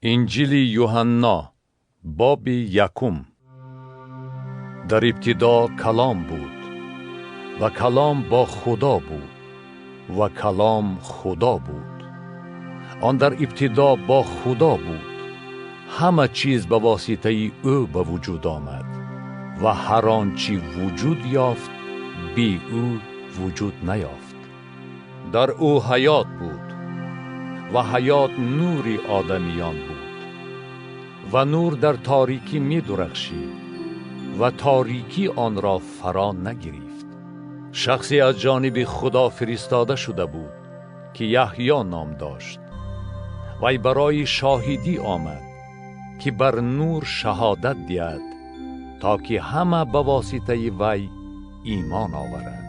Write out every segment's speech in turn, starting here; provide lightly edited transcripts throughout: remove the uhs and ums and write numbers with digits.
Инҷили Юҳанно, боби якум. Дар ибтидо Калом буд, ва Калом бо Худо буд, ва Калом Худо буд. Он дар ибтидо бо Худо буд. Ҳама чиз ба воситаи ӯ ба вуҷуд омад, ва ҳар он чӣ вуҷуд ёфт, бе ӯ вуҷуд наёфт. Дар ӯ ҳаёт буд, ва ҳаёт нури одамиён буд. Ва нур дар торикӣ медурахшид, ва торикӣ онро фаро нагирифт. Шахсе аз ҷониби Худо фиристода шуда буд, ки Яҳьё ном дошт. Вай барои шоҳидӣ омад, ки бар нур шаҳодат диҳад, то ки ҳама ба воситаи вай имон оваранд.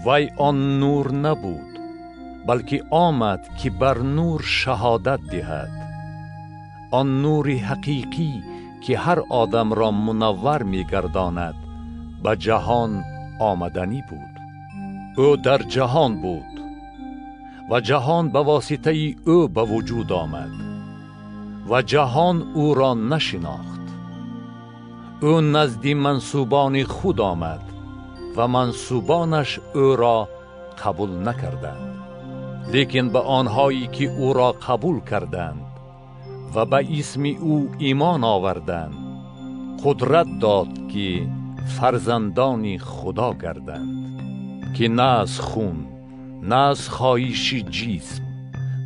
Вай он нур набуд, балки омад, ки бар нур шаҳодат диҳад. Он нури ҳақиқӣ, ки ҳар одамро мунаввар мегардонад, ба ҷаҳон омаданӣ буд. Ӯ дар ҷаҳон буд, ва ҷаҳон ба воситаи ӯ ба вуҷуд омад, ва ҷаҳон ӯро нашинохт. Ӯ назди мансубони худ омад, ва мансубонаш ӯро қабул накарданд. Лекин ба онҳое ки ӯро қабул карданд ва ба исми ӯ имон оварданд, қудрат дод, ки фарзандони Худо гарданд, ки на аз хун, на аз хоҳиши ҷисм,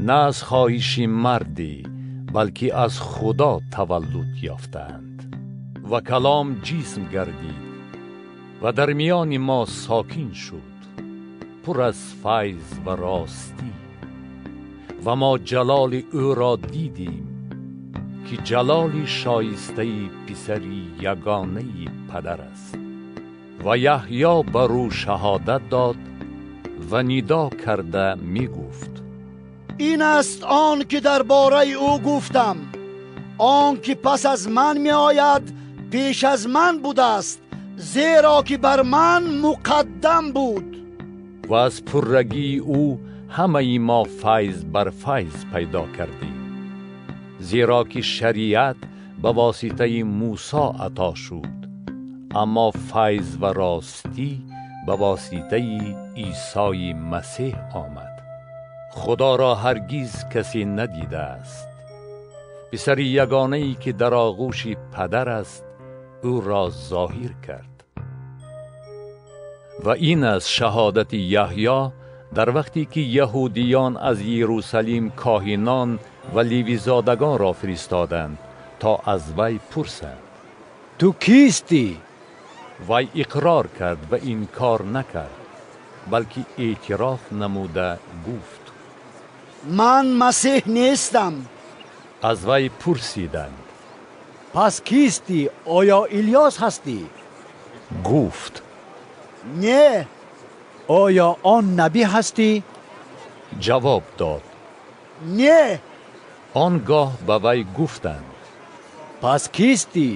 на аз хоҳиши мардӣ, балки аз Худо таваллуд ёфтаанд. Ва Калом ҷисм гардид ва дар миёни мо сокин шуд, пур аз файз ва ростӣ. Ва мо ҷалоли ӯро дидем, ки ҷалоли шоистаи писари ягонаи падар аст. Ва Яҳьё бар ӯ шаҳодат дод ва нидо карда мегуфт: Ин аст он ки дар бораи ӯ гуфтам: он ки пас аз ман меояд, пеш аз ман будааст, зеро ки бар ман муқаддам буд. Ва аз пуррагии ӯ ҳамаи мо файз бар файз пайдо кардем, зеро ки шариат ба воситаи Мусо ато шуд, аммо файз ва ростӣ ба воситаи Исои Масеҳ омад. Худоро ҳаргиз касе надидааст. Писари ягонае, ки дар оғӯши падар аст, ӯро зоҳир кард. Ва ин аст шаҳодати Яҳьё дар вақте ки яҳудиён аз Иерусалим коҳинон ва левизодагонро фиристоданд, то аз вай пурсанд: Ту кистӣ? Вай иқрор кард ва инкор накард, балки эътироф намуда гуфт: Ман Масеҳ нестам. Аз вай пурсиданд: Пас кистӣ? Оё Илёс ҳастӣ? Гуфт: Не. Оё он набӣ ҳастӣ? Ҷавоб дод: Не. Он гоҳ ба вай гуфтанд: Пас кистӣ,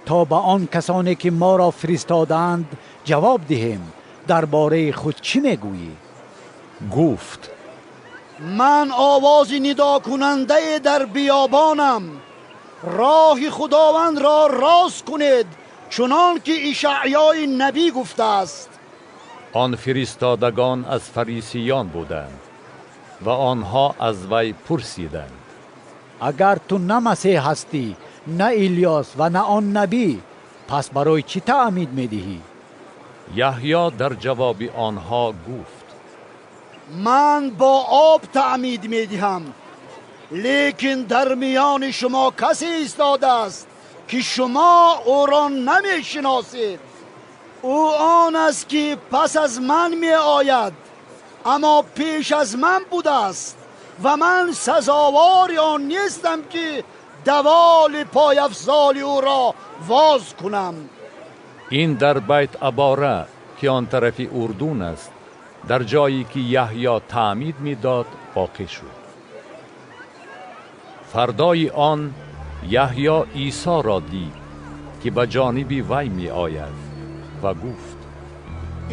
то ба он касоне ки моро фиристодаанд ҷавоб диҳем? Дар бораи худ чӣ мегӯӣ? Гуфт: Ман овози нидокунандае дар биёбонам: роҳи Худовандро рост кунед, чунон ки Ишаъёи набӣ гуфтааст. Он фиристодагон аз фарисиён буданд, ва онҳо аз вай пурсиданд: Агар ту на Масеҳ ҳастӣ, на Илёс ва на он набӣ, пас барои чӣ таъмид медиҳӣ? Яҳьё дар ҷавоби онҳо гуфт: Ман бо об таъмид медиҳам, лекин дар миёни шумо касе истодааст, ки шумо ӯро намешиносед. Ӯ он аст, ки пас аз ман меояд, аммо пеш аз ман будааст, ва ман сазовори он нестам, ки даволи пойафзоли ӯро воз кунам. Ин дар Байт Абора, ки он тарафи Урдун аст, дар ҷое ки Яҳьё таъмид медод, воқеъ шуд. Фардои он Яҳьё Исоро дид, ки ба ҷониби вай меояд, ва гуфт: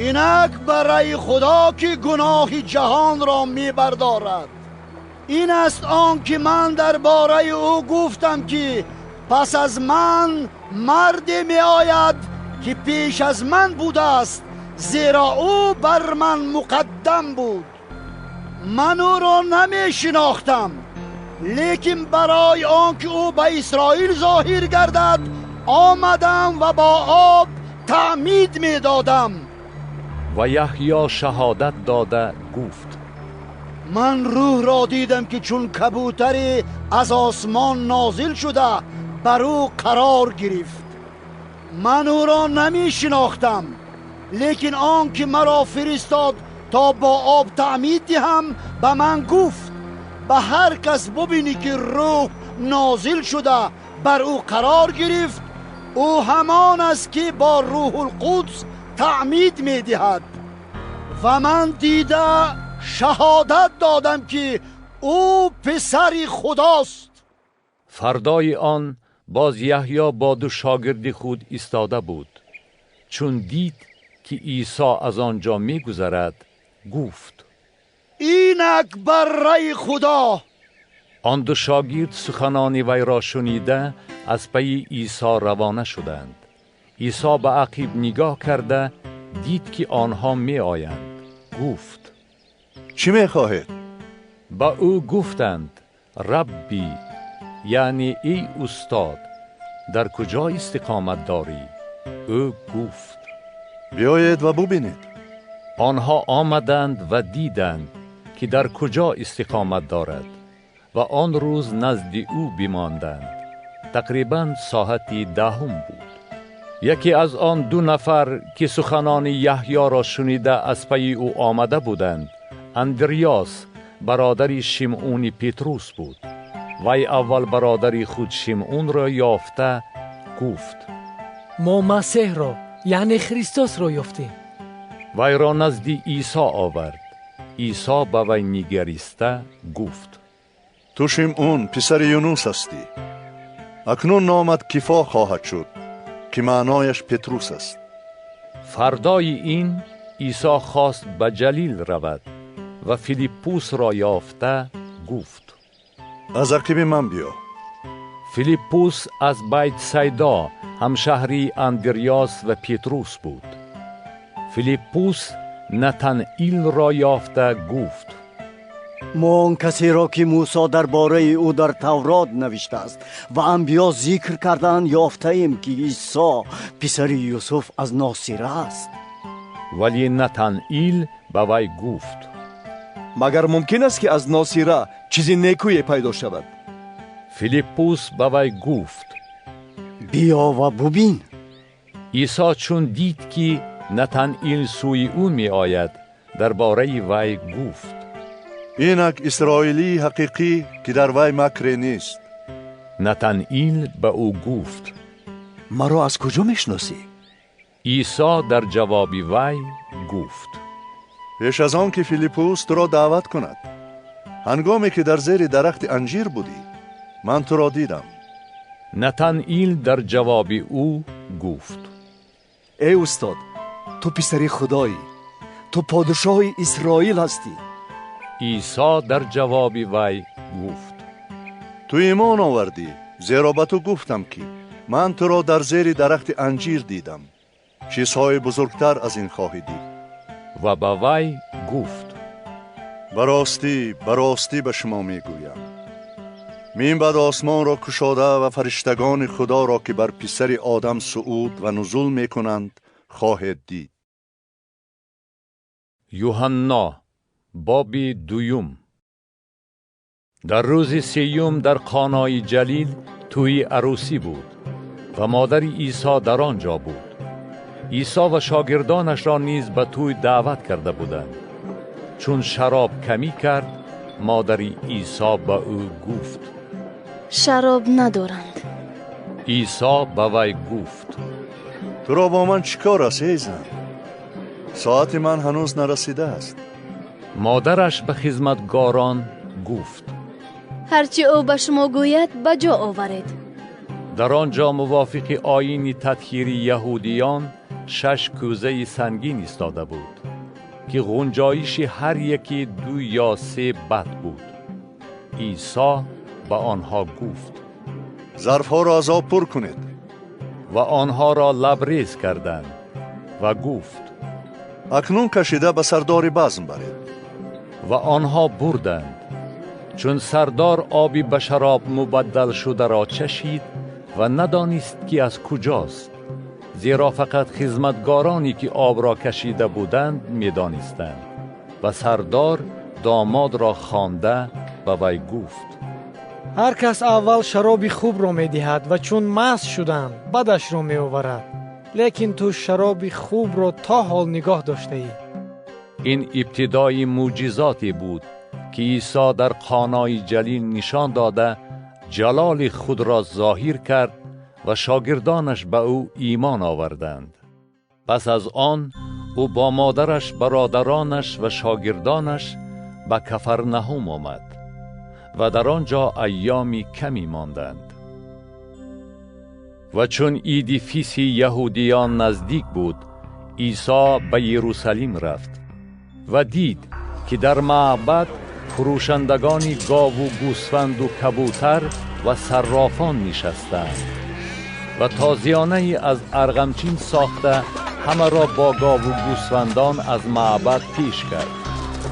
Инак бараи Худо, ки гуноҳи ҷаҳонро мебардорад. Ин аст он ки ман дар бораи ӯ гуфтам, ки пас аз ман марде меояд, ки пеш аз ман будааст, зеро ӯ бар ман муқаддам буд. Ман ӯро намешинохтам, лекин барои он ки ӯ ба Исроил зоҳир гардад, омадам ва бо об таъмид медодам. Ва Яҳё шаҳодат дода гуфт: Ман рӯҳро дидам, ки чун кабӯтаре аз осмон нозил шуда бар ӯ қарор гирифт. Ман ӯро намешинохтам, лекин он ки маро фиристод то бо об таъмид диҳам, ба ман гуфт: ба ҳар кас бубинӣ ки рӯҳ нозил шуда бар ӯ қарор гирифт, ӯ ҳамон аст ки бо Рӯҳулқудс таъмид медиҳад. Ва ман дида шаҳодат додам, ки ӯ писари Худост. Фардои он боз Яҳё бо ду шогирди худ истода буд. Чун дид ки Исо аз он ҷо мегузарад, гуфт: Инак барраи Худо. Он ду шогирд суханони вайро шунида аз пайи Исо равона шуданд. Исо ба ақиб нигоҳ карда дид, ки онҳо меоянд. Гуфт: Чӣ мехоҳед? Ба ӯ гуфтанд: Рабби, яъне эй устод, дар куҷо истиқомат дорӣ? Ӯ гуфт: Биёед ва бубинед. Онҳо омаданд ва диданд, ки дар куҷо истиқомат дорад, ва он рӯз назди ӯ бимонданд. Тақрибан соати 10 буд. Яке аз он ду нафар, ки суханони Яҳёро шунида аз пайи ӯ омада буданд, Андриёс, бародари Шимъуни Петрус буд. Вай аввал бародари худ Шимъунро ёфта гуфт: Мо Масеҳро, яъне Христосро ёфтем. Вайро назди Исо овард. Исо ба вай нигариста гуфт: Ту Шимъун, писари Юнус ҳастӣ. Акнун номат Кифо хоҳад шуд, ки маънояш Петрус аст. Фардои ин Исо хост ба Ҷалил равад ва Филиппусро ёфта гуфт: Аз ақиби ман биё. Филиппус аз Байтсайдо, ҳамшаҳрии Андриёс ва Петрус буд. Филиппус Натанаилро ёфта гуфт: Мо он касеро, ки Мусо дар бораи ӯ дар Таврот навиштааст ва анбиё зикр кардаанд, ёфтаем, ки Исо писари Юсуф аз Носира аст. Вале Натанаил ба вай гуфт: Магар мумкин аст, ки аз Носира чизи некӯе пайдо шавад? Филиппус ба вай гуфт: Биё ва бубин. Исо чун дид, ки Натанаил сӯи ӯ меояд, дар бораи вай гуфт: Инак исроилии ҳақиқӣ, ки дар вай макре нест. Натанаил ба ӯ гуфт: Маро аз куҷо мешиносӣ? Исо дар ҷавоби вай гуфт: Пеш аз он ки Филиппус туро даъват кунад, ҳангоме ки дар зери дарахти анҷир будӣ, ман туро дидам. Натанаил дар ҷавоби ӯ гуфт: Эй устод, ту писари Худоӣ, ту подшоҳи Исроил ҳастӣ. Исо дар ҷавоби вай гуфт: Ту имон овардӣ, зеро ба ту гуфтам, ки ман туро дар зери дарахти анҷир дидам. Чизҳои бузургтар аз ин хоҳӣ дид. Ва ба вай гуфт: Ба ростӣ, ба ростӣ ба шумо мегӯям, минбаъд осмонро кушода ва фариштагони Худоро, ки бар писари одам суъуд ва нузул мекунанд, хоҳед дид. Юҳанно, боби 2. Дар рӯзи 3 дар Қонои Ҷалил тӯйи арӯсӣ буд ва модари Исо дар он ҷо буд. Исо ва шогирдонашро низ ба тӯй даъват карда буданд. Чун шароб камӣ кард, модари Исо ба ӯ гуфт: Шароб надоранд. Исо ба вай гуфт: Туро бо ман чӣ кор аст, эй зан? Соати ман ҳанӯз нарасидааст. Модараш ба хизматгорон гуфт: Ҳарчи ӯ ба шумо гӯяд, ба ҷо оваред. Дар он ҷо мувофиқи оини татҳири яҳудиён 6 кӯзаи сангин истода буд, ки ғунҷоиши ҳар яке 2 ё 3 бат буд. عیسی به آنها گفت: ظرفها را از آب پر کنید. و آنها را لبریز کردند. و گفت: اکنون کشیده به سردار بزم برید. و آنها بردند. چون سردار آبی به شراب مبدل شده را چشید و ندانست که از کجاست، زیرا فقط خدمتگارانی که آب را کشیده بودند میدانستند. و سردار داماد را خوانده به وی گفت: هر کس اول شراب خوب را میدهد و چون مست شدند بدش را میآورد، لیکن تو شراب خوب را تا حال نگاه داشته ای. این ابتدای معجزاتی بود که عیسی در قانای جلیل نشان داده جلال خود را ظاهر کرد و شاگردانش به او ایمان آوردند. پس از آن او با مادرش، برادرانش و شاگردانش به کفرنهم آمد و در آنجا ایامی کمی ماندند. و چون عید فیس یهودیان نزدیک بود، عیسی به یروشلیم رفت و دید که در معبد فروشندگان گاو و گوسفند و کبوتر و صرافان نشستند و تازیانه از ارغمچین ساخته همه را با گاو و گوسفندان از معبد پیش کرد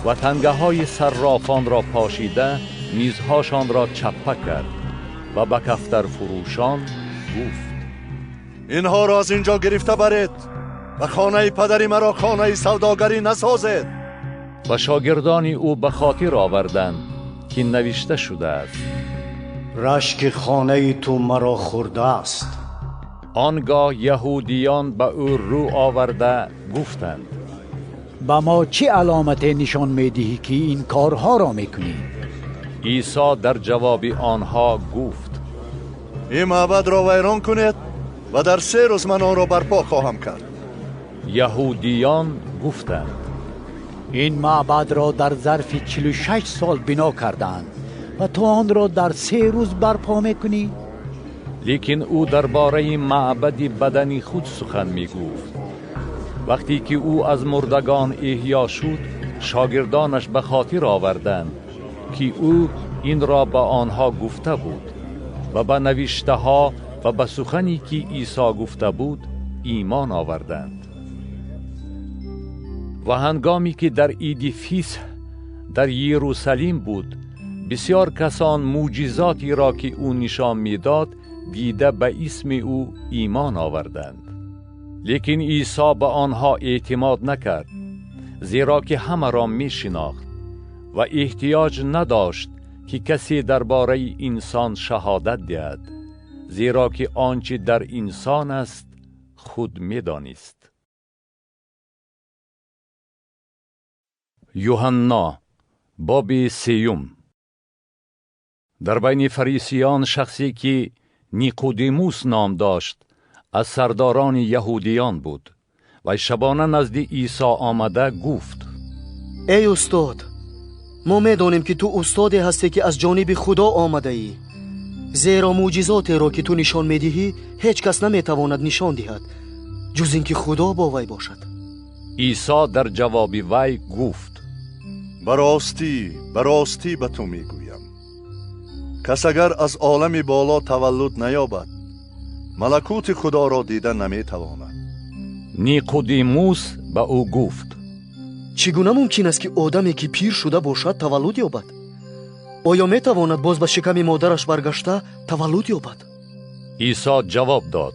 و تنگه های صرافان را پاشیده میزهاشان را چپه کرد و به کفتر فروشان گفت: اینها را از اینجا گرفته برید و خانه پدری مرا خانه سوداگری نسازید. و شاگردان او به خاطر آوردند که نوشته شده است: رشک خانه تو مرا خورده است. آنگاه یهودیان به او رو آورده گفتند: به ما چه علامت نشان میدهی که این کارها را میکنی؟ عیسی در جواب آنها گفت: این معبد را ویران کنید و در 3 روز من آن را برپا خواهم کرد. یهودیان گفتند: این معبد را در ظرف 46 سال بنا کردند و تو آن را در 3 روز برپا میکنی؟ لیکن او درباره معبد بدن خود سخن میگفت. وقتی که او از مردگان احیا شد، شاگردانش به خاطر آوردند که او این را به آنها گفته بود و به نوشته ها و به سخنی که عیسی گفته بود ایمان آوردند. و هنگامی که در عید فیسح در یروشلیم بود، بسیار کسان معجزاتی را که او نشان میداد دیده به اسم او ایمان آوردند. لیکن عیسی به آنها اعتماد نکرد، زیرا که همه را می شناخت و احتیاج نداشت که کسی درباره انسان شهادت دهد، زیرا که آنچه در انسان است خود میدانست. یوحنا باب 3. در بین فریسیان شخصی که نیقودیموس نام داشت از سرداران یهودیان بود و شبانه نزد عیسی آمده گفت: ای استاد، ما میدانیم که تو استادی هستی که از جانب خدا آمده ای، زیرا معجزاتی را که تو نشان میدهی هیچ کس نمیتواند نشان دهد جز اینکه خدا با وی باشد. عیسی در جواب وی گفت: براستی براستی به تو میگویم، کس اگر از عالم بالا تولد نیابد ملکوت خدا را دیده نمیتواند. نیقودیموس به او گفت: چگونه ممکن است که آدمی که پیر شده باشد تولد یابد؟ آیا میتواند باز به شکم مادرش برگشته تولد یابد؟ عیسی جواب داد: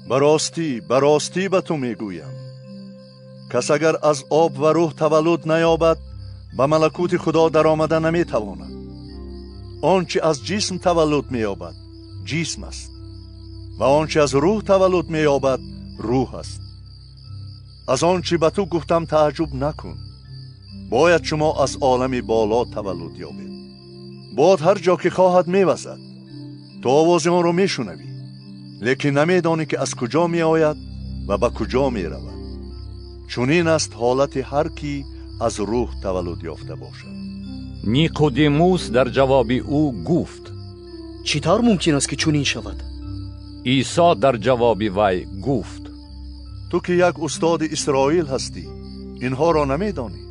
براستی براستی به تو میگویم، کس اگر از آب و روح تولد نیابد به ملکوت خدا در آمده نمیتواند. آنچه از جسم تولد مییابد جسم است و آنچه از روح تولد مییابد روح است. از آنچه به تو گفتم تعجب نکن. باید شما از عالم بالا تولد یابید. باد هر جا که خواهد میوزد، تو آواز آن را میشنوی، لیکن نمیدانی که از کجا میآید و به کجا میرود. چنین است حالت هر کی از روح تولد یافته باشد. نیقودیموس در جواب او گفت: چطور ممکن است که چنین شود؟ عیسی در جواب وی گفت: تو که یک استاد اسرائیل هستی اینها را نمیدانی.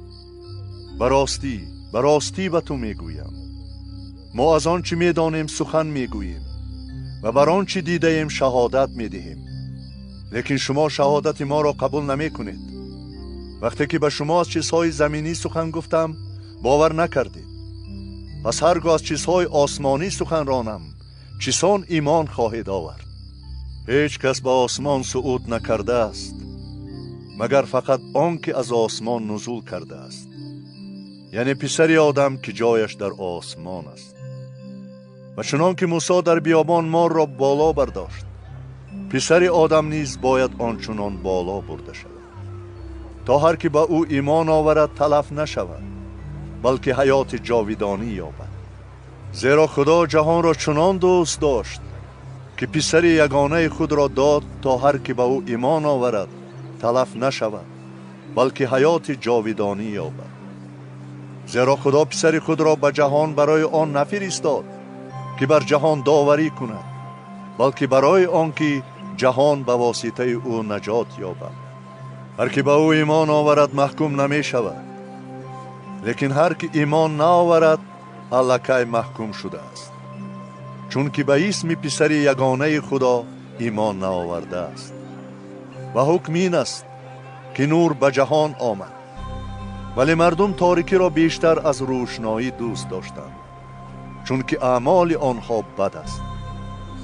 براستی براستی به تو میگویم، ما از آنچه می‌دانیم سخن می‌گوییم و بر آنچه دیده‌ایم شهادت می‌دهیم، لیکن شما شهادت ما را قبول نمی‌کنید. وقتی که به شما از چیزهای زمینی سخن گفتم باور نکردید. پس هرگاه از چیزهای آسمانی سخن رانم چیسان ایمان خواهید آورد؟ هیچ کس به آسمان صعود نکرده است مگر فقط آن که از آسمان نزول کرده است، یعنی پسر آدم که جایش در آسمان است. و چنان که موسی در بیابان مار را بالا برداشت، پسر آدم نیز باید آنچنان بالا برده شود تا هر که به او ایمان آورد تلف نشود، بلکه حیات جاودانی یابد. زیرا خدا جهان را چنان دوست داشت که پسر یگانه خود را داد تا هر که به او ایمان آورد تلف نشود، بلکه حیات جاودانی یابد. زیرا خدا پسر خود را به جهان برای آن نفرستاد که بر جهان داوری کند، بلکه برای آن که جهان به واسطه او نجات یابد. هر که به او ایمان آورد محکوم نمی شود، لیکن هر که ایمان نآورد الکی محکوم شده است، چون که به اسم پسر یگانه خدا ایمان نآورده است. و حکم این است که نور به جهان آمد، ولی مردم تاریکی را بیشتر از روشنایی دوست داشتند، چون که اعمال آنها بد است.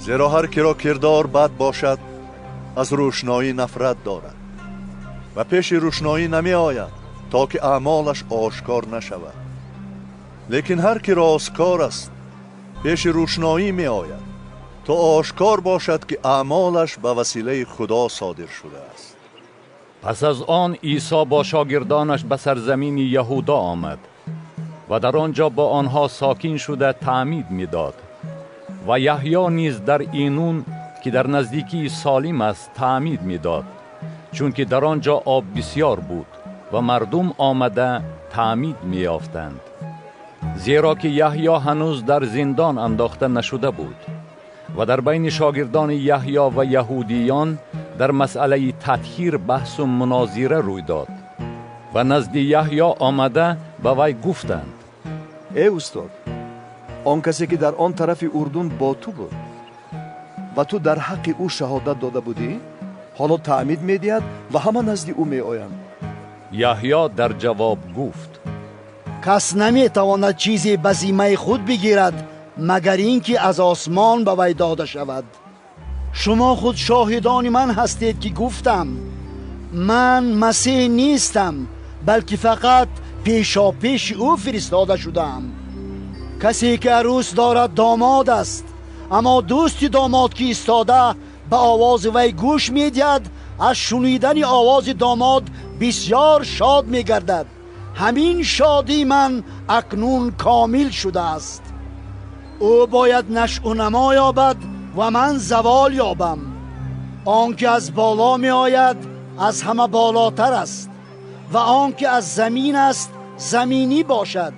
زیرا هر که را کردار بد باشد از روشنایی نفرت دارد و پیش روشنایی نمی آید تا که اعمالش آشکار نشود. لیکن هر که راستکار است پیش روشنایی می آید تا آشکار باشد که اعمالش به وسیله خدا صادر شده است. پس از آن عیسی با شاگردانش به سرزمین یهودا آمد و در آنجا با آنها ساکن شده تعمید میداد. و یحیی نیز در اینون که در نزدیکی سالیم است تعمید میداد، چون که در آنجا آب بسیار بود و مردم آمده تعمید میافتند، زیرا که یحیی هنوز در زندان انداخته نشده بود. و در بین شاگردان یحیی و یهودیان در مسئله تطهیر بحث و مناظره روی داد. و نزد یحیی آمده به وی گفتند: ای استاد، آن کسی که در آن طرف اردن با تو بود و تو در حق او شهادت داده بودی، حالا تعمید میدهد و همه نزد او می آیند. یحیی در جواب گفت: کس نمیتواند چیزی به ذمه خود بگیرد مگر اینکه از آسمان به وی داده شود. شما خود شاهدان من هستید که گفتم من مسیح نیستم، بلکه فقط پیشاپیش او فرستاده شدم. کسی که عروس دارد داماد است، اما دوست داماد که ایستاده به آواز وی گوش میدهد از شنیدن آواز داماد بسیار شاد میگردد. همین شادی من اکنون کامل شده است. او باید نشو و نما یابد و من زوال یابم. آنکه از بالا می آید از همه بالاتر است و آنکه از زمین است زمینی باشد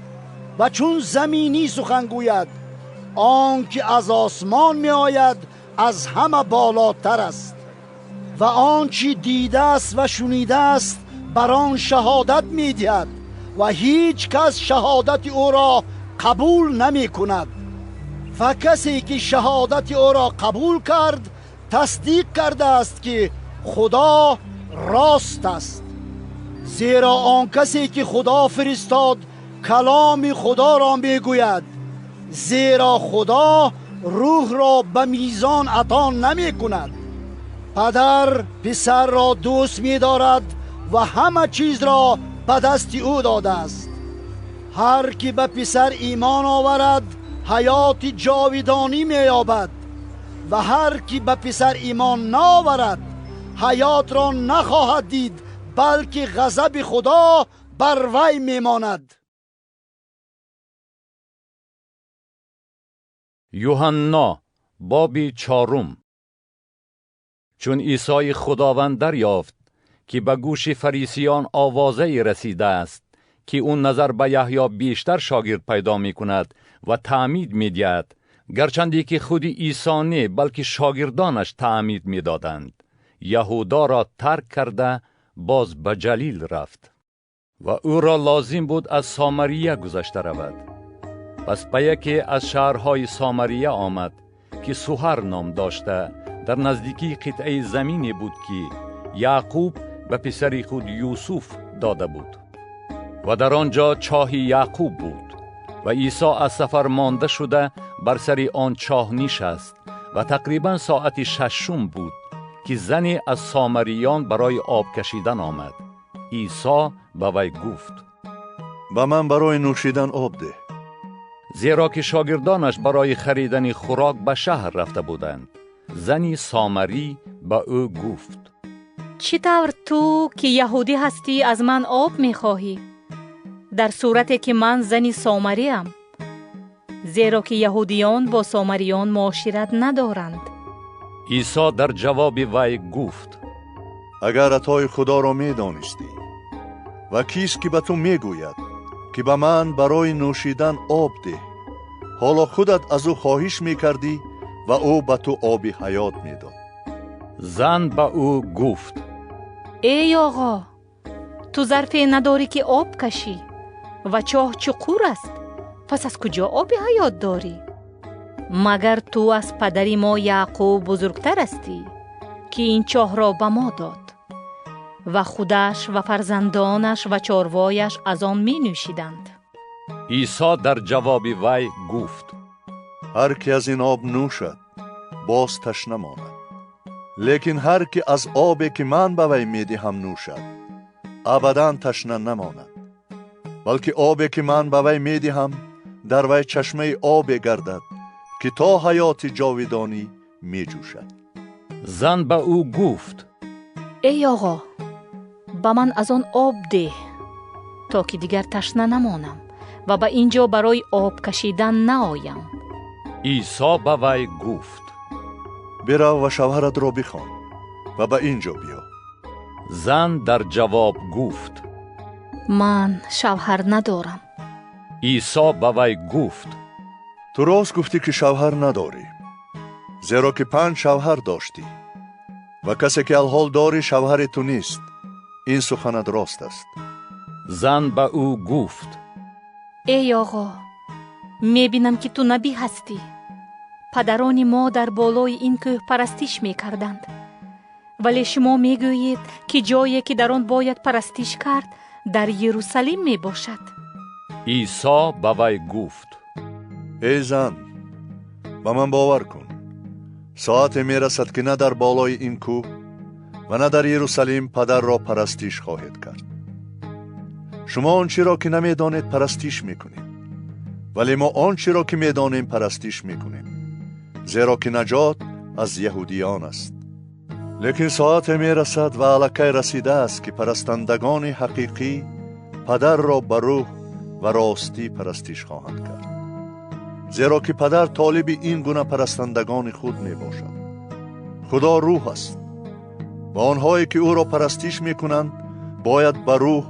و چون زمینی سخن گوید. آنکه از آسمان می آید از همه بالاتر است و آنچه دیده است و شنیده است بر آن شهادت می دهد و هیچ کس شهادت او را قبول نمی کند. و کسی که شهادت او را قبول کرد تصدیق کرده است که خدا راست است. زیرا آن کسی که خدا فرستاد کلام خدا را می گوید، زیرا خدا روح را به میزان عطا نمی کند. پدر پسر را دوست می دارد و همه چیز را به دست او داده است. هر کی به پسر ایمان آورد حیات جاودانی می یابد و هر کی به پسر ایمان نآورد حیات را نخواهد دید، بلکه غضب خدا بر وی میماند. یوحنا باب 4. چون عیسی خداوند دریافت که به گوش فریسیان آوازه رسیده است که او نظر به یحیی بیشتر شاگرد پیدا می کند و تعمید می دهد، گرچندی که خود عیسی نه بلکه شاگردانش تعمید می دادند، یهودا را ترک کرده باز به جلیل رفت و او را لازم بود از سامریه گذشته رود. پس به یکی از شهرهای سامریه آمد که سوهر نام داشته، در نزدیکی قطعه زمینی بود که یعقوب به پسر خود یوسف داده بود. و در آنجا چاه یعقوب بود و عیسی از سفر مانده شده بر سر آن چاه نشست و تقریبا ساعت 6 بود که زنی از سامریان برای آب کشیدن آمد. عیسی به وی گفت: به من برای نوشیدن آب ده. زیرا که شاگردانش برای خریدن خوراک به شهر رفته بودند. زنی سامری به او گفت: چطور تو که یهودی هستی از من آب میخواهی، در صورتی که من زنی سامریم؟ زیرا که یهودیان با سامریان معاشرت ندارند. عیسی در جواب وی گفت: اگر عطای خدا را میدانستی و کیست که به تو میگوید که به من برای نوشیدن آب ده، حالا خودت از او خواهش میکردی و او به تو آب حیات میداد. زن به او گفت: ای آقا، تو ظرفی نداری که آب کشی و چاه چقور است، پس از کجا آب حیات داری؟ مگر تو از پدر ما یعقوب بزرگتر هستی که این چاه را به ما داد و خودش و فرزندانش و چاروایش از آن می نوشیدند؟ عیسی در جواب وی گفت: هر کی از این آب نوشد باز تشنه ماند، لیکن هر کی از آبی که من به وی می دهم نوشد ابدا تشنه نماند، بلکه آبی که من به وی می دهم در وی چشمه آب گردد که تا حیات جاودانی می جوشد. زن به او گفت: ای آقا، به من از آن آب ده تا که دیگر تشنه نمانم و به اینجا برای آب کشیدن نآیم. عیسی به وی گفت: برو و شوهرت را بخوان و به اینجا بیا. زن در جواب گفت: من شوهر ندارم. عیسی به وی گفت: تو راست گفتی که شوهر نداری، زیرا که 5 شوهر داشتی و کسی که الحال داری شوهر تو نیست. این سخنت راست است. زن به او گفت: ای آقا، میبینم که تو نبی هستی. پدران ما در بالای این کوه پرستش میکردند، ولی شما میگویید که جایی که در آن باید پرستش کرد در یروشلایم میباشد. عیسی به وی گفت: ای زن، به من باور کن، ساعت میرسد که نه در بالای این کوه و نه در یروشلایم پدر را پرستش خواهید کرد. شما آنچه را که نمیدانید پرستش میکنید، ولی ما آنچه را که میدانیم پرستش میکنیم، زیرا که نجات از یهودیان است. لیکن ساعت میرسد و الکی رسیده است که پرستندگان حقیقی پدر را به روح و راستی پرستش خواهند کرد، زیرا که پدر طالب این گونه پرستندگان خود می باشد. خدا روح است و آنهایی که او را پرستش می کنند باید به روح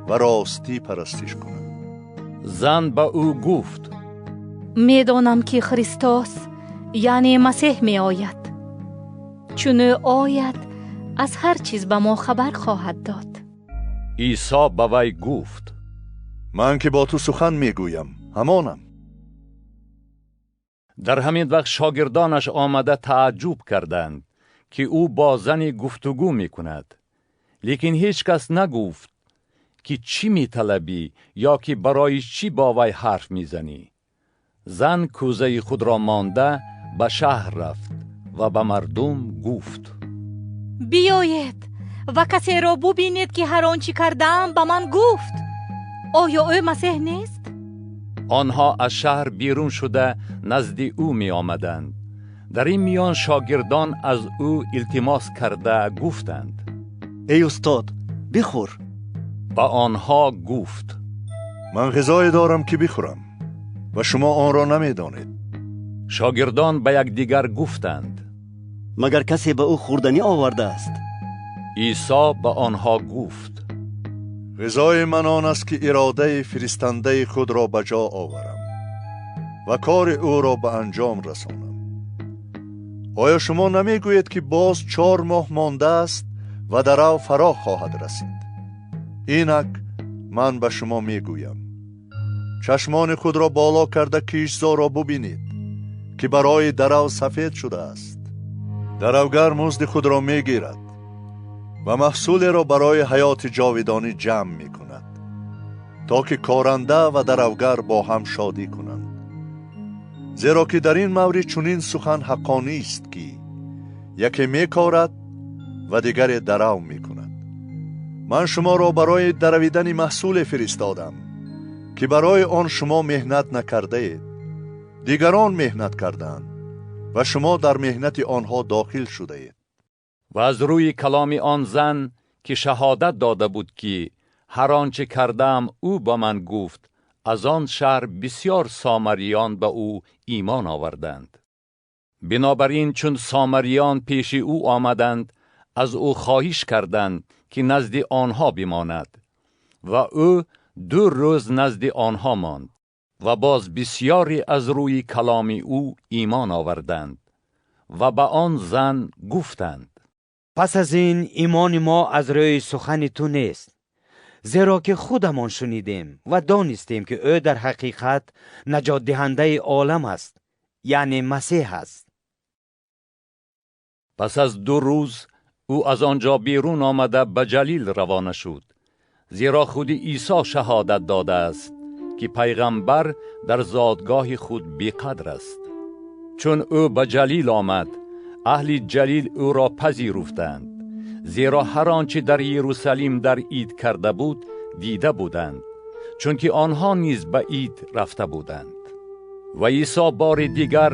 و راستی پرستش کنند. زن به او گفت: می دانم که خریستوس یعنی مسیح می آید. چون او آید از هر چیز به ما خبر خواهد داد. عیسی به وی گفت: من که با تو سخن می گویم همانم. در همین وقت شاگردانش آمده تعجب کردند که او با زنی گفتگو می کند، لیکن هیچ کس نگفت که چی می طلبی یا که برای چی با وی حرف می زنی. زن کوزه خود را مانده به شهر رفت و به مردم گفت: بیایید و کسی را ببینید که هر آنچه کردم به من گفت. آیا او مسیح نیست؟ آنها از شهر بیرون شده نزد او می آمدند. در این میان شاگردان از او التماس کرده گفتند: ای استاد، بخور. به آنها گفت: من غذای دارم که بخورم و شما آن را نمی دانید. شاگردان به یکدیگر گفتند: مگر کسی به او خوردنی آورده است؟ عیسی به آنها گفت: غذای من آن است که اراده فرستنده خود را به جا آورم و کار او را به انجام رسانم. آیا شما نمی گویید که باز 4 ماه مانده است و درو فرا خواهد رسید؟ اینک من به شما می گویم، Чашмони худро боло карда киштзорро бубинед, ки барои дарав сафед шудааст. Даравгар музди худро мегирад ва маҳсулеро барои ҳаёти ҷовидонӣ ҷамъ мекунад, то ки коранда ва даравгар бо ҳам шодӣ кунанд. Зеро ки дар ин маврид чунин сухан ҳаққонист, ки яке мекорад ва дигаре дарав мекунад. Ман шуморо барои даравидани маҳсуле фиристодам, ки барои он шумо меҳнат накардаед. Дигарон меҳнат карданд ва шумо дар меҳнати онҳо дохил шудаед. Ва аз рӯи каломи он зан, ки шаҳодат дода буд, ки ҳар он чӣ кардаам ӯ ба ман гуфт, аз он шаҳр бисёр сомариён ба ӯ имон оварданд. Бинобар ин чун сомариён пеши ӯ омаданд, аз ӯ хоҳиш карданд, ки назди онҳо бимонад. Ва ӯ 2 рӯз назди онҳо монд ва боз бисёре аз рӯи каломи ӯ имон оварданд ва ба он зан гуфтанд: пас аз ин имони мо аз рӯи сухани ту нест, зеро ки худамон шунидем ва донистем, ки ӯ дар ҳақиқат наҷотдиҳандаи олам аст, яъне Масеҳ аст. Пас аз 2 рӯз ӯ аз он ҷо берун омада ба Ҷалил равона шуд, зеро худи Исо шаҳодат додааст, ки пайғамбар дар зодгоҳи худ беқадр аст. Чун ӯ ба Ҷалил омад, аҳли Ҷалил ӯро пазируфтанд, зеро ҳар он чӣ дар Иерусалим дар ид карда буд дида буданд, чунки онҳо низ ба ид рафта буданд. Ва Исо бори дигар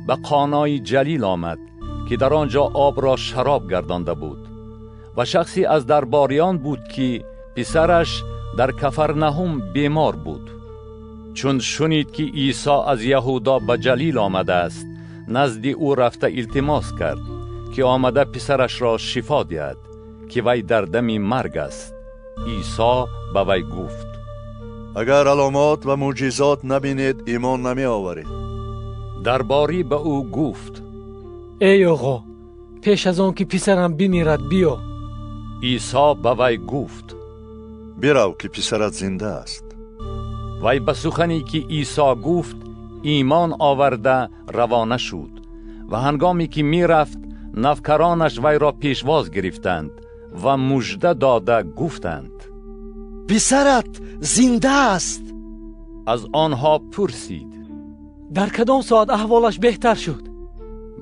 ба Қонои Ҷалил омад, ки дар он ҷо об ро шароб гардонда буд. Ва шахсе аз дарбориён буд, ки писараш дар Кафарнаҳум бемор буд. Чун шунид, ки Исо аз Яҳудо ба Ҷалил омадааст, назди ӯ рафта илтимос кард, ки омада писарашро шифо диҳад, ки вай дар дами марг аст. Исо ба вай гуфт: агар аломот ва мӯъҷизот набинед, имон намеоваред. Дарборӣ ба ӯ гуфт: эй оғо, пеш аз он ки писарам бимирад биё. Исо ба вай гуфт: бирав, ки писарат зинда аст. Вай ба сухане ки Исо гуфт имон оварда равона шуд. Ва ҳангоме ки мерафт, навкаронаш вайро пешвоз гирифтанд ва мужда дода гуфтанд: писарат зинда аст. Аз онҳо пурсид: дар кадом соат аҳволаш беҳтар шуд?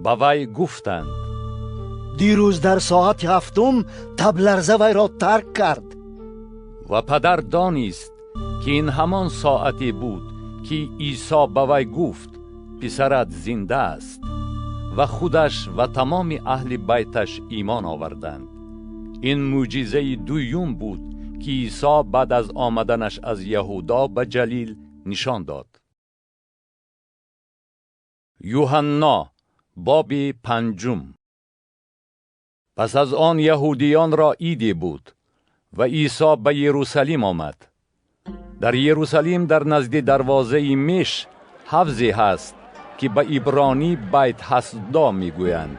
Ба вай гуфтанд: дирӯз дар соати 7 табларза вайро тарк кард. Ва падар донист, ки ин ҳамон соате буд, ки Исо ба вай гуфт: писарат зинда аст. Ва худаш ва тамоми аҳли байташ имон оварданд. Ин мӯъҷизаи дуюм буд, ки Исо баъд аз омаданаш аз Яҳудо ба Ҷалил нишон дод. Юҳанно боби 5. Пас аз он яҳудиёнро иде буд ва Исо ба Иерусалим омад. Дар Иерусалим дар назди дарвозаи меш ҳавзе ҳаст, ки ба ибронӣ Байт Ҳасдо мегӯянд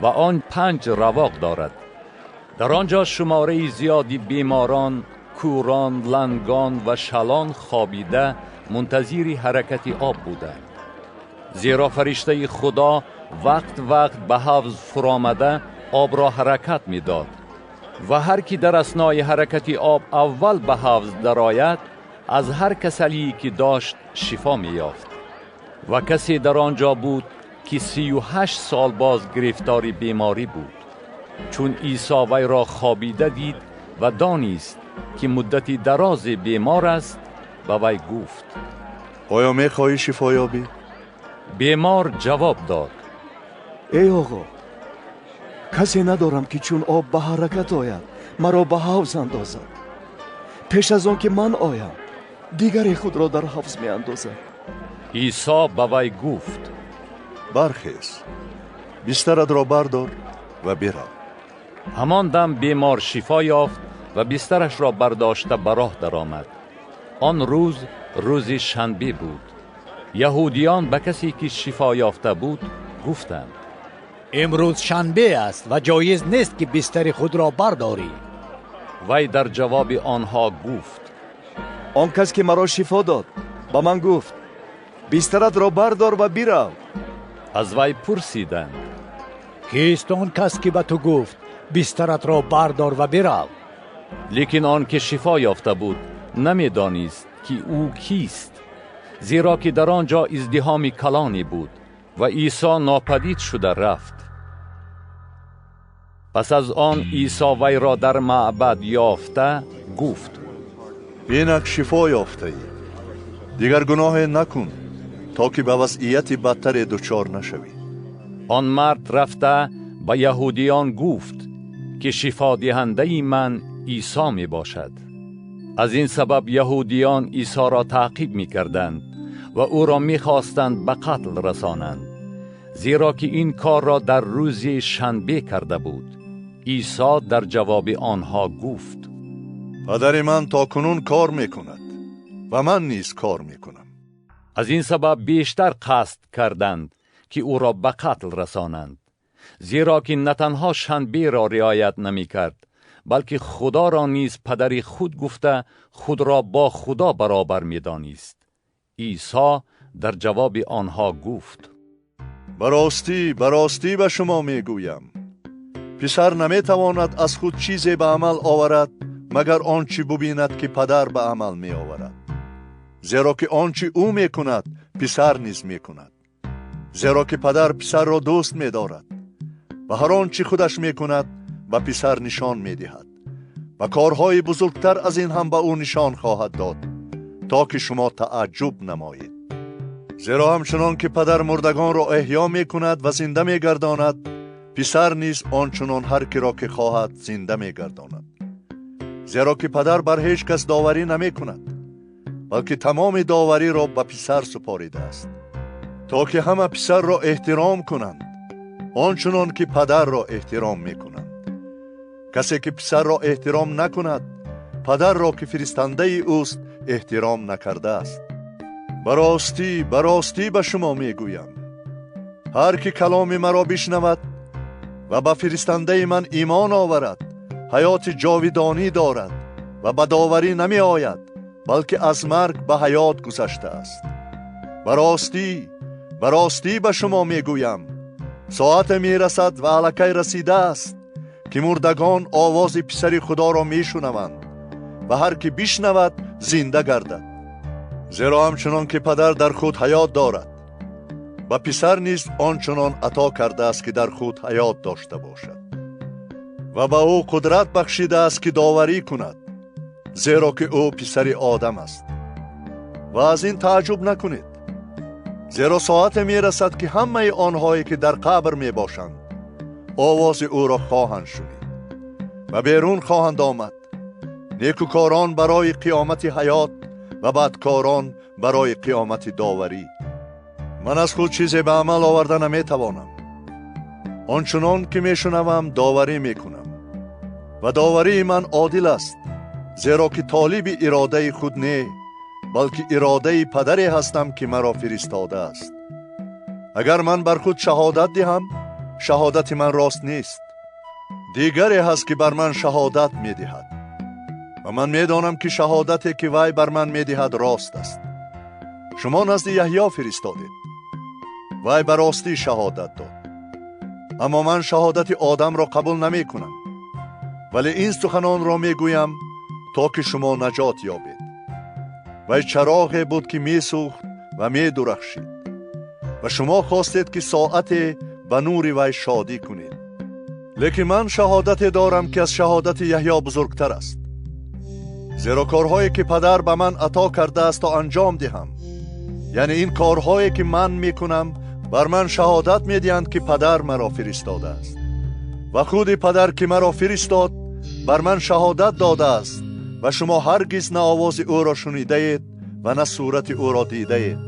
ва он 5 равоқ дорад. Дар он ҷо шумораи зиёди беморон, кӯрон, лангон ва шалон хобида мунтазири ҳаракати об буданд. Зеро фариштаи Худо вақт вақт ба ҳавз фуромада обро ҳаракат медод. Ва ҳар ки дар аснои ҳаракати об аввал ба ҳавз дарояд, аз ҳар касалие ки дошт шифо меёфт. Ва касе дар он ҷо буд, ки 38 сол боз гирифтори беморӣ буд. Чун Исо вайро хобида дид ва донист, ки муддати дарозе бемор аст, ба вай гуфт: оё мехоҳӣ шифо ёбӣ? Бемор ҷавоб дод: эй оғо, касе надорам, ки чун об ба ҳаракат ояд, маро ба ҳавз андозад. Пеш аз он ки ман оям, дигаре худро дар ҳавз меандозад. Исо ба вай гуфт: бархез, бистаратро бардор ва бирав. Ҳамон дам бемор шифо ёфт ва бистарашро бардошта ба роҳ даромад. Он рӯз рӯзи шанбе буд. Яҳудиён ба касе ки шифо ёфта буд гуфтанд: имрӯз шанбе аст ва ҷоиз нест, ки бистари худро бардорӣ. Вай дар ҷавоби онҳо гуфт: он кас ки маро шифо дод Ба ман гуфт: бистарат ро бардор ва бирав. Аз вай пурсиданд: кист он кас ки ба ту гуфт бистарат ро бардор ва бирав? Лекин он ки шифо ёфта буд намедонист ки ӯ кист, зеро ки дар он ҷо издиҳоми калоне буд ва Исо нопадид шуда рафт. Пас аз он Исо вайро дар маъбад ёфта гуфт: инак шифо ёфтаӣ, дигар гуноҳе накун то ки ба вазъияти бадтаре дучор нашавӣ. Он мард рафта ба яҳудиён гуфт ки шифодиҳандаи ман Исо мебошад. Аз ин сабаб яҳудиён Исоро таъқиб мекарданд ва ӯро мехостанд ба қатл расонанд, зеро ки ин корро дар рӯзи шанбе карда буд. Исо дар ҷавоби онҳо гуфт: падари ман то кунун кор мекунад ва ман низ кор мекунам. Аз ин сабаб бештар қасд карданд ки ӯро ба қатл расонанд, зеро ки на танҳо шанберо риоят намекард, балки худоро низ падари худ гуфта худро бо худо баробар медонист. Исо дар ҷавоби онҳо гуфт: ба ростӣ, ба ростӣ ба шумо мегӯям, писар наметавонад аз худ чизе ба амал оварад, магар он чӣ бубинад ки падар ба амал меоварад. Зеро ки он чӣ ӯ мекунад, писар низ мекунад. Зеро ки падар писарро дӯст медорад ва ҳар он чӣ худаш мекунад ба писар нишон медиҳад ва корҳои бузургтар аз ин ҳам ба ӯ нишон хоҳад дод, то ки шумо тааҷҷуб намоед. Зеро ҳамчунон ки падар мурдагонро эҳё мекунад ва зинда мегардонад, писар низ ончунон ҳар киро ки хоҳад зинда мегардонад. Зеро ки падар бар ҳеҷ кас доварӣ намекунад, балки тамоми довариро ба писар супоридааст, то ки ҳама писарро эҳтиром кунанд, ончунон ки падарро эҳтиром мекунанд. Касе ки писарро эҳтиром накунад, падарро ки фиристандаи ӯст эҳтиром накардааст. Ба ростӣ, ба ростӣ ба шумо мегӯям, ҳар ки каломи маро бишнавад ва ба фиристандаи ман имон оварад, ҳаёти ҷовидонӣ дорад ва ба доварӣ намеояд, балки аз марг ба ҳаёт гузаштааст. Ба ростӣ, ба ростӣ ба шумо мегӯям, соате мерасад ва аллакай расидааст ки мурдагон овози писари худоро мешунаванд ва ҳар ки бишнавад зинда гардад. Зеро ҳамчунон ки падар дар худ ҳаёт дорад, ба писар низ ончунон ато кардааст ки дар худ ҳаёт дошта бошад ва ба ӯ қудрат бахшидааст ки доварӣ кунад, зеро ки ӯ писари одам аст. Ва аз ин тааҷҷуб накунед, зеро соате мерасад ки ҳамаи онҳое ки дар қабр мебошанд овози ӯро хоҳанд шунид ва берун хоҳанд омад. Некукорон барои қиёмати ҳаёт ва бадкорон барои қиёмати доварӣ. Ман аз худ чизе ба амал оварда наметавонам. Ончунон ки мешунавам доварӣ мекунам ва доварии ман одил аст, зеро ки толиби иродаи худ не, балки иродаи падаре ҳастам ки маро фиристодааст. Агар ман бар худ шаҳодат диҳам, шаҳодати ман рост нест. Дигаре ҳаст ки бар ман шаҳодат медиҳад ва ман медонам ки шаҳодате ки вай бар ман медиҳад рост аст. Шумо назди Яҳё фиристодед, вай ба ростӣ шаҳодат дод. Аммо ман шаҳодати одамро қабул намекунам, вале ин суханонро мегӯям то ки шумо наҷот ёбед. Вай чароғе буд ки месӯхт ва медурахшид ва шумо хостед ки соате ба нури вай шодӣ кунед. Лекин ман шаҳодате дорам ки аз шаҳодати Яҳё бузургтар аст, зеро корҳое ки падар ба ман ато кардааст то анҷом диҳам, яъне ин корҳое ки ман мекунам, бар ман шаҳодат медиҳанд ки падар маро фиристодааст. Ва худи падар ки маро фиристод бар ман шаҳодат додааст ва шумо ҳаргиз на овози ӯро шунидаед ва на сурати ӯро дидаед.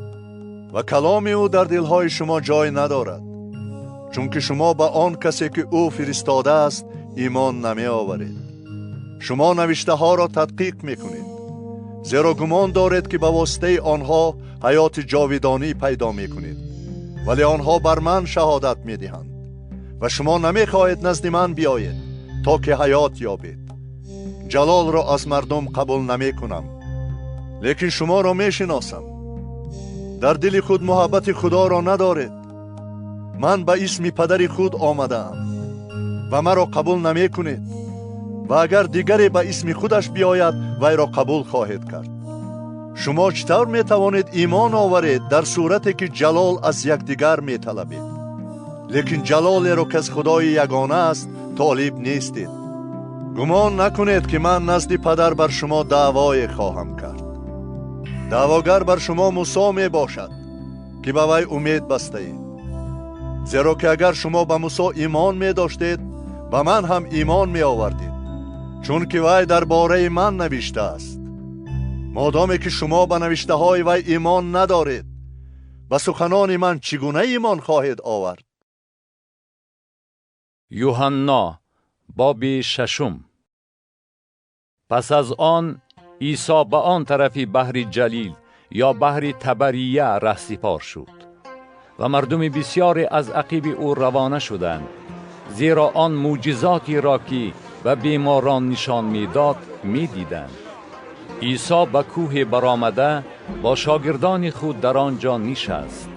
Ва каломи ӯ дар дилҳои шумо ҷой надорад, чунки шумо ба он касе ки ӯ фиристодааст имон намеоваред. Шумо навиштаҳоро тадқиқ мекунед, зеро гумон доред ки ба воситаи онҳо ҳаёти ҷовидонӣ пайдо мекунед, вале онҳо бар ман шаҳодат медиҳанд ва шумо намехоҳед назди ман биёед то ки ҳаёт ёбед. Ҷалолро аз мардум қабул намекунам, лекин шуморо мешиносам. Дар дили худ муҳаббати Худоро надоред. Ман ба исми падари худ омадаам ва маро қабул намекунед, ва агар дигаре ба исми худаш биёяд, вайро қабул хоҳед кард. Шумо чӣ тавр метавонед имон оваред дар сурате ки ҷалол аз якдигар металабед? Лекин ҷалолеро ки аз Худои ягона аст толиб нестед. Гумон накунед ки ман назди падар бар шумо даъвое хоҳам кард. Даъвогар бар шумо Мусо мебошад, ки ба вай умед бастаед. Зеро ки агар шумо ба Мусо имон медоштед, ба ман ҳам имон меовардед, чунки вай дар бораи ман навиштааст. Модоме ки шумо ба навиштаҳои вай имон надоред, ба суханони ман чӣ гуна имон хоҳед овард? Юҳанно, боби шашум. Пас аз он Исо ба он тарафи баҳри Ҷалил ё баҳри Табария раҳсипор шуд ва мардуми бисёре аз ақиби ӯ равона шуданд, зеро он мӯъҷизотеро ки ба беморон нишон медод медиданд. Исо ба кӯҳе баромада бо шогирдони худ дар он ҷо нишаст.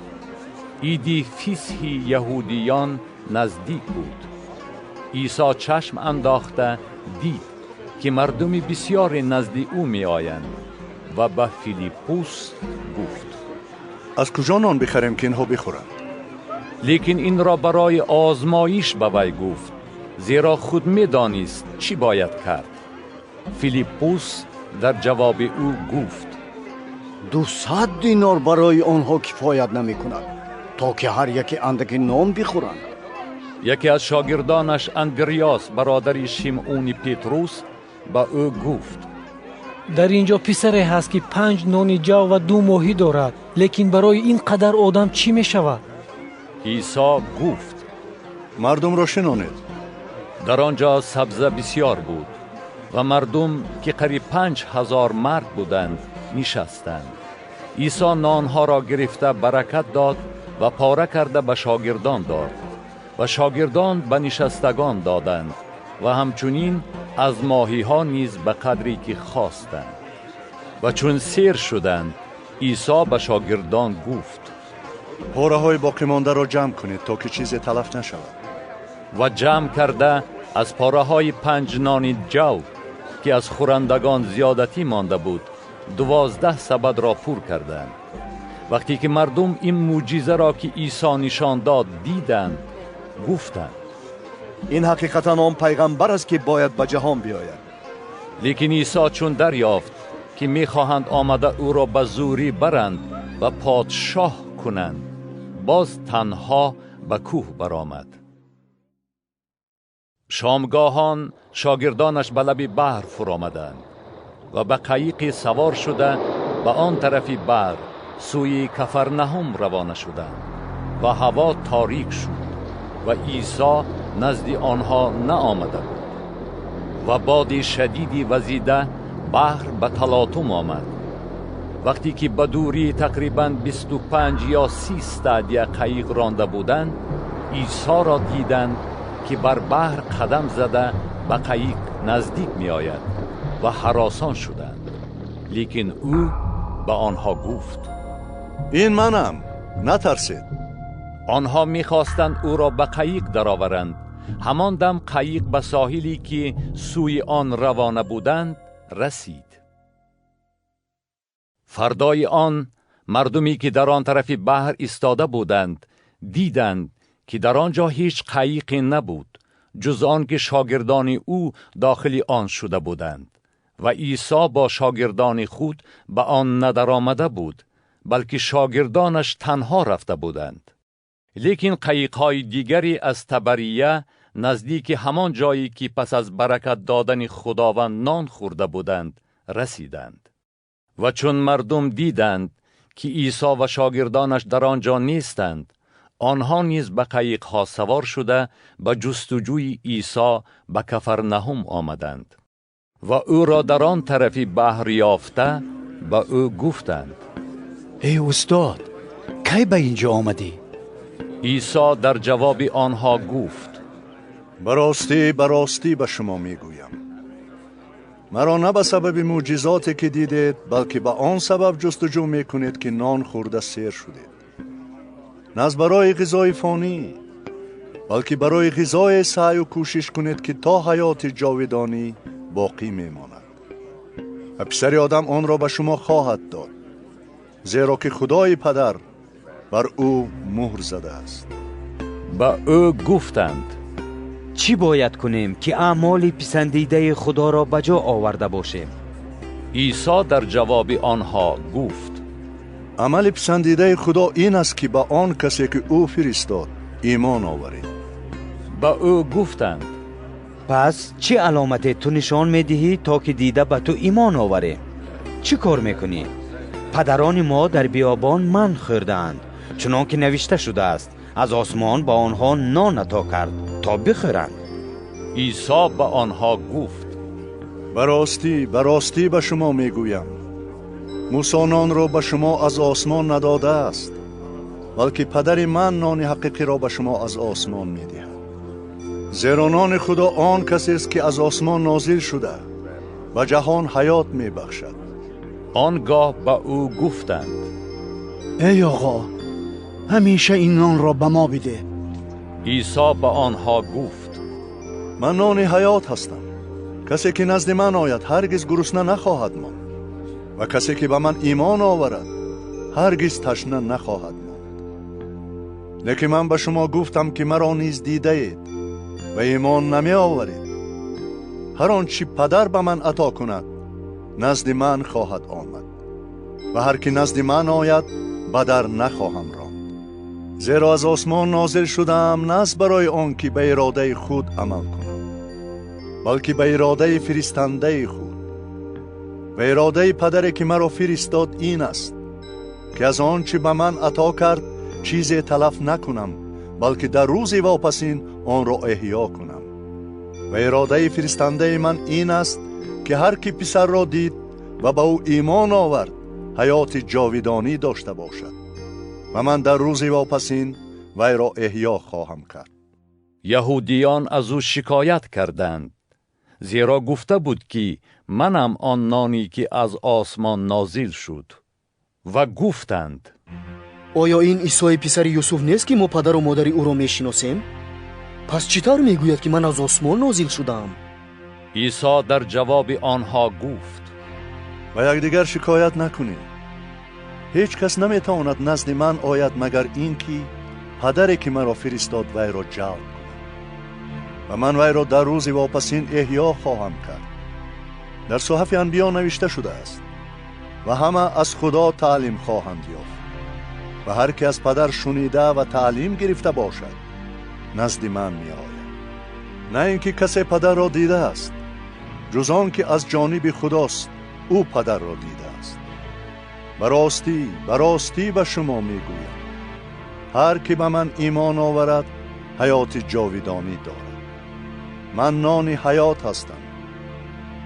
Иди фисҳи яҳудиён наздик буд. Исо чашм андохта дид ки мардуми бисёре назди ӯ меоянд ва ба Филиппус гуфт: аз куҷо нон бихарем ки инҳо бихӯранд? Лекин инро барои озмоиш ба вай гуфт, зеро худ медонист чӣ бояд кард. Филиппус дар ҷавоби ӯ гуфт: 200 динор барои онҳо кифоят намекунад, то ки ҳар яке андаке нон бихӯранд. Яке аз шогирдонаш, Андреас, бародари Шимъуни Петрус, ба ӯ гуфт: дар инҷо писаре ҳаст ки 5 нони ҷав ва 2 моҳӣ дорад, лекин барои ин қадар одам чӣ мешавад? Исо гуфт: мардумро шинонед. Дар он ҷо сабза бисёр буд ва мардум ки қариб 5000 мард буданд нишастанд. Исо нонҳоро гирифта баракат дод ва пора карда ба шогирдон дод ва шогирдон ба нишастагон доданд ва ҳамчунин аз моҳиҳо низ ба қадре ки хостанд. Ва чун сер шуданд, Исо ба шогирдон гуфт: пораҳои боқимондаро ҷамъ кунед то ки чизе талаф нашавад. Ва ҷамъ карда аз пораҳои 5 нони ҷав ки аз хӯрандагон зиёдатӣ монда буд, 12 сабадро пур карданд. Вақте ки мардум ин мӯъҷизаро ки Исо нишон дод диданд, гуфтанд: ин ҳақиқатан он пайғамбар аст ки бояд ба ҷаҳон биёяд. Лекин Исо чун дарёфт ки мехоҳанд омада ӯро ба зӯрӣ баранд ва подшоҳ кунанд, боз танҳо ба кӯҳ баромад. Шомгоҳон шогирдонаш ба лаби баҳр фуромаданд ва ба қаиқе савор шуда ба он тарафи баҳр сӯи Кафарнаҳум равона шуданд ва ҳаво торик шуд ва Исо назди онҳо наомада буд. Ва боди шадиди вазида баҳр ба талотум омад. Вақте ки ба дурии тақрибан 25 ё 30 стадия қаиқ ронда буданд, Исоро диданд ки бар баҳр қадам зада ба қаиқ наздик меояд ва ҳаросон шуданд. Лекин ӯ ба онҳо гуфт: ин манам, натарсед. Онҳо мехостанд ӯро ба қаиқ дароваранд. Ҳамон дам қаиқ ба соҳиле ки сӯи он равона буданд расид. Фардои он мардуме ки дар он тарафи баҳр истода буданд диданд ки дар он ҷо ҳеҷ қаиқе набуд, ҷуз он ки шогирдони ӯ дохили он шуда буданд ва Исо бо шогирдони худ ба он надаромада буд, балки шогирдонаш танҳо рафта буданд. Лекин қаиқҳои дигаре аз Табария наздики ҳамон ҷое ки пас аз баракат додани Худованд нон хӯрда буданд расиданд. Ва чун мардум диданд ки Исо ва шогирдонаш дар он ҷо нестанд, онҳо низ ба қаиқҳо савор шуда ба ҷустуҷӯи Исо ба Кафарнаҳум омаданд ва ӯро дар он тарафи баҳр ёфта ба ӯ гуфтанд: эй устод, кай ба ин ҷо омадӣ? Исо дар ҷавоби онҳо гуфт: ба ростӣ, ба ростӣ ба шумо мегӯям, Маро на ба сабаби мӯъҷизоте ки дидед, балки ба он сабаб ҷустуҷӯ мекунед ки нон хӯрда сер шудед. На аз барои ғизои фонӣ, балки барои ғизое саъю кӯшиш кунед ки то ҳаёти ҷовидонӣ боқӣ мемонад. Ва писари одам онро ба шумо хоҳад дод, зеро ки Худои Падар бар ӯ муҳр задааст. Ба ӯ гуфтанд: Чӣ бояд кунем ки аъмоли писандидаи Худоро ба ҷо оварда бошем? Исо дар ҷавоби онҳо гуфт: Амали писандидаи Худо ин аст ки ба он касе ки ӯ фиристод имон оваред. Ба ӯ гуфтанд: Пас чӣ аломате ту нишон медиҳӣ то ки дида ба ту имон оварем? Чӣ кор мекунӣ? Падарони мо дар биёбон ман хӯрдаанд, чунон ки навишта шудааст: аз осмон ба онҳо нон ато кард то бихӯранд. Исо ба онҳо гуфт: Ба ростӣ, ба ростӣ ба шумо мегӯям, Мусо нонро ба шумо аз осмон надодааст, балки Падари ман нони ҳақиқиро ба шумо аз осмон медиҳад. Зеро нони Худо он касест ки аз осмон нозил шуда ба ҷаҳон ҳаёт мебахшад. Он гоҳ ба ӯ гуфтанд: Эй оғо, ҳамеша ин нонро ба мо бидеҳ. Исо ба онҳо гуфт: Ман нони ҳаёт ҳастам. Касе ки назди ман ояд ҳаргиз гурусна нахоҳад монд, ва касе ки ба ман имон оварад ҳаргиз ташна нахоҳад монд. Лекин ман ба шумо гуфтам ки маро низ дидаед ва имон намеоваред. Ҳар он чӣ Падар ба ман ато кунад назди ман хоҳад омад, ва ҳар ки назди ман ояд ба дар нахоҳам ронд. Зеро аз осмон нозил шудаам на аз барои он ки ба иродаи худ амал кунам, балки ба иродаи фиристандаи худ. Ва иродаи Падаре ки маро фиристод ин аст ки аз он чӣ ба ман ато кард чизе талаф накунам, балки дар рӯзи вопасин онро эҳё кунам. Ва иродаи фиристандаи ман ин аст ки ҳар ки писарро дид ва ба ӯ имон овард ҳаёти ҷовидонӣ дошта бошад, ва ман дар рӯзи вопасин вайро эҳё хоҳам кард. Яҳудиён аз ӯ шикоят карданд, зеро гуфта буд ки манам он ноне ки аз осмон нозил шуд. Ва гуфтанд: Оё ин Исои писари Юсуф нест ки мо падару модари ӯро мешиносем? Пас чӣ тавр мегӯяд ки ман аз осмон нозил шудаам? Исо дар ҷавоби онҳо гуфт: Ба якдигар шикоят накунед. Ҳеҷ кас наметавонад назди ман ояд магар ин ки Падаре ки маро фиристод вайро ҷалб кунад, ва ман вайро дар рӯзи вопасин эҳё хоҳам кард. Дар суҳафи анбиё навишта шудааст: ва ҳама аз Худо таълим хоҳанд ёфт. Ва ҳар ки аз Падар шунида ва таълим гирифта бошад назди ман меояд. На ин ки касе Падарро дидааст, ҷуз он ки аз ҷониби Худост, ӯ Падарро дидааст. Ба ростӣ, ба ростӣ ба шумо мегӯям, ҳар ки ба ман имон оварад ҳаёти ҷовидонӣ дорад. Ман нони ҳаёт ҳастам.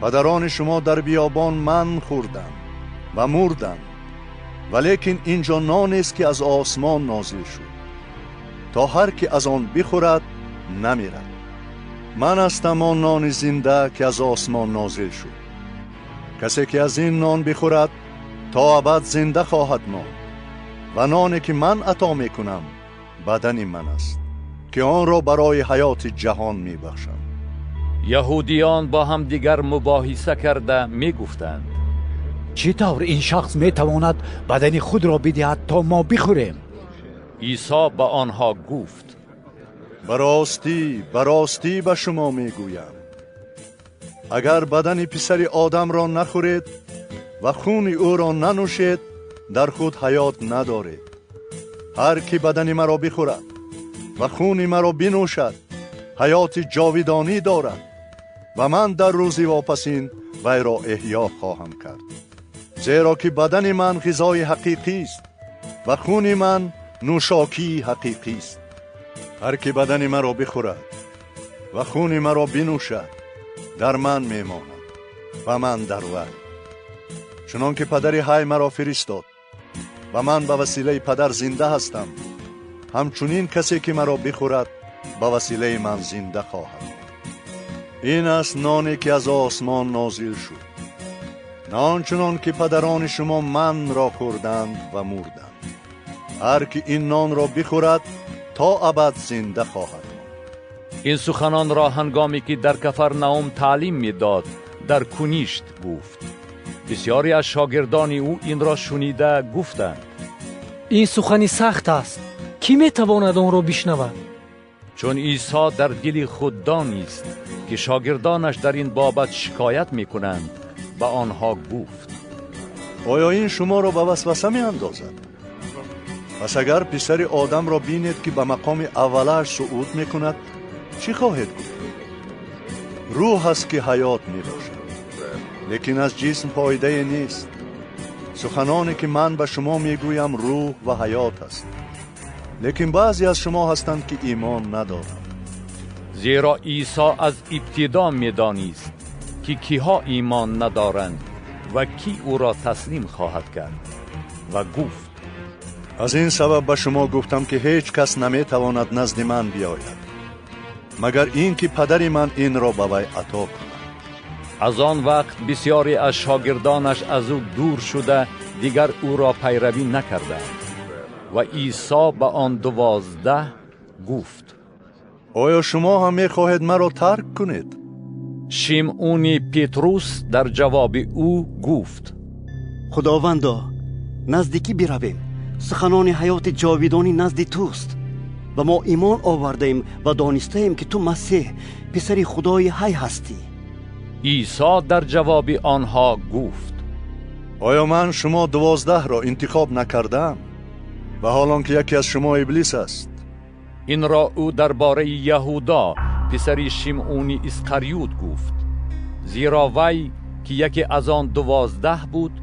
Падарони шумо дар биёбон ман хӯрданд ва мурданд, валекин инҷо нонест ки аз осмон нозил шуд, то ҳар ки аз он бихӯрад намирад. Ман ҳастам он нони зинда ки аз осмон нозил шуд. Касе ки аз ин нон бихӯрад то абад зинда хоҳад монд, ва ноне ки ман ато мекунам бадани ман аст ки онро барои ҳаёти ҷаҳон мебахшам. Яҳудиён бо ҳамдигар мубоҳиса карда мегуфтанд: Чӣ тавр ин шахс метавонад бадани худро бидиҳад то мо бихӯрем? Исо ба онҳо гуфт: Ба ростӣ, ба ростӣ ба шумо мегӯям, агар бадани писари одамро нахӯред ва хуни ӯро нанӯшед, дар худ ҳаёт надоред. Ҳар ки бадани маро бихӯрад ва хуни маро бинӯшад ҳаёти ҷовидонӣ дорад, ва ман дар рӯзи вопасин вайро эҳё хоҳам кард. Зеро ки бадани ман ғизои ҳақиқист ва хуни ман нӯшокии ҳақиқист. Ҳар ки бадани маро бихӯрад ва хуни маро бинӯшад дар ман мемонад ва ман дар вай. Чунон ки Падари ҳай маро фиристод ва ман ба василаи Падар зинда ҳастам, ҳамчунин касе ки маро бихӯрад ба василаи ман зинда хоҳад. Ин аст ноне ки аз осмон нозил шуд, на он чунон ки падарони шумо манро хӯрданд ва мурданд. Ҳар ки ин нонро бихӯрад, то абад зинда хоҳад монд. Ин суханонро ҳангоме ки дар Кафарнаум таълим медод, дар куништ гуфт. Бисёре аз шогирдони ӯ инро шунида гуфтанд: Ин сухани сахт аст, кӣ метавонад онро бишнавад? Чун Исо дар дили худ донист ки шогирдонаш дар ин бобат шикоят мекунанд, ба онҳо гуфт: Оё ин шуморо ба васваса меандозад? Пас агар писари одамро бинед ки ба мақоми аввалааш суъуд мекунад, чӣ хоҳед гуфт? Рӯҳ аст ки ҳаёт мебошад, лекин аз ҷисм фоидае нест. Суханоне ки ман ба шумо мегӯям, рӯҳ ва ҳаёт аст. Лекин баъзе аз шумо ҳастанд ки имон надоранд. Зеро Исо аз ибтидо медонист ки киҳо имон надоранд ва кӣ ӯро таслим хоҳад кард, ва гуфт: Аз ин сабаб ба шумо гуфтам ки ҳеҷ кас наметавонад назди ман биёяд, магар ин ки падари ман инро ба вай ато кунад. Аз он вақт бисёре аз шогирдонаш аз ӯ дур шуда, дигар ӯро пайравӣ накарданд. Ва Исо ба он 12 гуфт: Оё шумо ҳам мехоҳед маро тарк кунед? Шимъуни Петрус дар ҷавоби ӯ гуфт: Худовандо, назди кӣ биравем? Суханони ҳаёти ҷовидонӣ назди туст ва мо имон овардаем ва донистаем ки ту Масеҳ, писари Худои ҳай ҳастӣ. Исо дар ҷавоби онҳо гуфт: Оё ман шумо 12-ро интихоб накардаам? Ва ҳол он ки яке аз шумо иблис аст. Инро ӯ дар бораи Яҳудо, писари Шимъуни Исқариют, гуфт, зеро вай ки яке аз он 12 буд,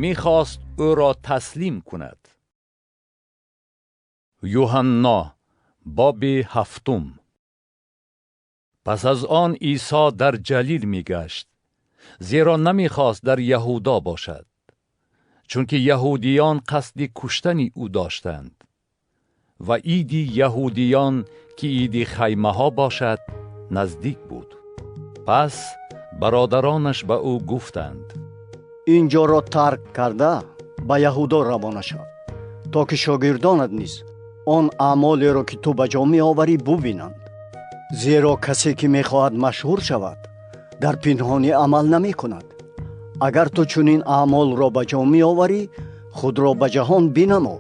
мехост ӯро таслим кунад. Юҳанно, боби ҳафтум. Пас аз он Исо дар Ҷалил мегашт, зеро намехост дар Яҳудо бошад, чунки яҳудиён қасди куштани ӯ доштанд. Ва иди яҳудиён, ки иди хаймаҳо бошад, наздик буд. Пас бародаронаш ба ӯ гуфтанд: Ин ҷоро тарк карда ба Яҳудо равона шав, то ки шогирдонат низ он аъмолеро ки ту ба ҷо меоварӣ бубинанд. Зеро касе ки мехоҳад машҳур шавад, дар пинҳонӣ амал намекунад. Агар ту чунин аъмолро ба ҷо меоварӣ, худро ба ҷаҳон бинамо.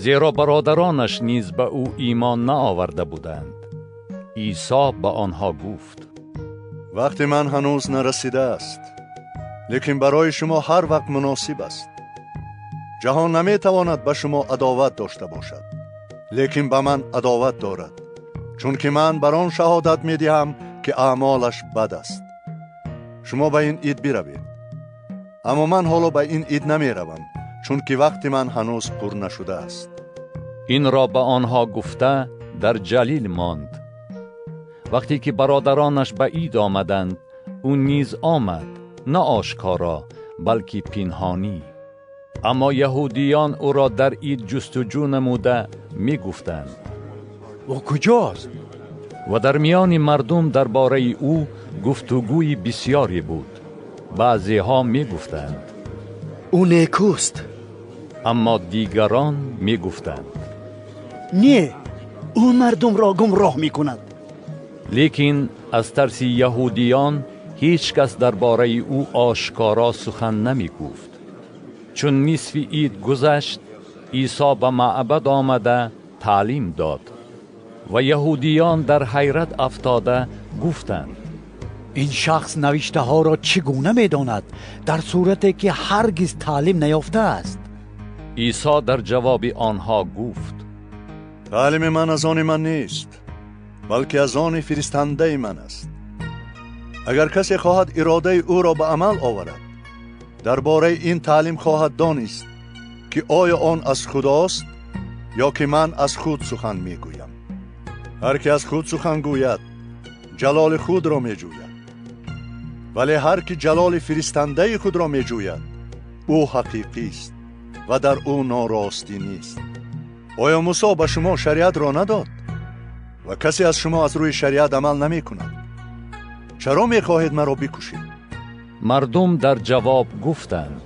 Зеро бародаронаш низ ба ӯ имон наоварда буданд. Исо ба онҳо гуфт: Вақти ман ҳанӯз нарасидааст, лекин барои шумо ҳар вақт муносиб аст. Ҷаҳон наметавонад ба шумо адоват дошта бошад, лекин ба ман адоват дорад, чунки ман бар он шаҳодат медиҳам ки аъмолаш бад аст. Шумо ба ин ид биравед, аммо ман ҳоло ба ин ид намеравам, чунки вақти ман ҳанӯз пур нашудааст. Инро ба онҳо гуфта дар Ҷалил монд. Вақте ки бародаронаш ба ид омаданд, ӯ низ омад, на ошкоро, балки пинҳонӣ. Аммо яҳудиён ӯро дар ид ҷустуҷӯ намуда мегуфтанд: Ӯ куҷост? Ва дар миёни мардум дар бораи ӯ гуфтугӯи бисёре буд. Баъзеҳо мегуфтанд: Ӯ некӯст. Аммо дигарон мегуфтанд: Не, ӯ мардумро гумроҳ мекунад. Лекин аз тарси яҳудиён ҳеҷ кас дар бораи ӯ ошкоро сухан намегуфт. Чун нисфи ид гузашт, Исо ба маъбад омада таълим дод. Ва яҳудиён дар ҳайрат афтода гуфтанд: Ин шахс навиштаҳоро чӣ гуна медонад, дар сурате ки ҳаргиз таълим наёфтааст? Исо дар ҷавоби онҳо гуфт: Таълими ман аз они ман нест, балки аз они фиристандаи ман аст. Агар касе хоҳад иродаи ӯро ба амал оварад, дар бораи ин таълим хоҳад донист ки оё он аз Худост ё ки ман аз худ сухан мегӯям. Ҳар ки аз худ сухан гӯяд, ҷалоли худро меҷӯяд, вале ҳар ки ҷалоли фиристандаи худро меҷӯяд, ӯ ҳақиқист ва дар ӯ норостӣ нест. Оё Мусо ба шумо шариатро надод? Ва касе аз шумо аз рӯи шариат амал намекунад. Чаро мехоҳед маро бикушед? Мардум дар ҷавоб гуфтанд: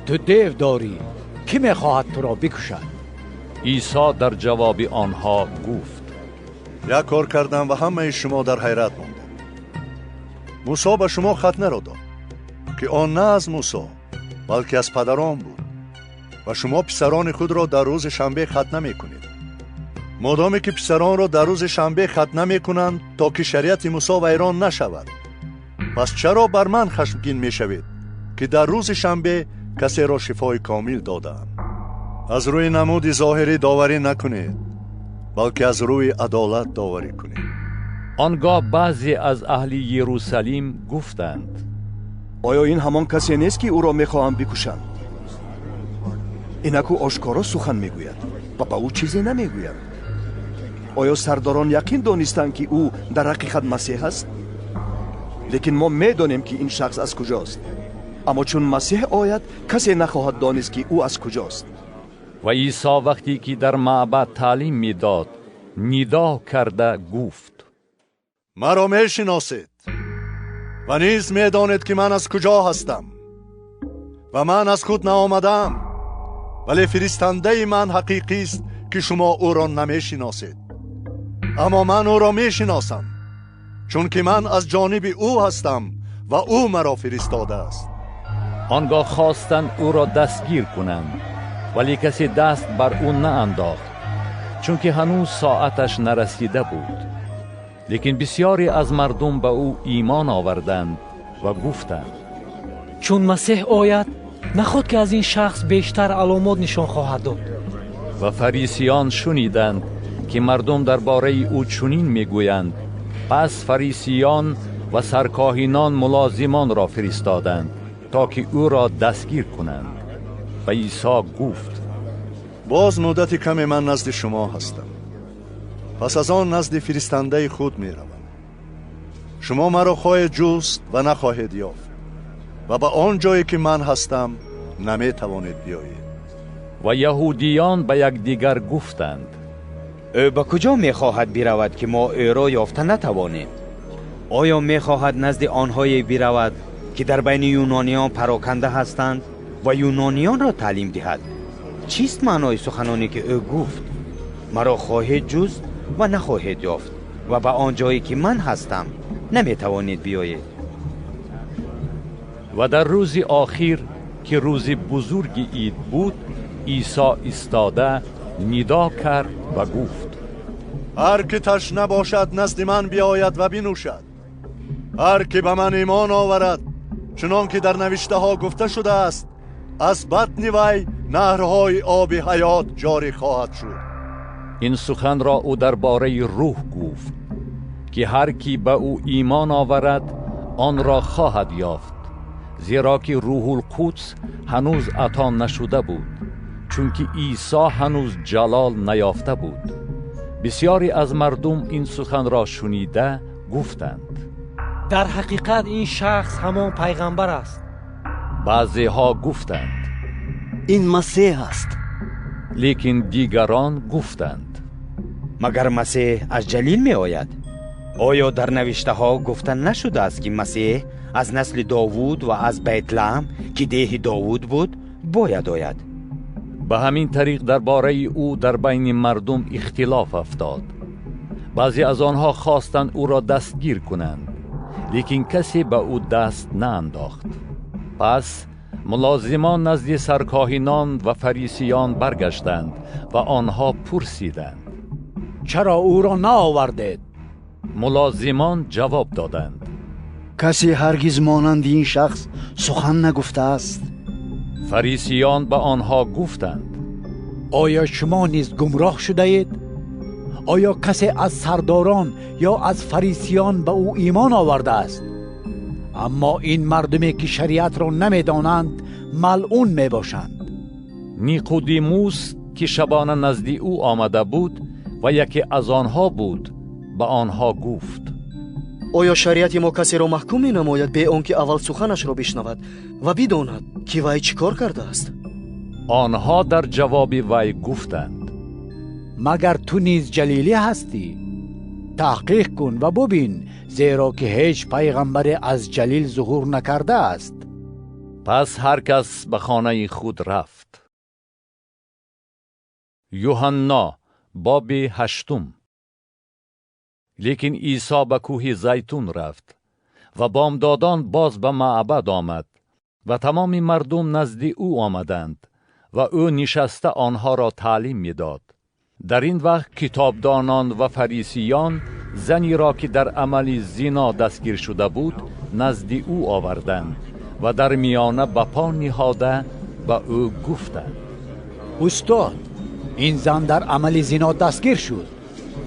Ту дев дорӣ, кӣ мехоҳад туро бикушад? Исо дар ҷавоби онҳо гуфт: Як кор кардам ва ҳамаи шумо дар ҳайрат мондед. Мусо ба шумо хатнаро дод, ки он на аз Мусо, балки аз падарон буд, ва шумо писарони худро дар рӯзи шанбе хатна мекунед. Модоме ки писаронро дар рӯзи шанбе хатна мекунанд, то ки шариати Мусо вайрон нашавад, пас чаро бар ман хашмгин мешавед, ки дар рӯзи шанбе касеро шифои комил додаам? Аз рӯи намуди зоҳирӣ доварӣ накунед, балки аз рӯи адолат доварӣ кунед. Он гоҳ баъзе аз аҳли Ерусалим гуфтанд: Оё ин ҳамон касе нест, ки ӯро мехоҳам бикушанд? Инак ӯ ошкоро сухан мегӯяд ва ба ӯ чизе намегӯянд. Оё сардорон яқин донистанд, ки ӯ дар ҳақиқат Масеҳ аст? Лекин мо медонем, ки ин шахс аз куҷост. Аммо чун Масеҳ ояд, касе нахоҳад донист, ки ӯ аз куҷост. Ва Исо вақте ки дар маъбад таълим медод, нидо карда гуфт: Маро мешиносед ва низ медонед, ки ман аз куҷо ҳастам. Ва ман аз худ наомадаам, вале фиристандаи ман ҳақиқист, ки шумо ӯро намешиносед. Аммо ман ӯро мешиносам, чунки ман аз ҷониби ӯ ҳастам ва ӯ маро фиристодааст. Он гоҳ хостанд ӯро дастгир кунанд, вале касе даст бар ӯ наандохт, чунки ҳанӯз соаташ нарасида буд. Лекин бисёре аз мардум ба ӯ имон оварданд ва гуфтанд: Чун Масеҳ ояд, наход ки аз ин шахс бештар аломот нишон хоҳад дод. Ва фарисиён шуниданд, ки мардум дар бораи ӯ чунин мегӯянд. Пас фарисиён ва саркоҳинон мулозимонро фиристоданд, то ки ӯро дастгир кунанд. Ва Исо гуфт: Боз муддати каме ман назди шумо ҳастам. Пас аз он назди фиристандаи худ меравам. Шумо маро хоҳед ҷуст ва нахоҳед ёфт, ва ба он ҷое ки ман ҳастам наметавонед биёед. Ва яҳудиён ба якдигар гуфтанд: Ӯ ба куҷо мехоҳад биравад, ки мо ӯро ёфта натавонем? Оё мехоҳад назди онҳое биравад, ки дар байни юнониён пароканда ҳастанд ва юнониёнро таълим диҳад? Чист маънои суханоне, ки ӯ гуфт: маро хоҳед ҷуст ва нахоҳед ёфт ва ба он ҷое ки ман ҳастам наметавонед биёед? Ва дар рӯзи охир, ки рӯзи бузурги ид буд, Исо истода нидо кард ва гуфт: Ҳар ки ташна бошад, назди ман биёяд ва бинӯшад. Ҳар ки ба ман имон оварад, чунон ки дар навиштаҳо гуфта шудааст, аз батни вай наҳрҳои оби ҳаёт ҷорӣ хоҳад шуд. Ин суханро ӯ дар бораи рӯҳ гуфт, ки ҳар ки ба ӯ имон оварад, онро хоҳад ёфт, зеро ки Рӯҳулқудс ҳанӯз ато нашуда буд, чунки Исо ҳанӯз ҷалол наёфта буд. Бисёре аз мардум ин суханро шунида гуфтанд: Дар ҳақиқат ин шахс ҳамон пайғамбар аст. Баъзеҳо гуфтанд: Ин Масеҳ аст. Лекин дигарон гуфтанд: Магар Масеҳ аз Ҷалил меояд? Оё дар навиштаҳо гуфта нашудааст, ки Масеҳ аз насли Довуд ва аз Байтлаҳм, ки деҳи Довуд буд, бояд ояд? Ба ҳамин тариқ дар бораи ӯ дар байни мардум ихтилоф афтод. Баъзе аз онҳо хостанд ӯро дастгир кунанд, лекин касе ба ӯ даст наандохт. Пас мулозимон назди саркоҳинон ва фарисиён баргаштанд ва онҳо пурсиданд: Чаро ӯро наовардед? Мулозимон ҷавоб доданд: Касе ҳаргиз монанди ин шахс сухан нагуфтааст. Фарисиён ба онҳо гуфтанд: Оё шумо низ гумроҳ шудаед? Оё касе аз сардорон ё аз фарисиён ба ӯ имон овардааст? Аммо ин мардуме ки шариатро намедонанд, малъун мебошанд. Никодимус, ки шабона назди ӯ омада буд ва яке аз онҳо буд, ба онҳо гуфт: Оё шариати мо касеро маҳкум менамояд, бе он ки аввал суханашро бишнавад ва бидонад, ки вай чӣ кор кардааст? Онҳо дар ҷавоби вай гуфтанд: Магар ту низ ҷалилӣ ҳастӣ? таҳқиқ кун ва бубин, зеро ки ҳеҷ пайғамбаре аз Ҷалил зуҳур накардааст. Пас ҳар кас ба хонаи худ рафт. Юҳанно, боби ҳаштум. Лекин Исо ба кӯҳи Зайтун рафт ва бомдодон боз ба маъбад омад ва тамоми мардум назди ӯ омаданд ва ӯ нишаста онҳоро таълим медод. Дар ин вақт китобдонон ва фарисиён занеро ки дар амали зино дастгир шуда буд назди ӯ оварданд ва дар миёна ба по ниҳода ба ӯ гуфтанд: устод, ин зан дар амали зино дастгир шуд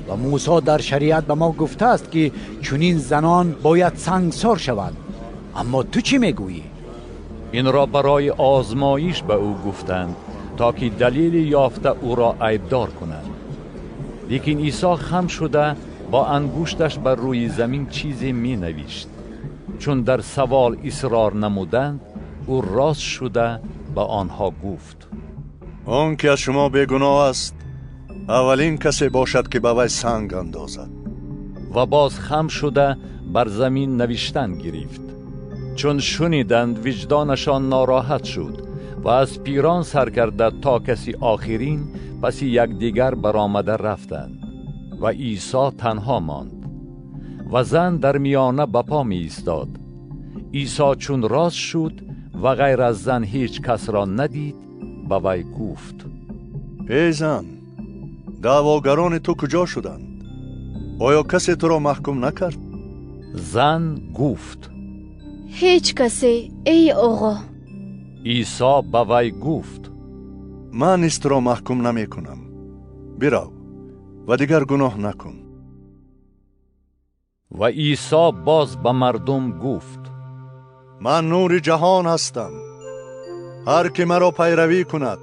ва Мусо дар шариат ба мо гуфтааст ки чунин занон бояд сангсор шаванд. Аммо ту чӣ мегӯӣ? Инро барои озмоиш ба ӯ гуфтанд то ки далели ёфта ӯро айбдор кунанд. Лекин Исо хам шуда бо ангушташ бар рӯи замин чизе менавишт. Чун дар савол исрор намуданд, ӯ рост шуда ба онҳо гуфт: он ки аз шумо бегуноҳ аст, аввалин касе бошад ки ба вай санг андозад. Ва боз хам шуда бар замин навиштан гирифт. Чун шуниданд, виҷдонашон нороҳат шуд ва аз пирон сар карда то каси охирин паси якдигар баромада рафтанд ва Исо танҳо монд ва зан дар миёна ба по меистод. Исо чун рост шуд ва ғайр аз зан ҳеҷ касро надид, ба вай гуфт: эй зан, даъвогарони ту куҷо шуданд? Оё касе туро маҳкум накард? Зан гуфт: ҳеҷ касе, эй оғо. Исо ба вай гуфт: ман низ туро маҳкум намекунам. Бирав ва дигар гуноҳ накун. Ва Исо боз ба мардум гуфт: ман нури ҷаҳон ҳастам. Ҳар ки маро пайравӣ кунад,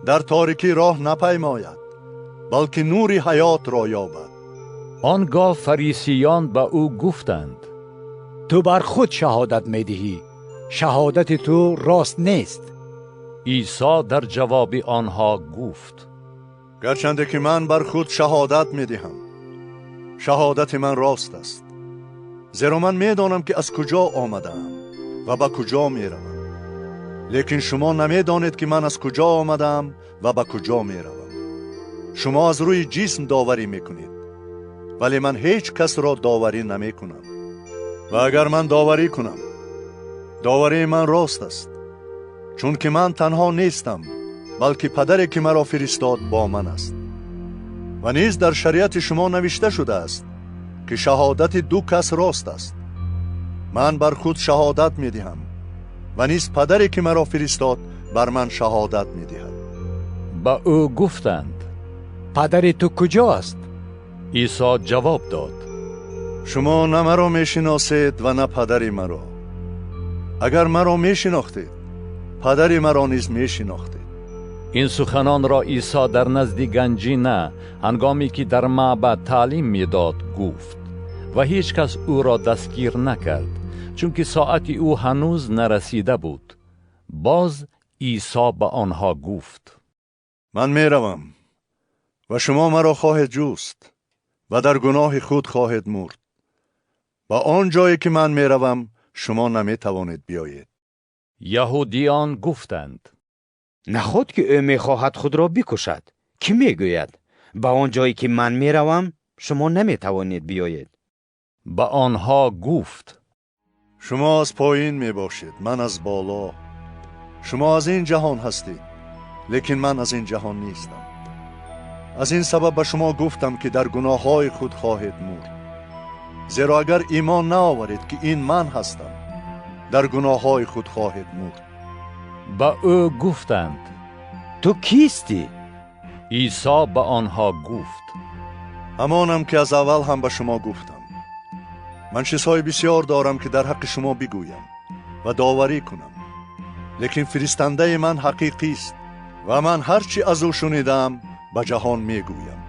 дар торикӣ роҳ напаймояд, балки нури ҳаётро ёбад. Он гоҳ фарисиён ба ӯ гуфтанд: ту бар худ шаҳодат медиҳӣ, шаҳодати ту рост нест. Исо дар ҷавоби онҳо гуфт: гарчанде ки ман бар худ шаҳодат медиҳам, шаҳодати ман рост аст, зеро ман медонам ки аз куҷо омадаам ва ба куҷо меравам. Лекин шумо намедонед ки ман аз куҷо омадаам ва ба куҷо меравам. Шумо аз рӯи ҷисм доварӣ мекунед, вале ман ҳеҷ касро доварӣ намекунам. Ва агар ман доварӣ кунам, доварии ман рост аст, чунки ман танҳо нестам, балки падаре ки маро фиристод бо ман аст. Ва низ дар шариати шумо навишта шудааст ки шаҳодати ду кас рост аст. Ман бар худ шаҳодат медиҳам ва низ падаре ки маро фиристод бар ман шаҳодат медиҳад. Ба ӯ гуфтанд: падари ту куҷост? Исо ҷавоб дод: шумо на маро мешиносед ва на падари маро. Агар маро мешинохтед, падари маро низ мешинохтед. Ин суханонро Исо дар назди ганҷина, ҳангоме ки дар маъбад таълим медод, гуфт ва ҳеҷ кас ӯро дастгир накард, чунки соати ӯ ҳанӯз нарасида буд. Боз Исо ба онҳо гуфт: ман меравам ва шумо маро хоҳед ҷуст ва дар гуноҳи худ хоҳед мурд. Ба он ҷое ки ман меравам, шумо наметавонед биёед. Яҳудиён гуфтанд: наход ки ӯ мехоҳад худро бикушад, кӣ мегӯяд ба он ҷое ки ман меравам, шумо наметавонед биёед? Ба онҳо гуфт: шумо аз поин мебошед, ман аз боло. Шумо аз ин ҷаҳон ҳастед, лекин ман аз ин ҷаҳон нестам. Аз ин сабаб ба шумо гуфтам ки дар гуноҳҳои худ хоҳед мурд. Зеро агар имон наоваред ки ин ман ҳастам, дар гуноҳҳои худ хоҳед мурд. Ба ӯ гуфтанд: ту кистӣ? Исо ба онҳо гуфт: ҳамонам ки аз аввал ҳам ба шумо гуфтам. Ман чизҳои бисёр дорам ки дар ҳаққи шумо бигӯям ва доварӣ кунам, лекин фиристандаи ман ҳақиқист ва ман ҳар чӣ аз ӯ шунидам ба ҷаҳон мегӯям.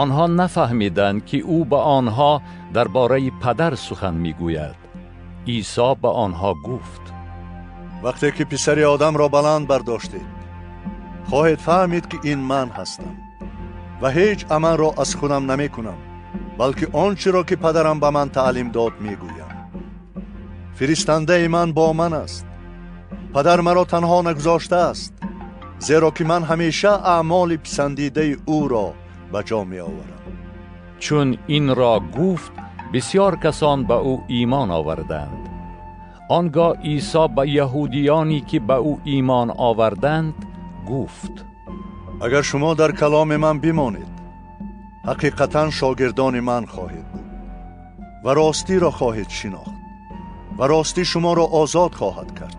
Онҳо нафаҳмиданд ки ӯ ба онҳо дар бораи падар сухан мегӯяд. Исо ба онҳо гуфт: вақте ки писари одамро баланд бардоштед, хоҳед фаҳмид ки ин ман ҳастам ва ҳеҷ амалро аз худам намекунам, بلکه آنچه را که پدرم به من تعلیم داد میگویم. فرستنده من با من است. پدر مرا تنها نگذاشته است، زیرا که من همیشه اعمال پسندیده او را به جا می آورم. چون این را گفت بسیار کسان به او ایمان آوردند. آنگاه عیسی به یهودیانی که به او ایمان آوردند گفت: اگر شما در کلام من بمانید، حقیقتا شاگردان من خواهید بود و راستی را خواهید شناخت و راستی شما را آزاد خواهد کرد.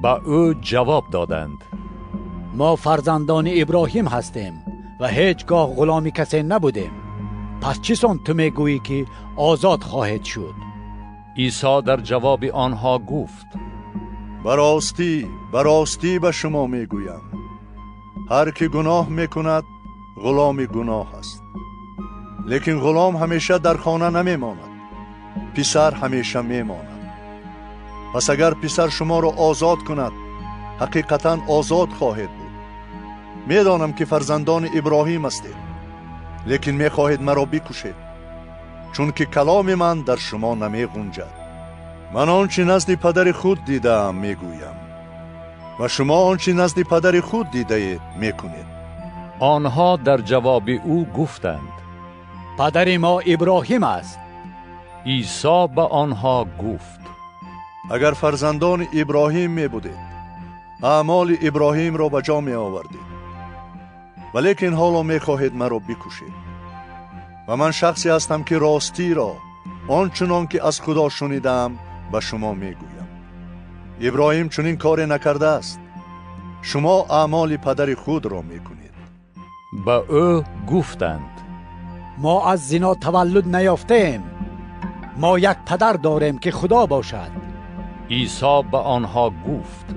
به او جواب دادند: ما فرزندان ابراهیم هستیم و هیچگاه غلام کسی نبودیم. پس چیسان تو میگویی که آزاد خواهید شد؟ عیسی در جواب آنها گفت: براستی براستی به شما میگویم، هر که گناه میکند غلام گناه است. لیکن غلام همیشه در خانه نمیماند، پسر همیشه میماند. پس اگر پسر شما را آزاد کند، حقیقتا آزاد خواهید بود. میدانم که فرزندان ابراهیم هستید، لیکن میخواهید مرا بکشید، چون که کلام من در شما نمی گنجد. من آنچه نزد پدر خود دیدم میگویم و شما آنچه نزد پدر خود دیده اید میکنید. آنها در جواب او گفتند: پدر ما ابراهیم است. عیسی به آنها گفت: اگر فرزندان ابراهیم می بودید، اعمال ابراهیم را به جا می آوردید، ولیکن حالا می خواهید مرا بکشید. و من شخصی هستم که راستی را آنچنان که از خدا شنیدم به شما می گویم. ابراهیم چنین کاری نکرده است. شما اعمال پدر خود را می کنید. به او گفتند: ما از زنا تولد نیافتیم، ما یک پدر داریم که خدا باشد. عیسی به آنها گفت: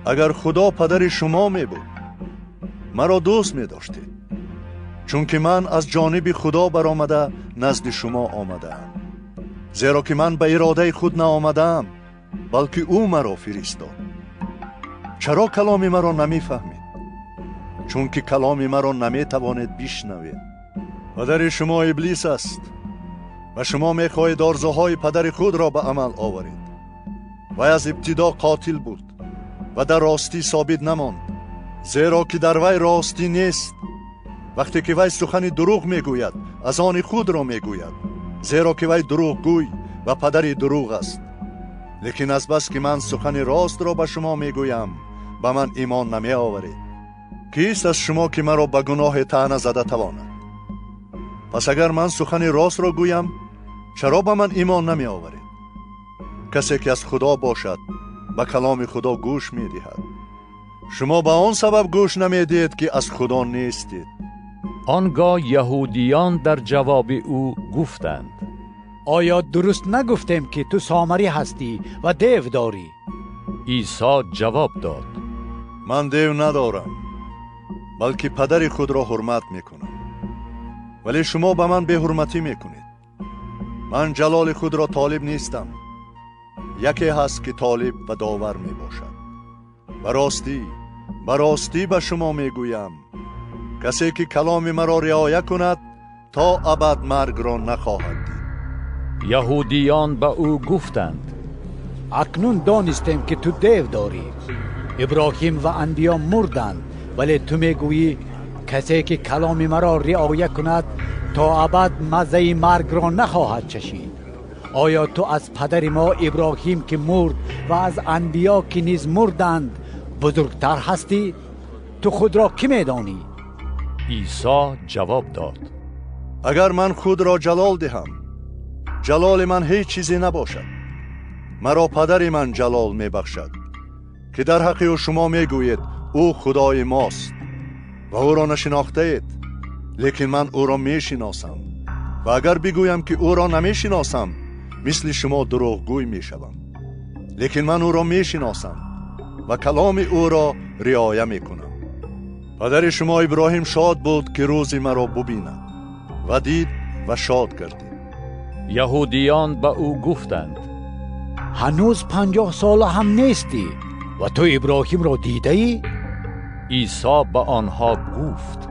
اگر خدا پدر شما می بود، مرا دوست می داشتید، چون که من از جانب خدا برآمده نزد شما آمدم. زیرا که من به اراده خود نآمدم، بلکه او مرا فرستاد. چرا کلام مرا نمیفهمید؟ چون که کلام مرا نمیتوانید بشنوید. پدر شما ابلیس است و شما میخواهید آرزوهای پدر خود را به عمل آورید. وی از ابتدا قاتل بود و در راستی ثابت نماند، زیرا که در وی راستی نیست. وقتی که وی سخن دروغ میگوید، از آن خود را میگوید، زیرا که وی دروغگوی و پدر دروغ است. لیکن از بس که من سخن راست را به شما میگویم، به من ایمان نمی آورید. کیست از شما که مرا به گناه طعنه زده تواند؟ پس اگر من سخن راست را گویم، چرا به من ایمان نمی آورید؟ کسی که از خدا باشد به کلام خدا گوش می دهد. شما به آن سبب گوش نمی دهید که از خدا نیستید. آنگاه یهودیان در جواب او گفتند: آیا درست نگفتیم که تو سامری هستی و دیو داری؟ عیسی جواب داد: من دیو ندارم، بلکه پدر خود را حرمت می کنم. ولی شما به من بی‌حرمتی می کنید. من جلال خود را طالب نیستم. یکی هست که طالب و داور می باشد. براستی براستی به شما می گویم، کسی که کلام مرا رعایت کند تا ابد مرگ را نخواهد دید. یهودیان به او گفتند: اکنون دانستیم که تو دیو داری. ابراهیم و انبیا مردند، ولی تو میگویی کسی که کلام مرا رعایت کند تا ابد مزه مرگ را نخواهد چشید. آیا تو از پدر ما ابراهیم که مرد و از انبیا که نیز مردند بزرگتر هستی؟ تو خود را کی میدانی؟ عیسی جواب داد: اگر من خود را جلال دهم، جلال من هیچ چیزی نباشد. مرا پدر من جلال میبخشد که در حق او شما میگویید او خدای ماست و او را نشناخته اید، لیکن من او را میشناسم. و اگر بگویم که او را نمیشناسم، مثل شما دروغگوی میشوم. لیکن من او را میشناسم و کلام او را رعایت میکنم. پدر شما ابراهیم شاد بود که روزی مرا ببیند و دید و شاد گردید. یهودیان به او گفتند: هنوز 50 ساله هم نیستی و تو ابراهیم را دیده ای؟ عیسی به آنها گفت: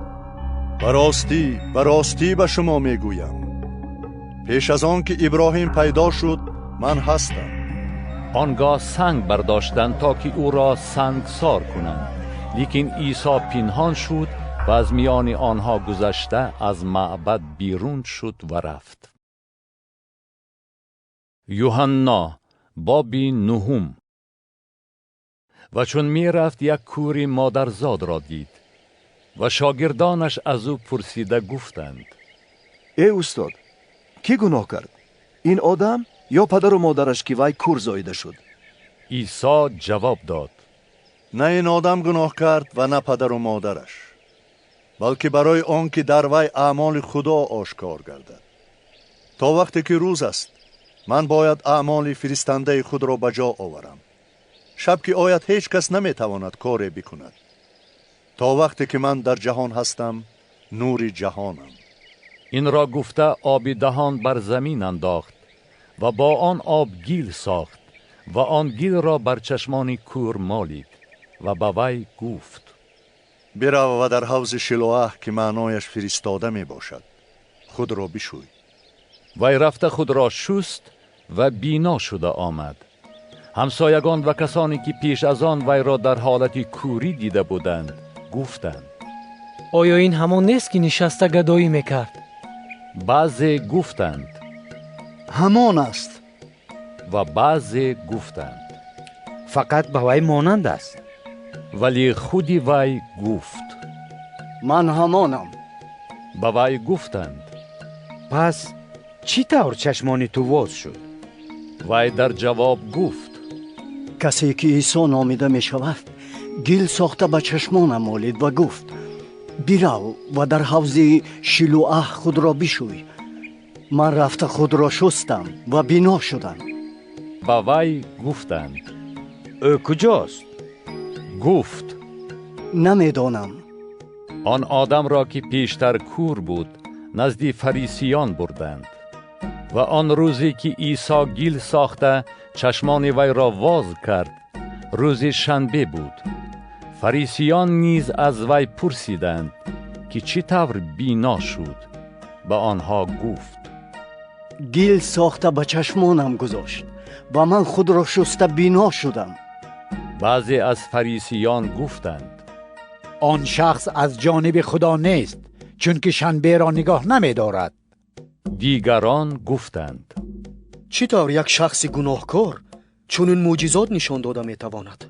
براستی براستی به شما میگویم، Пеш аз он ки Иброҳим пайдо шуд, ман ҳастам. Он гоҳ санг бардоштанд, то ки ӯ ро сангсор кунанд. Лекин Исо пинҳон шуд ва аз миёни онҳо гузашта аз маъбад берун шуд ва рафт. Юҳанно, боби нуҳум. Ва чун мерафт, як кӯри модарзод ро дид ва шогирдонаш аз ӯ пурсида гуфтанд: Э устод, кӣ гуноҳ кард, ин одам ё падару модараш, ки вай кӯр зоида шуд? Исо ҷавоб дод: На ин одам гуноҳ кард ва на падару модараш, балки барои он ки дар вай аъмоли Худо ошкор гардад. То вақте ки рӯз аст, ман бояд аъмоли фиристандаи худро ба ҷо оварам. Шаб ки ояд, ҳеҷ кас наметавонад коре бикунад. То вақте ки ман дар ҷаҳон ҳастам, нури ҷаҳонам. Инро гуфта, оби даҳон бар замин андохт ва бо он об гил сохт ва он гилро бар чашмони кӯр молид ва ба вай гуфт: Бирав ва дар ҳавзи Шилоаҳ, ки маънояш фиристода мебошад, худро бишӯй. Вай рафта худро шуст ва бино шуда омад. Ҳамсоягон ва касоне ки пеш аз он вайро дар ҳолати кӯрӣ дида буданд, гуфтанд: Оё ин ҳамон нест, ки нишаста гадоӣ мекард? Баъзе гуфтанд: Ҳамон аст. Ва баъзе гуфтанд: Фақат ба вай монанд аст. Вале худи вай гуфт: Ман ҳамонам. Ба вай гуфтанд: Пас чӣ тавр чашмони ту воз шуд? Вай дар ҷавоб гуфт: Касе ки Исо номида мешавад, гил сохта ба чашмонам молид ва гуфт: бирав ва дар ҳавзи Шилӯаҳ худро бишӯй. Ман рафта худро шустам ва бино шудам. Ба вай гуфтанд: Ӯ куҷост? Гуфт: Намедонам. Он одамро, ки пештар кӯр буд, назди фарисиён бурданд. Ва он рӯзе ки Исо гил сохта чашмони вайро воз кард, рӯзи шанбе буд. Фарисиён низ аз вай пурсиданд, ки чӣ тавр бино шуд. Ба онҳо гуфт: Гил сохта ба чашмонам гузошт ва ман худро шуста бино шудам. Баъзе аз фарисиён гуфтанд: Он шахс аз ҷониби Худо нест, чунки шанберо нигоҳ намедорад. Дигарон гуфтанд: Чӣ тавр як шахси гуноҳкор чунин мӯъҷизот нишон дода метавонад?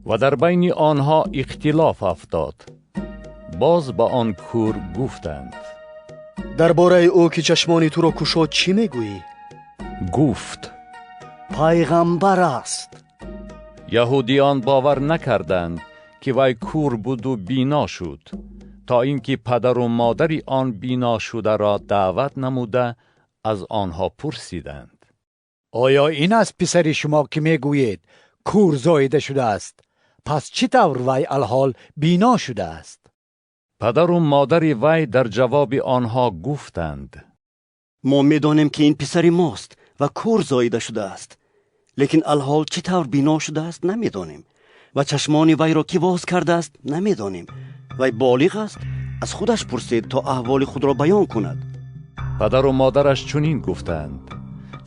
Ва дар байни онҳо ихтилоф афтод. Боз ба он кӯр гуфтанд: Дар бораи ӯ, ки чашмони туро кушод, чӣ мегӯӣ? Гуфт: Пайғамбар аст. Яҳудиён бовар накарданд, ки вай кӯр буду бино шуд, то ин ки падару модари он биношударо даъват намуда, аз онҳо пурсиданд: Оё ин аст писари шумо, ки мегӯед, кӯр зоида шудааст? Пас чӣ тавр вай алҳол бино шудааст? Падару модари вай дар ҷавоби онҳо гуфтанд: Мо медонем, ки ин писари мост ва кӯр зоида шудааст, лекин алҳол чӣ тавр бино шудааст, намедонем ва чашмони вайро кӣ воз кардааст, намедонем. Вай болиғ аст, аз худаш пурсед, то аҳволи худро баён кунад. Падару модараш чунин гуфтанд,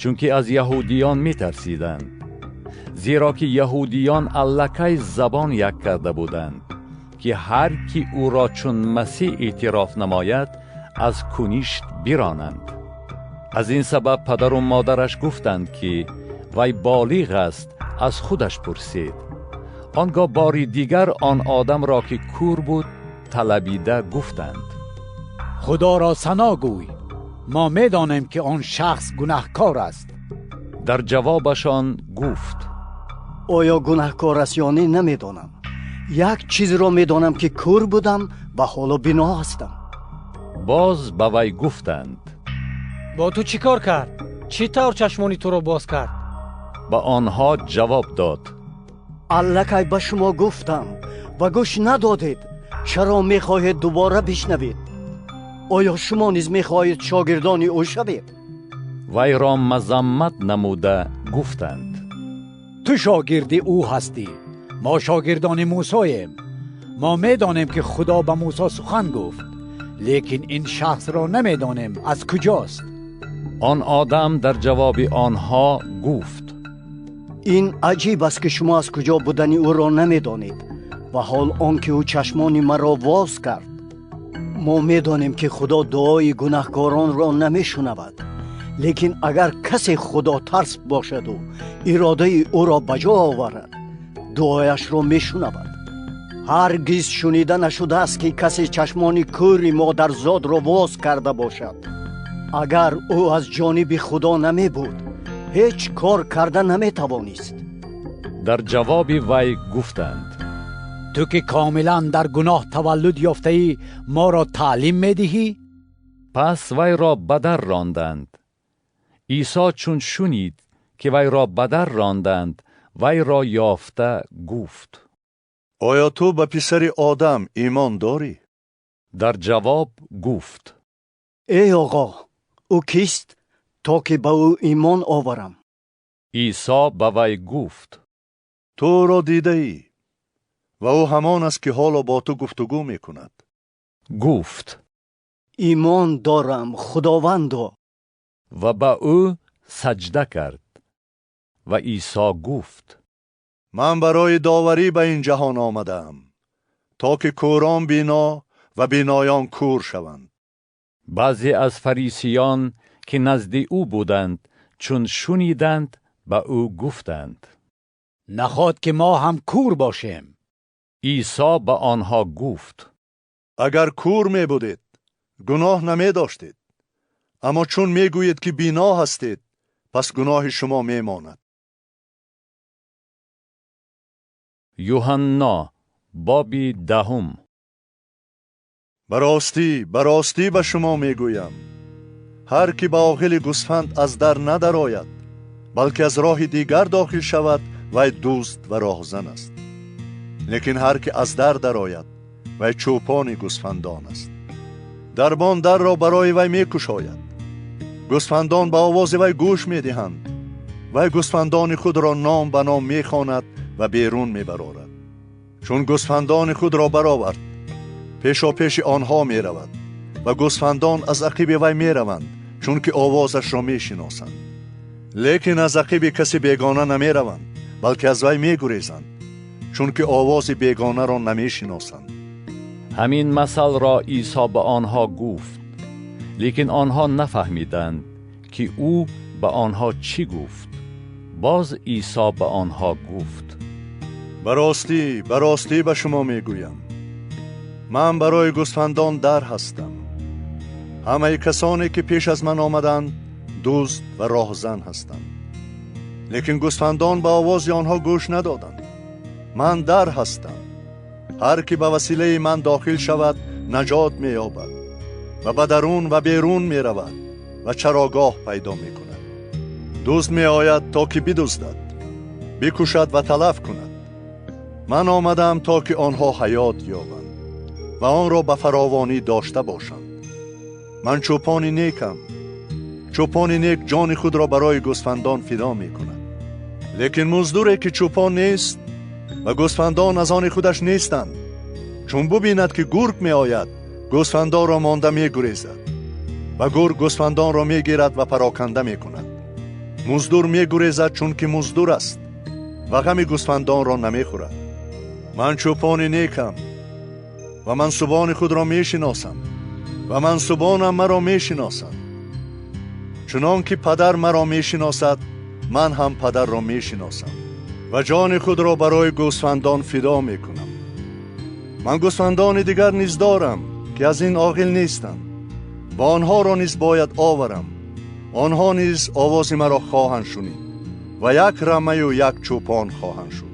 чунки аз яҳудиён метарсиданд, зеро ки яҳудиён аллакай забон як карда буданд, ки ҳар ки ӯро чун Масеҳ эътироф намояд, аз куништ биронанд. Аз ин сабаб падару модараш гуфтанд, ки вай болиғ аст, аз худаш пурсед. Он гоҳ бори дигар он одамро, ки кӯр буд, талабида гуфтанд: Худоро сано гӯй, мо медонем, ки он шахс гунаҳкор аст. Дар ҷавобашон гуфт: Оё гунаҳкор аст ё не, намедонам. Як чизро медонам, ки кӯр будам ва ҳоло бино ҳастам. Боз ба вай гуфтанд: Бо ту чӣ кор кард? Чӣ тавр чашмони туро боз кард? Ба онҳо ҷавоб дод: Аллакай ба шумо гуфтам ва гӯш надодед. Чаро мехоҳед дубора бишнавед? Оё шумо низ мехоҳед шогирдони ӯ шавед? Вайро мазаммат намуда гуфтанд: Ту шогирди ӯ ҳастӣ, мо шогирдони Мусоем. Мо медонем, ки Худо ба Мусо сухан гуфт, лекин ин шахсро намедонем, аз куҷост. آن آدم در جواب آنها گفت: این عجیب است که شما از کجا بودن او را نمیدانید و حال آنکه او چشمان مرا باز کرد. ما میدانیم که خدا دعای گناهکاران را نمیشنود، لیکن اگر کسی خدا ترس باشد و اراده او را بجا آورد، دعایش را میشنود. هرگز شنیده نشده است که کسی چشمان کور مادرزاد را باز کرده باشد. اگر او از جانب خدا نمی بود، هیچ کار کرده نمی توانست. در جواب وی گفتند: تو که کاملا در گناه تولد یافته ای، ما را تعلیم می دهی؟ پس وی را بدر راندند. عیسی چون شنید که وی را بدر راندند، وی را یافته گفت: آیا تو به پسر آدم ایمان داری؟ در جواب گفت: ای آقا، او کیست تا که به او ایمان آورم؟ عیسی به وی گفت: تو را دیده ای و او همان است که حالا با تو گفتگو می کند. گفت: ایمان دارم خداوندا. و به او سجده کرد. و عیسی گفت: من برای داوری به این جهان آمدم تا که کوران بینا و بینایان کور شوند. بعضی از فریسیان که نزد او بودند چون شنیدند به او گفتند: نخواد که ما هم کور باشیم. عیسی به آنها گفت: اگر کور می بودید گناه نمی داشتید، اما چون می گویید که بینا هستید، پس گناه شما می ماند. یوحنا باب 10. براستی براستی به شما می گویم، هر کی به آغل گوسفند از در ندرآید، بلکه از راه دیگر داخل شود، وی دزد و راهزن است. لیکن هر کی از در درآید، وی چوپان گوسفندان است. دربان در را برای وی میکشاید. گوسفندان به آواز وی گوش میدهند. وی گوسفندان خود را نام به نام میخواند و بیرون میبرارد. چون گوسفندان خود را برآورد، پیشاپیش آنها میرود و گوسفندان از عقب وی میروند، چون که آوازش را میشناسند. لیکن از عقب کسی بیگانه نمیروند، بلکه از وی میگریزند، چون که آواز بیگانه را نمیشناسند. همین مثل را عیسی به آنها گفت، لیکن آنها نفهمیدند که او به آنها چی گفت. باز عیسی به آنها گفت: براستی براستی به شما میگویم، من برای گوسفندان در هستم. همه کسانی که پیش از من آمدند دزد و راهزن هستند، لیکن گوسفندان به آواز آنها گوش ندادند. من در هستم. هر کی به وسیله من داخل شود نجات می‌یابد و به درون و بیرون می‌رود و چراگاه پیدا می‌کند. دزد می‌آید تا که بدزدد، بکشد و تلف کند. من آمدم تا که آنها حیات یابند و آن را به فراوانی داشته باشند. من چوپان نیکم. چوپان نیک جان خود را برای گوسفندان فدا می‌کند. لیکن مزدوری که چوپان نیست و گوسفندان از آن خودش نیستند، چون ببیند که گرگ می آید، گوسفندان را مانده می گریزد و گرگ گوسفندان را می گیرد و پراکنده می کند. مزدور می گریزد چون که مزدور است و غم گوسفندان را نمی خورد. من چوپان نیکم و منسوبان خود را می شناسم و منسوبانم مرا می شناسند. چنان که پدر مرا می شناسد، من هم پدر را می شناسم و جان خود را برای گوسفندان فدا می کنم. من گوسفندان دیگر نیز دارم که از این عاقل نیستند و آنها را نیز باید آورم. آنها نیز آواز مرا خواهند شنید و یک رمه و یک چوپان خواهند شد.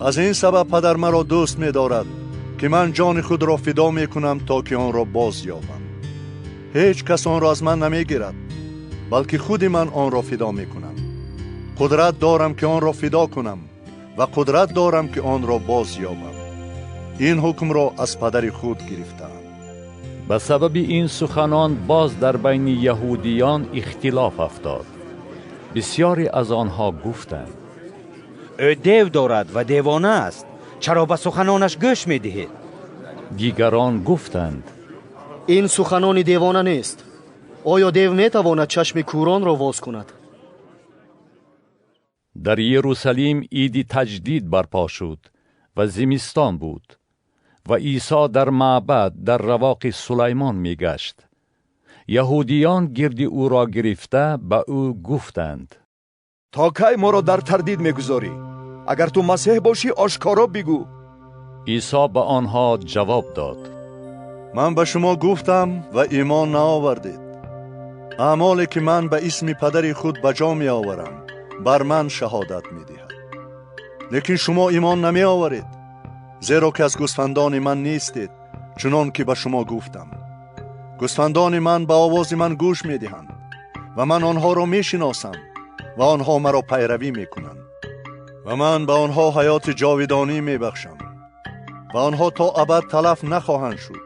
از این سبب پدر مرا دوست می دارد که من جان خود را فدا می کنم تا که آن را باز یابم. هیچ کس آن را از من نمی گیرد، بلکه خود من آن را فدا می کنم. قدرت دارم که آن را فدا کنم و قدرت دارم که آن را باز یابم. این حکم را از پدر خود گرفتم. به سبب این سخنان باز در بین یهودیان اختلاف افتاد. بسیاری از آنها گفتند: او دیو دارد و دیوانه است، چرا به سخنانش گوش می دهید؟ دیگران گفتند: این سخنان دیوانه نیست. Оё дев метавонад чашми кӯронро воз кунад? Дар Иерусалим иди таҷдид барпо шуд ва зимистон буд ва Исо дар маъбад дар равоқи Сулаймон мегашт. Яҳудиён гирди ӯро гирифта ба ӯ гуфтанд: То кай моро дар тардид мегузорӣ? Агар ту Масеҳ бошӣ, ошкоро бигӯ. Исо ба онҳо ҷавоб дод: Ман ба шумо гуфтам ва имон наовардед. Аъмоле ки ман ба исми падари худ ба ҷо меоварам, бар ман шаҳодат медиҳад. Лекин шумо имон намеоваред, зеро ки аз гӯсфандони ман нестед, чунон ки ба шумо гуфтам. Гӯсфандони ман ба овози ман гӯш медиҳанд ва ман онҳоро мешиносам ва онҳо маро пайравӣ мекунанд. Ва ман ба онҳо ҳаёти ҷовидонӣ мебахшам ва онҳо то абад талаф нахоҳанд шуд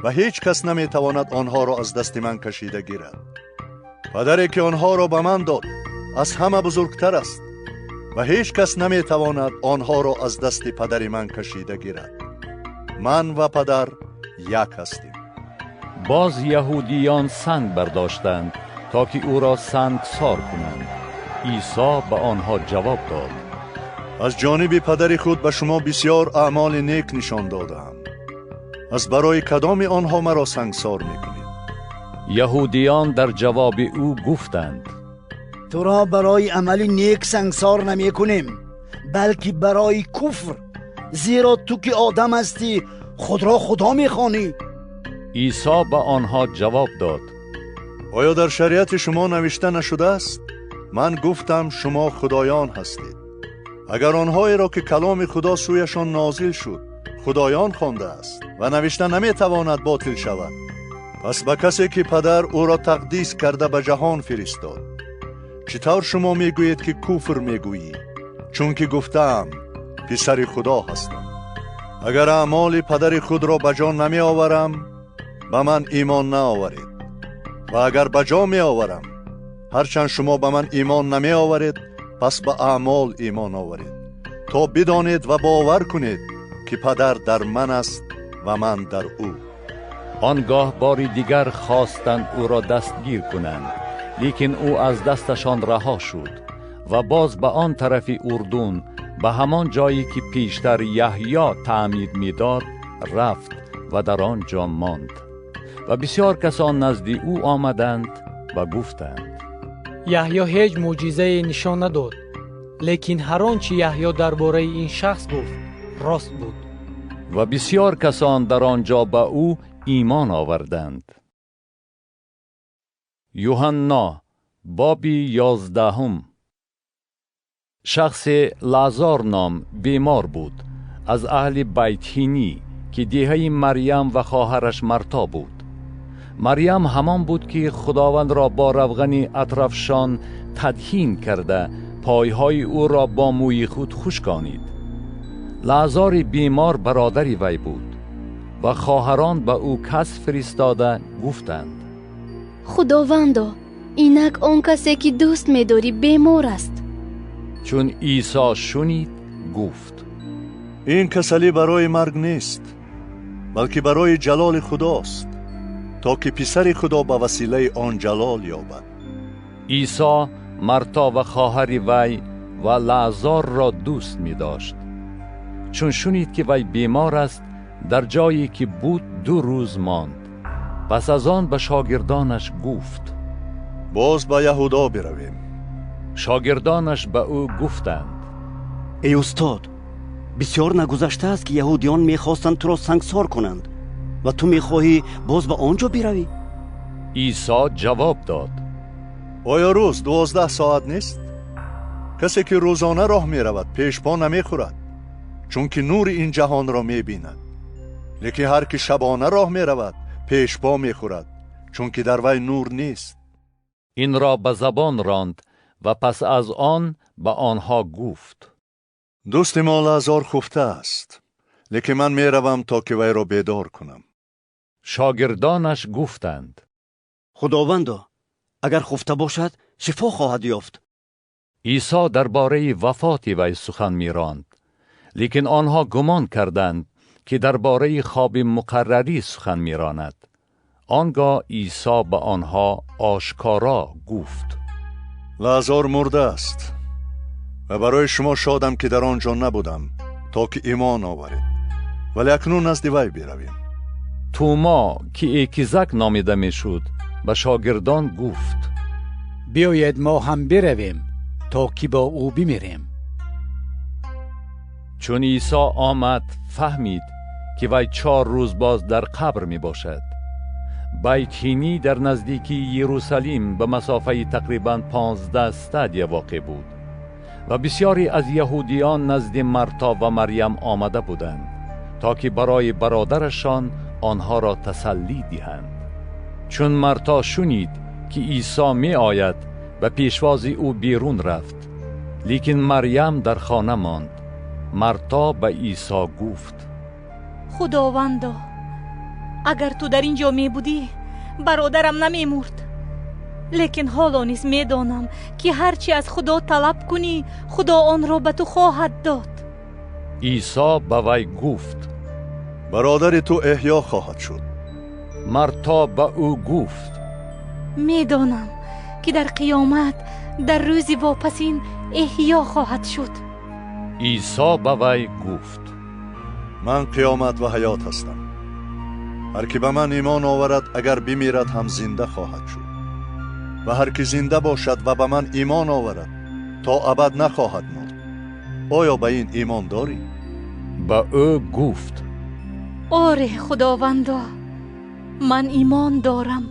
ва ҳеҷ кас наметавонад онҳоро аз дасти ман кашида гирад. Падаре ки онҳоро ба ман дод аз ҳама бузургтар аст ва ҳеҷ кас наметавонад онҳоро аз дасти падари ман кашида гирад. Ман ва падар як ҳастем. Боз яҳудиён санг бардоштанд то ки ӯро сангсор кунанд. Исо ба онҳо ҷавоб дод: Аз ҷониби падари худ ба шумо бисёр аъмоли нек нишон додаам. Аз барои кадоми онҳо маро сангсор мекунед? Яҳудиён дар ҷавоби ӯ гуфтанд: Туро барои амали нек сангсор намекунем, балки барои куфр, зеро ту ки одам ҳастӣ, худро Худо мехонӣ. Исо ба онҳо ҷавоб дод: Оё дар шариати шумо навишта нашудааст? Ман гуфтам шумо худоён ҳастед. Агар онҳоеро ки каломи Худо сӯяшон нозил шуд худоён хондааст ва навишта наметавонад ботил шавад, пас ба касе ки падар ӯро тақдис карда ба ҷаҳон фиристод, чӣ тавр шумо мегӯед ки куфр мегӯӣ, чунки гуфтаам писари Худо ҳастам? Агар аъмоли падари худро ба ҷо намеоварам, ба ман имон наоваред. Ва агар ба ҷо меоварам, ҳарчанд шумо ба ман имон намеоваред, пас ба аъмол имон оваред, то бидонед ва бовар кунед ки падар дар ман аст ва ман дар ӯ. Он гоҳ бори дигар хостанд ӯро дастгир кунанд, лекин ӯ аз дасташон раҳо шуд ва боз ба он тарафи Урдун, ба ҳамон ҷое ки пештар Яҳё таъмид медод, рафт ва дар он ҷо монд. Ва бисёр касон назди ӯ омаданд ва гуфтанд: Яҳё ҳеҷ мӯъҷизае нишон надод, лекин ҳар он чи Яҳё дар бораи ин шахс гуфт рост буд. Ва бисёр касон дар он ҷо ба ӯ имон оварданд. Юҳанно боби 11. Шахсе Лазар ном бемор буд, аз аҳли Байтҳинӣ, ки деҳаи Марьям ва хоҳараш Марто буд. Марьям ҳамон буд ки Худовандро бо равғани атрафшон тадҳин карда пойҳои ӯро бо мӯи худ хушконид. Лазари бемор бародари вай буд ва хоҳарон ба ӯ кас фиристода гуфтанд: Худовандо, инак он касе ки дӯст медорӣ бемор аст. Чун Исо шунид, гуфт: Ин касалӣ барои марг нест, балки барои ҷалоли Худост, то ки писари Худо ба василаи он ҷалол ёбад. Исо Марто ва хоҳари вай ва Лазарро дӯст медошт. Чун шунид ки вай бемор аст, дар ҷое ки буд 2 рӯз монд. Пас аз он ба шогирдонаш гуфт: Боз ба Яҳудо биравем. Шогирдонаш ба ӯ гуфтанд: Эй устод, бисёр нагузаштааст ки яҳудиён мехостанд туро сангсор кунанд ва ту мехоҳӣ боз ба он ҷо биравӣ? Исо ҷавоб дод: Оё рӯз 12 соат нест? Касе ки рӯзона роҳ меравад пешпо намехӯрад, чунки нури ин ҷаҳонро мебинад. Лекин ҳар ки шабона роҳ меравад пешпо мехӯрад, чунки дар вай нур нест. Инро ба забон ронд ва пас аз он ба онҳо гуфт: Дӯсти мо Лазар хуфта аст, лекин ман меравам то ки вайро бедор кунам. Шогирдонаш гуфтанд: Худовандо, агар хуфта бошад, шифо хоҳад ёфт. Исо дар бораи вафоти вай сухан меронд, лекин онҳо гумон карданд ки дар бораи хоби муқаррарӣ сухан меронад. آنگاه عیسی به آنها آشکارا گفت: لعازر مرده است و برای شما شادم که در آنجا نبودم تا که ایمان آورید، ولی اکنون نزد وی برویم. توما که ایکیزک نامیده میشد به شاگردان گفت: بیایید ما هم برویم تا که با او بمیریم. چون عیسی آمد فهمید که وی 4 روز باز در قبر می باشد. بیتینی در نزدیکی یروشلیم به مسافه تقریباً 15 استادیا واقع بود و بسیاری از یهودیان نزد مرتا و مریم آمده بودند تا که برای برادرشان آنها را تسلی دهند. چون مرتا شنید که عیسی می آید به پیشواز او بیرون رفت، لیکن مریم در خانه ماند. مرتا به عیسی گفت: خداوندا، اگر تو در اینجا می بودی برادرم نمی مرد. لیکن حالا نیز می دانم که هرچی از خدا طلب کنی خدا آن را به تو خواهد داد. عیسی به وی گفت: برادر تو احیا خواهد شد. مرتا به او گفت: می دانم که در قیامت در روز واپسین احیا خواهد شد. عیسی به وی گفت: من قیامت و حیات هستم. هر کی به من ایمان آورد اگر بمیرد هم زنده خواهد شد، و هر کی زنده باشد و به من ایمان آورد تا ابد نخواهد مرد. آیا به این ایمان داری؟ به او گفت: آره خداوندا، من ایمان دارم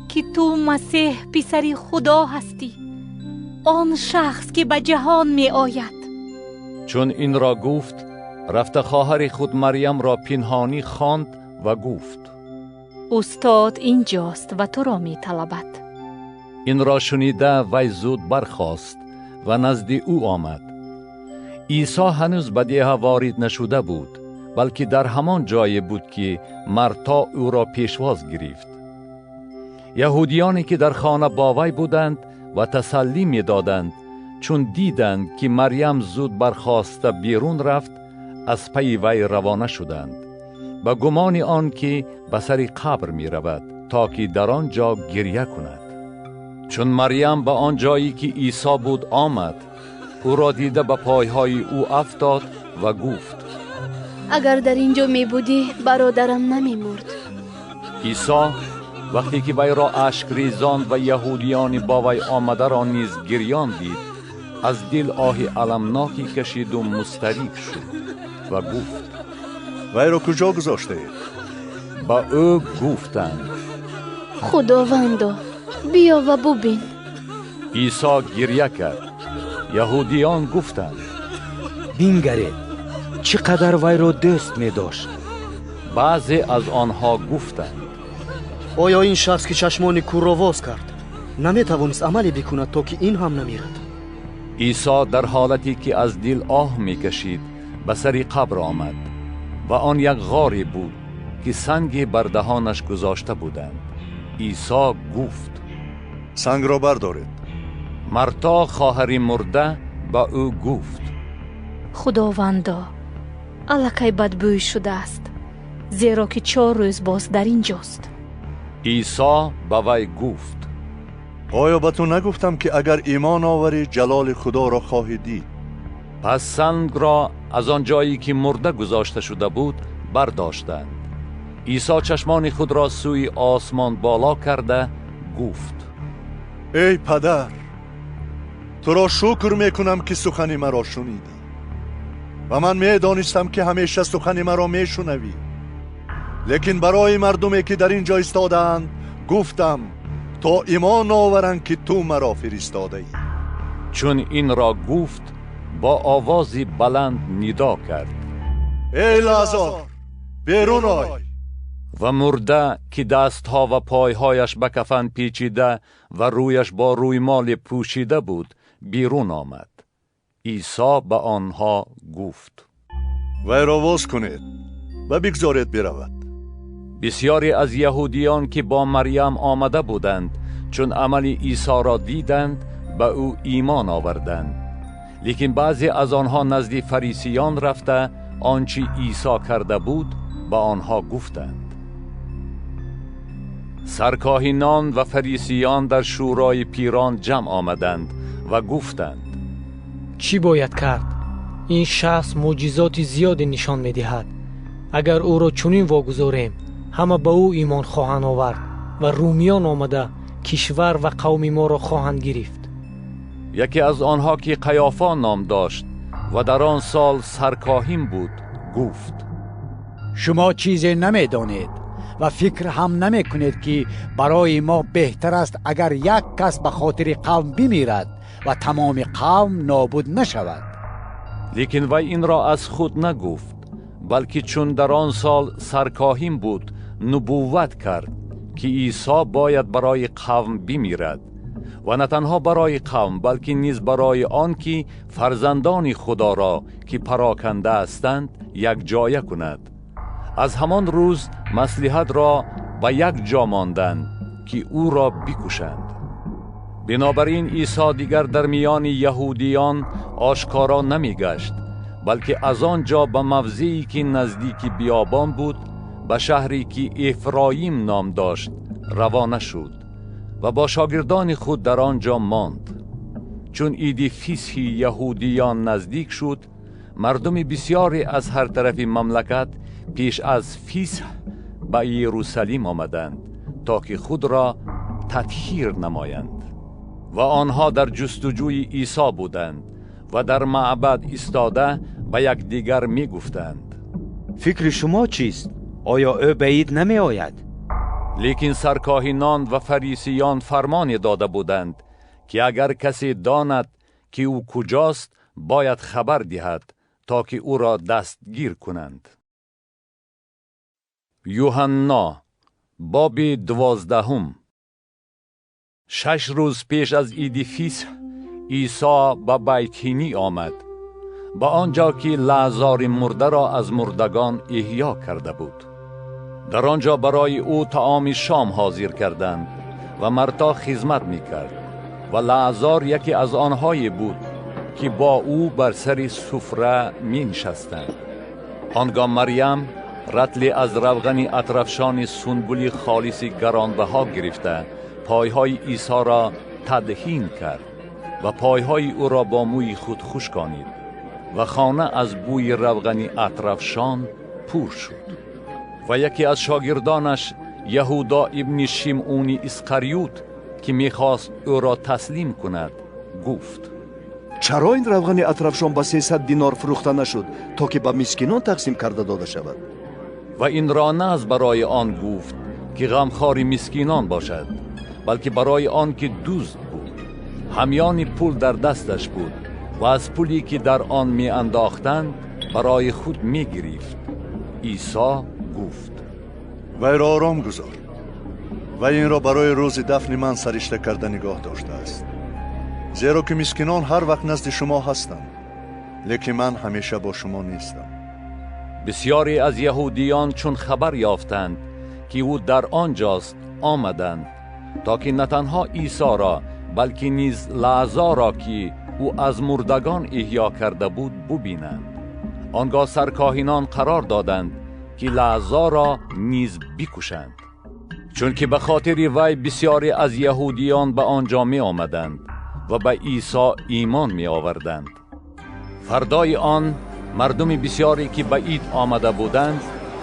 که تو مسیح پسر خدا هستی، آن شخص که به جهان می آید. چون این را گفت رفت خواهر خود مریم را پنهانی خواند و گفت: استاد اینجاست و تو را می طلبد. این را شنیده وی زود برخاست و نزد او آمد. عیسی هنوز به دیه وارد نشده بود، بلکه در همان جای بود که مرتا او را پیشواز گرفت. یهودیانی که در خانه با وی بودند و تسلی می دادند، چون دیدند که مریم زود برخاسته بیرون رفت، از پی وی روانه شدند، به گمان آن که به سر قبر می رود تا که در آنجا گریه کند. چون مریم به آن جایی که عیسی بود آمد، او را دیده به پایهای او افتاد و گفت: اگر در اینجا می بودی برادرم نمی مرد. عیسی وقتی که وی را اشک ریزان و یهودیان با وی آمده را نیز گریان دید، از دل آه المناکی کشید و مستریب شد و گفت: وی را کجا گذاشته اید؟ به او گفتند: خداوندا، بیا و ببین. عیسی گریه کرد. یهودیان گفتند: بینگرید چقدر وی را دوست می داشت. بعضی از آنها گفتند: آیا این شخص که چشمان کور را باز کرد نمی توانست عملی بکند تا که این هم نمیرد؟ عیسی در حالتی که از دل آه می کشید به سر قبر آمد و آن یک غاری بود که سنگی بر دهانش گذاشته بودند. عیسی گفت: سنگ را بردارید. مرتا خواهر مرده به او گفت: خداوندا، الکی بدبوی شده است، زیرا که 4 روز باز در اینجاست. عیسی به وی گفت: آیا به تو نگفتم که اگر ایمان آوری جلال خدا را خواهی دید؟ پس سنگ را از آن جایی که مرده گذاشته شده بود برداشتند. عیسی چشمان خود را سوی آسمان بالا کرده گفت: ای پدر، تو را شکر میکنم که سخن مرا شنیدی و من میدانستم که همیشه سخن مرا میشنوی، لیکن برای مردمی که در اینجا ایستادند گفتم تا ایمان آورند که تو مرا فرستاده ای. چون این را گفت با آوازی بلند ندا کرد: ای لعازر، بیرون آی. و مرده که دستها و پایهایش به کفن پیچیده و رویش با رویمال پوشیده بود بیرون آمد. عیسی به آنها گفت: وی را باز کنید و بگذارید برود. بسیاری از یهودیان که با مریم آمده بودند چون عمل عیسی را دیدند به او ایمان آوردند، لیکن بعضی از آنها نزد فریسیان رفته آنچه عیسی کرده بود به آنها گفتند. سرکاهینان و فریسیان در شورای پیران جمع آمدند و گفتند: چی باید کرد؟ این شخص معجزات زیادی نشان می‌دهد. اگر او را چنین واگذاریم، همه به او ایمان خواهند آورد و رومیان آمده کشور و قوم ما را خواهند گرفت. یکی از آنها که قیافا نام داشت و در آن سال سرکاهین بود گفت: شما چیزی نمی‌دانید و فکر هم نمی کنید که برای ما بهتر است اگر یک کس به خاطر قوم بمیرد و تمام قوم نابود نشود. لیکن وی این را از خود نگفت، بلکه چون در آن سال سرکاهین بود نبوت کرد که عیسی باید برای قوم بمیرد و نه تنها برای قوم، بلکه نیز برای آن که فرزندان خدا را که پراکنده هستند یک جایه کند. از همان روز مصلحت را به یک جا ماندند که او را بکشند. بنابراین عیسی دیگر در میان یهودیان آشکارا نمیگشت، بلکه از آنجا به موضعی که نزدیک بیابان بود، به شهری که افرایم نام داشت، روانه شد و با شاگردان خود در آنجا ماند. چون عید فسح یهودیان نزدیک شد، مردم بسیاری از هر طرف مملکت پیش از فسح به یروشلیم آمدند تا که خود را تطهیر نمایند. و آنها در جستجوی عیسی بودند و در معبد ایستاده به یکدیگر می گفتند: فکر شما چیست؟ آیا او به عید نمی آید؟ لیکن سرکاهینان و فریسیان فرمان داده بودند که اگر کسی داند که او کجاست باید خبر دهد تا که او را دستگیر کنند. یوحنا باب 12. 6 روز پیش از عید فسح عیسی به بیت آمد، به آنجا که لعازر مرده را از مردگان احیا کرده بود. در آنجا برای او طعام شام حاضر کردند و مرتا خدمت میکرد و لعازر یکی از آنهایی بود که با او بر سر سفره می نشستند. آنگاه مریم رطلی از روغن اطرفشان سنبل خالص گرانبها گرفته پایهای عیسی را تدهین کرد و پایهای او را با موی خود خشکانید و خانه از بوی روغن اطرفشان پر شد. و یکی از شاگردانش یهودا ابن شیمعون اسقریوت که میخواست او را تسلیم کند گفت: چرا این روغن اطرفشان با 300 دینار فروخته نشد تا که به مسکینان تقسیم کرده داده شود؟ و این را نه از برای آن گفت که غمخوار مسکینان باشد، بلکه برای آن که دزد بود. همیان پول در دستش بود و از پولی که در آن می انداختند برای خود می گرفت. عیسی گفت: وی را آرام گذار و این را برای روز دفن من سرشته کرده نگاه داشته است، زیرا که مسکینان هر وقت نزد شما هستند، لیکن من همیشه با شما نیستم. بسیاری از یهودیان چون خبر یافتند که او در آنجاست آمدند تا که نه تنها عیسی را بلکه نیز لعازر را که او از مردگان احیا کرده بود ببینند. آنگاه سرکاهینان قرار دادند که لعازر را نیز بکشند، چون که به خاطر وی بسیاری از یهودیان به آنجا می آمدند و به عیسی ایمان می آوردند. فردای آن مردم بسیاری که به عید آمده بودند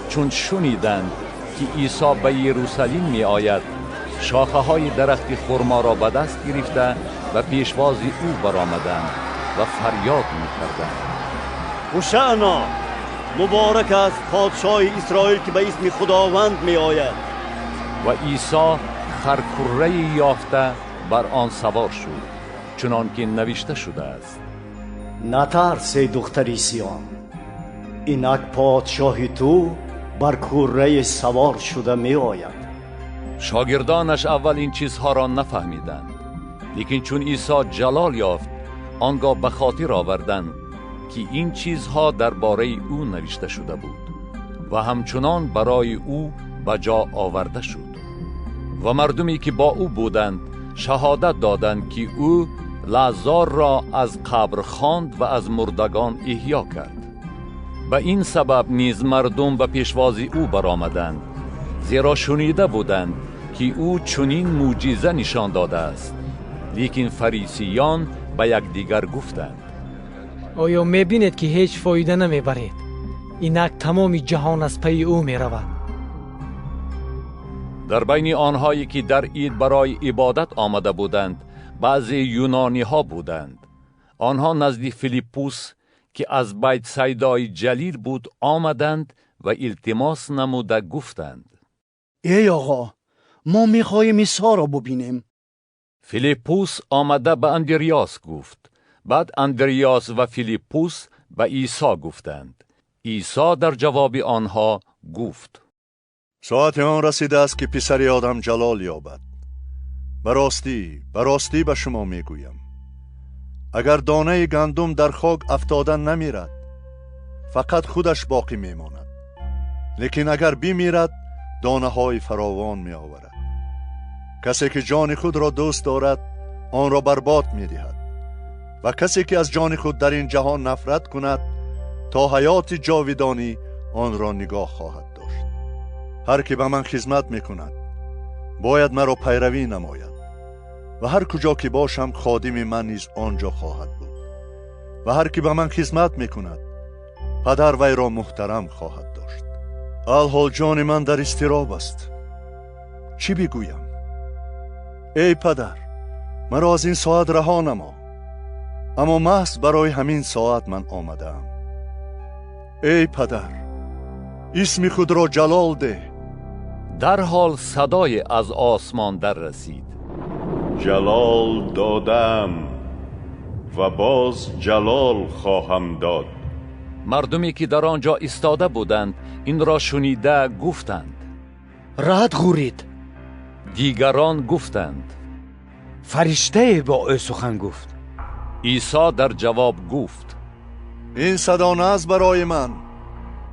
چون شنیدند که عیسی به یروشلیم می آید، شاخه های درخت خرما را به دست گرفته و پیشواز او برآمدند و فریاد می کردند: هوشعنا، مبارک است پادشاه اسرائیل که به اسم خداوند می آید. و عیسی خرکره یافته بر آن سوار شد، چنان که نوشته شده است: نترس ای دختر سیان، اینک پادشاه تو بر کره سوار شده می آید. شاگردانش اول این چیزها را نفهمیدند، لیکن چون عیسی جلال یافت آنگاه به خاطر آوردند که این چیزها درباره او نوشته شده بود و همچنان برای او به جا آورده شد. و مردمی که با او بودند شهادت دادند که او لعازر را از قبر خواند و از مردگان احیا کرد. به این سبب نیز مردم به پیشواز او برآمدند، زیرا شنیده بودند ки ӯ чунин мӯъҷиза нишон додааст. Лекин фарисиён ба якдигар гуфтанд: оё мебинед ки ҳеҷ фоида намебаред? Инак тамоми ҷаҳон аз пайи ӯ меравад. Дар байни онҳое ки дар ид барои ибодат омада буданд, баъзе юнониҳо буданд. Онҳо назди Филиппус, ки аз Байтсайдои Ҷалил буд, омаданд ва илтимос намуда гуфтанд: эй оғо, мо мехоҳем Исоро бубинем. Филиппус омада ба Андреас гуфт. Баъд Андреас ва Филиппус ба Исо гуфтанд. Исо дар ҷавоби онҳо гуфт: соати он расидааст ки писари одам ҷалол ёбад. Ба ростӣ, ба ростӣ ба шумо мегӯям, агар донаи гандум дар хок афтода намирад, фақат худаш боқӣ мемонад. Лекин агар бимирад, донаҳои фаровон меоварад. Касе ки ҷони худро дӯст дорад, онро барбод медиҳад, ва касе ки аз ҷони худ дар ин ҷаҳон нафрат кунад, то ҳаёти ҷовидонӣ онро нигоҳ хоҳад дошт. Ҳар ки ба ман хизмат мекунад, бояд маро пайравӣ намояд, ва ҳар куҷо ки бошам, ходими ман низ он ҷо хоҳад буд. Ва ҳар ки ба ман хизмат мекунад, падар вайро муҳтарам хоҳад дошт. Алҳол ҷони ман дар изтироб аст. Чӣ бигӯям? Эй падар, маро аз ин соат раҳо намо. Аммо маҳз барои ҳамин соат ман омадаам. Эй падар, исми худро ҷалол деҳ. Дарҳол садое аз осмон дар расид: ҷалол додам ва боз ҷалол хоҳам дод. Мардуме ки дар он ҷо истода буданд, инро шунида гуфтанд: раъд ғурид. Дигарон гуфтанд: фариштае бо ӯ сухан гуфт. Исо дар ҷавоб гуфт: ин садо на аз барои ман,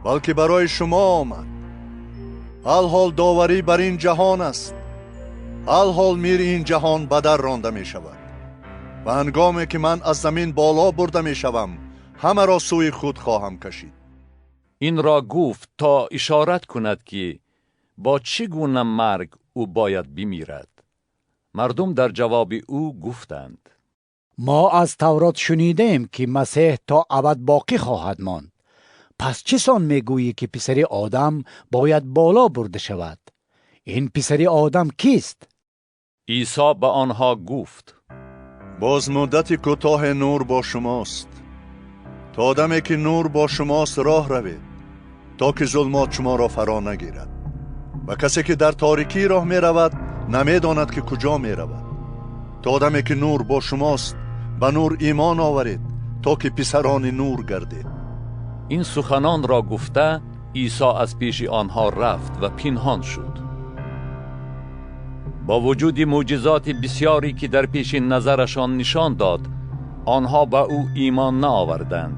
балки барои шумо омад. Алҳол доварӣ бар ин ҷаҳон аст. Алҳол мири ин ҷаҳон ба дар ронда мешавад. Ва ҳангоме ки ман аз замин боло бурда мешавам, ҳамаро сӯи худ хоҳам кашид. Инро гуфт то ишорат кунад ки бо чӣ гуна марг ӯ бояд бимирад. Мардум дар ҷавоби ӯ гуфтанд: мо аз Таврот шунидаем ки Масеҳ то абад боқӣ хоҳад монд. Пас чӣ сон мегӯӣ ки писари одам бояд боло бурда шавад? Ин писари одам кист? Исо ба онҳо гуфт: боз муддати кӯтоҳе нур бо шумост. То одаме ки нур бо шумост роҳ равед, то ки зулмот шуморо фаро нагирад. Ва касе ки дар торикӣ роҳ меравад, намедонад ки куҷо меравад. То одаме ки нур бо шумост, ба нур имон оваред, то ки писарони нур гардед. Ин суханонро гуфта, Исо аз пеши онҳо рафт ва пинҳон шуд. Бо вуҷуди мӯъҷизоти бисёре ки дар пеши назарашон нишон дод, онҳо ба ӯ имон наоварданд,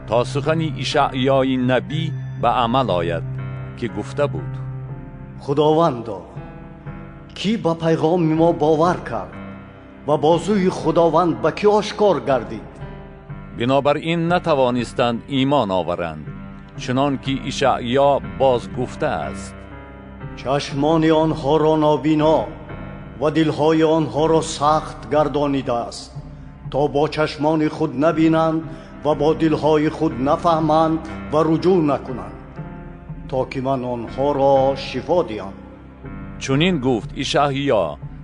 то сухани Ишаъёи набӣ ба амал ояд ки гуфта буд: Худовандо, кӣ ба пайғоми мо бовар кард ва бозуи Худованд ба кӣ ошкор гардид? Бинобар ин натавонистанд имон оваранд, чунон ки Ишаъё боз гуфтааст: чашмони онҳоро нобино ва дилҳои онҳоро сахт гардонидааст, то бо чашмони худ набинанд ва бо дилҳои худ нафаҳманд ва руҷӯъ накунанд, то ки ман онҳоро шифо диҳам. Чунин гуфт Ишаъё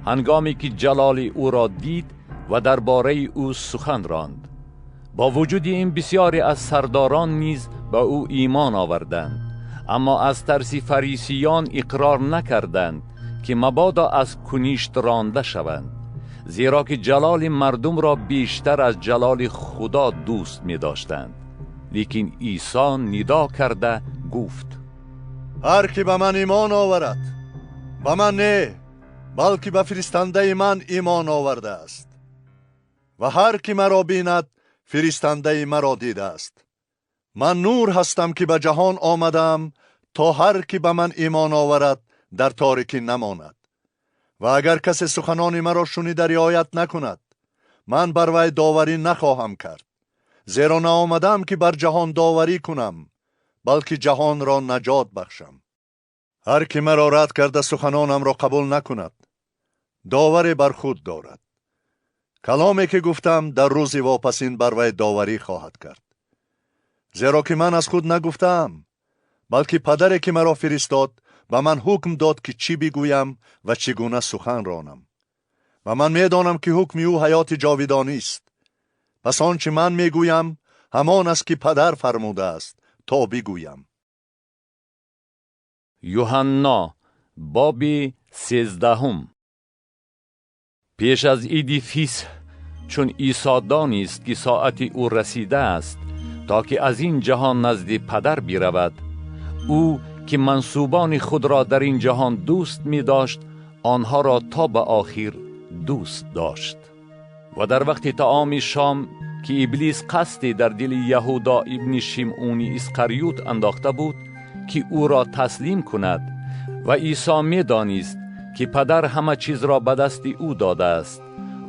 ҳангоме ки ҷалоли ӯро дид ва дар бораи ӯ сухан ронд. Бо вуҷуди ин бисёре аз сардорон низ ба ӯ имон оварданд, аммо аз тарси фарисиён иқрор накарданд ки мабодо аз куништ ронда шаванд, зеро ки ҷалоли мардумро бештар аз ҷалоли Худо дӯст медоштанд. Лекин Исо нидо карда гуфт: ҳар ки ба ман имон оварад, ба ман не, балки ба фиристандаи ман имон овардааст. Ва ҳар ки маро бинад, фиристандаи маро дидааст. Ман нур ҳастам ки ба ҷаҳон омадаам, то ҳар ки ба ман имон оварад, дар торикӣ намонад. Ва агар касе суханони маро шунида риоят накунад, ман бар вай доварӣ нахоҳам кард, зеро наомадаам ки бар ҷаҳон доварӣ кунам, балки ҷаҳонро наҷот бахшам. Ҳар ки маро рад карда суханонамро қабул накунад, доваре бар худ дорад. Каломе ки гуфтам, дар рӯзи вопасин бар вай доварӣ хоҳад кард. Зеро ки ман аз худ нагуфтаам, балки падаре ки маро фиристод ба ман ҳукм дод ки чӣ бигӯям ва чӣ гуна сухан ронам. Ва ман медонам ки ҳукми ӯ ҳаёти ҷовидонист. Пас он чӣ ман мегӯям ҳамон аст ки падар фармудааст то бигӯям. Юҳанно боби 13. Пеш аз иди Фисҳ, чун Исо донист ки соати ӯ расида аст то ки аз ин ҷаҳон назди падар биравад, ӯ ки мансубони худро дар ин ҷаҳон дӯст медошт, онҳоро то ба охир дӯст дошт. Ва дар вақти таоми шом ки Иблис қасде дар дили Яҳудо ибни Шимъуни Исқариют андохта буд ки ӯро таслим кунад, ва Исо медонист ки падар ҳама чизро ба дасти ӯ додааст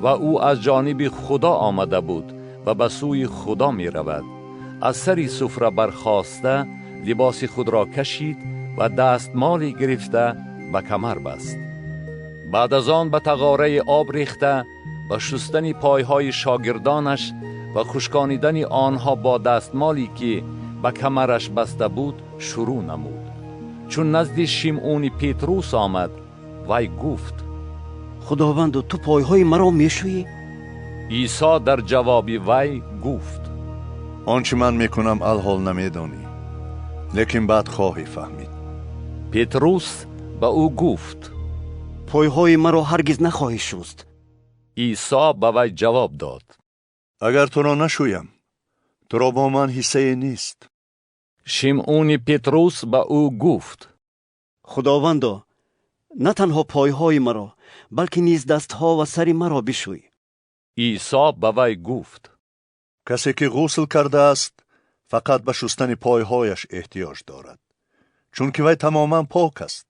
ва ӯ аз ҷониби Худо омада буд ва ба сӯи Худо меравад, аз сари суфра бархоста либоси худро кашид ва дастмоле гирифта ба камар баст. Баъд аз он ба тағораи об рехта ба шустани пойҳои шогирдонаш ва хушконидани онҳо бо дастмоле ки ба камараш баста буд шурӯъ намуд. Чун назди Шимъуни Петрус омад, вай гуфт: Худовандо, ту пойҳои маро мешӯӣ? Исо дар ҷавоби вай гуфт: Он чӣ ман мекунам алҳол намедонӣ, лекин баъд хоҳӣ фаҳмид. Петрус ба ӯ гуфт: Пойҳои маро ҳаргиз нахоҳӣ шуст. Исо ба вай ҷавоб дод: Агар туро нашӯям, туро бо ман ҳиссае нест. Шимъуни Петрус ба ӯ гуфт: Худовандо, на танҳо пойҳои маро, балки низ дастҳо ва сари маро бишӯй. Исо ба вай гуфт: Касе ки ғусл кардааст, фақат ба шустани пойҳояш эҳтиёҷ дорад, чунки вай тамоман пок аст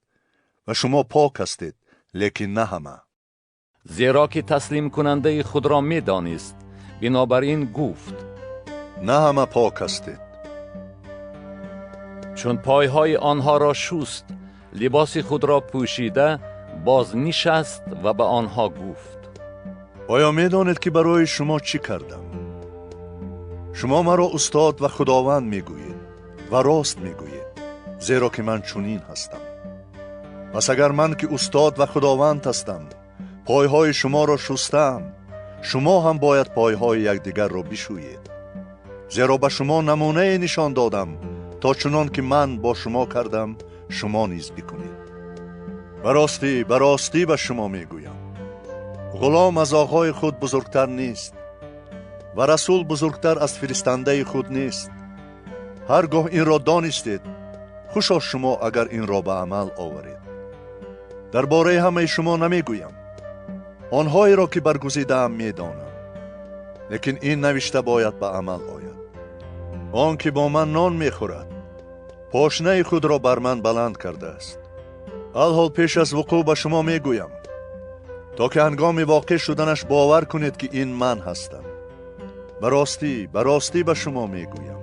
ва шумо пок ҳастед, лекин на ҳама. Зеро ки таслимкунандаи худро медонист, бинобар ин гуфт: На ҳама пок ҳастед. Чун пойҳои онҳоро шуст, либоси худро пӯшида боз нишаст ва ба онҳо гуфт: Оё медонед ки барои шумо чӣ кардам? Шумо маро устод ва худованд мегӯед ва рост мегӯед, зеро ки ман чунин ҳастам. Пас агар ман ки устод ва худованд ҳастам, пойҳои шуморо шустаам, шумо ҳам бояд пойҳои якдигарро бишӯед. Зеро ба шумо намунае нишон додам, то чунон ки ман бо шумо кардам, шумо низ бикунед. Ба ростӣ, ба ростӣ ба шумо мегӯям, ғулом аз оғои худ бузургтар нест ва расул бузургтар аз фиристандаи худ нест. Ҳар гоҳ инро донистед, хушо шумо агар инро ба амал оваред. Дар бораи ҳамаи шумо намегӯям, онҳоеро ки баргузидаам медонам, лекин ин навишта бояд ба амал ояд: он ки бо ман нон мехӯрад, пошнаи худро бар ман баланд кардааст. Алҳол пеш аз вуқӯъ ба шумо мегӯям, то ки ҳангоми воқеъ шуданаш бовар кунед ки ин ман ҳастам. Ба ростӣ, ба ростӣ ба шумо мегӯям,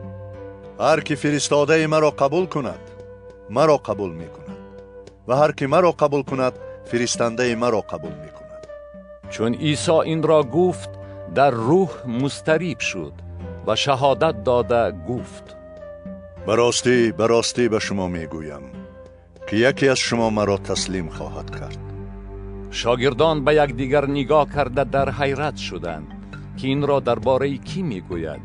ҳар ки фиристодаи маро қабул кунад, маро қабул мекунад ва ҳар ки маро қабул кунад, фиристандаи маро қабул мекунад. Чун Исо инро гуфт, дар рӯҳ музтариб шуд ва шаҳодат дода гуфт: Ба ростӣ, ба ростӣ ба шумо мегӯям ки яке аз шумо маро таслим хоҳад кард. Шогирдон ба якдигар нигоҳ карда дар ҳайрат шуданд ки инро дар бораи кӣ мегӯяд.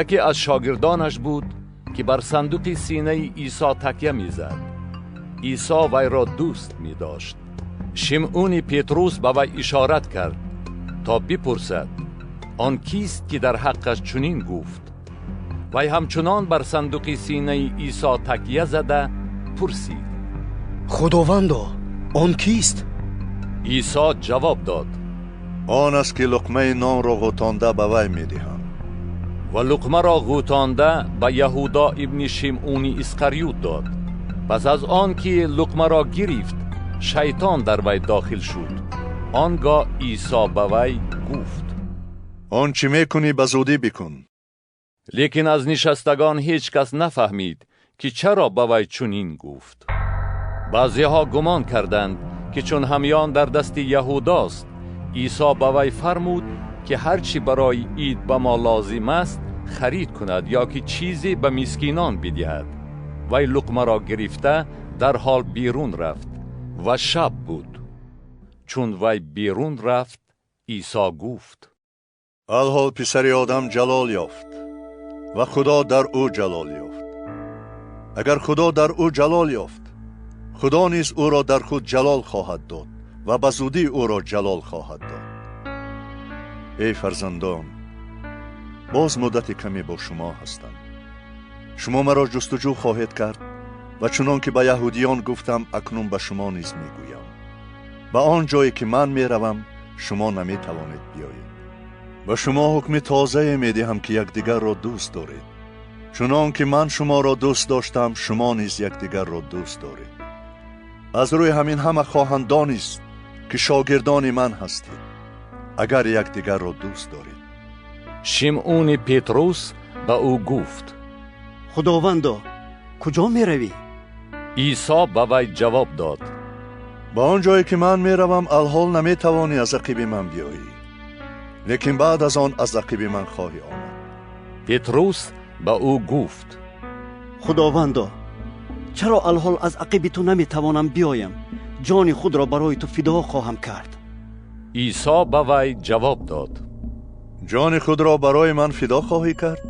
Яке аз шогирдонаш буд ки бар сандуқи синаи Исо такя мезад. Исо вайро дӯст медошт. Шимъуни Петрус ба вай ишорат кард то бипурсад он кист ки дар ҳаққаш чунин гуфт. Вай ҳамчунон бар сандуқи синаи Исо такя зада пурсид: Худовандо, он кист? Исо ҷавоб дод: Он аст ки луқмаи нонро ғӯтонда ба вай медиҳам. Ва луқмаро ғӯтонда ба Яҳудо ибни Шимъуни Исқариют дод. Пас аз он ки луқмаро гирифт, шайтон дар вай дохил шуд. Он гоҳ Исо ба вай гуфт: Он чӣ мекунӣ, ба зудӣ бикун. Лекин аз нишастагон ҳеҷ кас нафаҳмид ки чаро ба вай чунин гуфт. Баъзеҳо гумон карданд, ки чун ҳамён дар дасти яҳудост, Исо ба вай фармуд, ки ҳарчи барои ид ба мо лозим аст харид кунад ё ки чизе ба мискинон бидиҳад. Вай луқмаро гирифта дарҳол берун рафт ва шаб буд. Чун вай берун рафт, Исо гуфт: Алҳол писари одам ҷалол ёфт ва Худо дар ӯ ҷалол ёфт. Агар Худо дар ӯ ҷалол ёфт, Худо низ ӯро дар худ ҷалол хоҳад дод ва ба зудӣ ӯро ҷалол хоҳад дод. Эй фарзандон, боз муддати каме бо шумо ҳастам. Шумо маро ҷустуҷӯ хоҳед кард ва чунон ки ба яҳудиён гуфтам, акнун ба шумо низ мегӯям: ба он ҷое ки ман меравам, шумо наметавонед биёед. Ба шумо ҳукми тозае медиҳам, ки якдигарро дӯст доред. Чунон ки ман шуморо дӯст доштам, шумо низ якдигарро дӯст доред. Аз рӯи ҳамин ҳама хоҳанд донист, ки шогирдони ман ҳастед, агар якдигарро дӯст доред. Шимъуни Петрус ба ӯ гуфт: Худовандо, куҷо меравӣ? Исо ба вай ҷавоб дод: Ба он ҷое ки ман меравам, алҳол наметавонӣ аз ақиби ман биёӣ, лекин баъд аз он аз ақиби ман хоҳӣ омад. Петрус ба ӯ гуфт: Худовандо, чаро алҳол аз ақиби ту наметавонам биёям? Ҷони худро барои ту фидо хоҳам кард. Исо ба вай ҷавоб дод: Ҷони худро барои ман фидо хоҳӣ кард?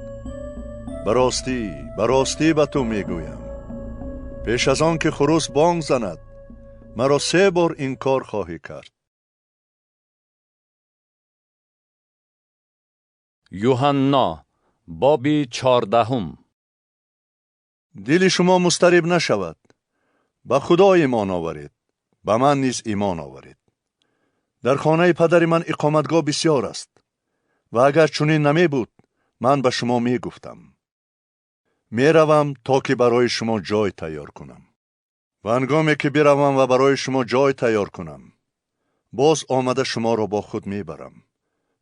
Ба ростӣ, ба ростӣ ба ту мегӯям, пеш аз он ки хурӯс бонг занад, маро се бор инкор хоҳӣ кард. Юҳанно боби 14. Дили шумо музтариб нашавад. Ба Худо имон оваред, ба ман низ имон оваред. Дар хонаи падари ман иқоматгоҳ бисёр аст ва агар чунин намебуд, ман ба шумо мегуфтам. Меравам то ки барои шумо ҷой тайёр кунам. Ва ҳангоме ки биравам ва барои шумо ҷой тайёр кунам, боз омада шуморо бо худ мебарам,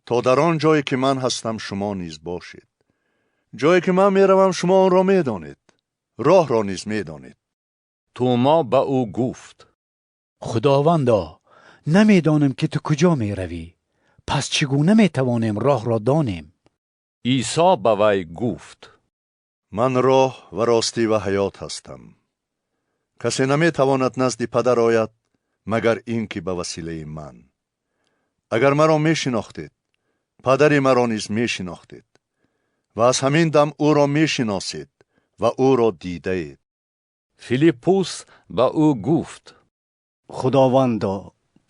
то дар он ҷое ки ман ҳастам шумо низ бошед. Ҷое ки ман меравам, шумо онро медонед, роҳро низ медонед. Тӯмо ба ӯ гуфт: Худовандо, намедонем ки ту куҷо меравӣ, пас чӣ гуна метавонем роҳро донем? Исо ба вай гуфт: Ман роҳ ва ростӣ ва ҳаёт ҳастам. Касе наметавонад назди падар ояд, магар ин ки ба василаи ман. Агар маро мешинохтед, падари маро низ мешинохтед ва аз ҳамин дам ӯро мешиносед ва ӯро дидаед. Филиппус ба ӯ гуфт: Худовандо,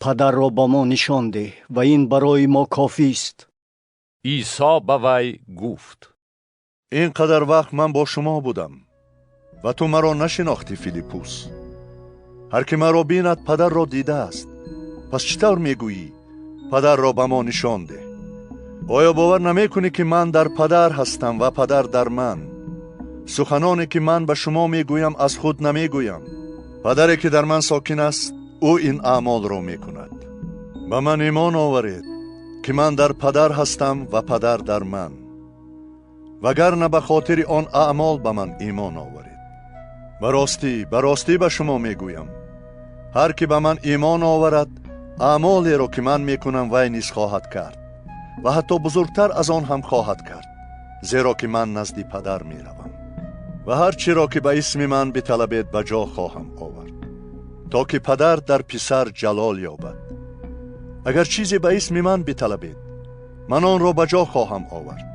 падарро ба мо нишон деҳ ва ин барои мо кофист. Исо ба вай гуфт: Ин қадар вақт ман бо шумо будам ва ту маро нашинохтӣ, Филиппус. Ҳар ки маро бинад, падарро дидааст. Пас чӣ тавр мегӯӣ: падарро ба мо нишон деҳ? Оё бовар намекунӣ, ки ман дар падар ҳастам ва падар дар ман? Суханоне ки ман ба шумо мегӯям, аз худ намегӯям. Падаре ки дар ман сокин аст, ӯ ин аъмолро мекунад. Ба ман имон оваред, ки ман дар падар ҳастам ва падар дар ман. Вагарна ба хотири он аъмол ба ман имон оваред. Ба ростӣ, ба ростӣ ба шумо мегӯям, ҳар ки ба ман имон оварад, аъмолеро ки ман мекунам, вай низ хоҳад кард ва ҳатто бузургтар аз он ҳам хоҳад кард, зеро ки ман назди падар меравам. Ва ҳар чиро ки ба исми ман биталабед, ба ҷо хоҳам овард, то ки падар дар писар ҷалол ёбад. Агар чизе ба исми ман биталабед, ман онро ба ҷо хоҳам овард.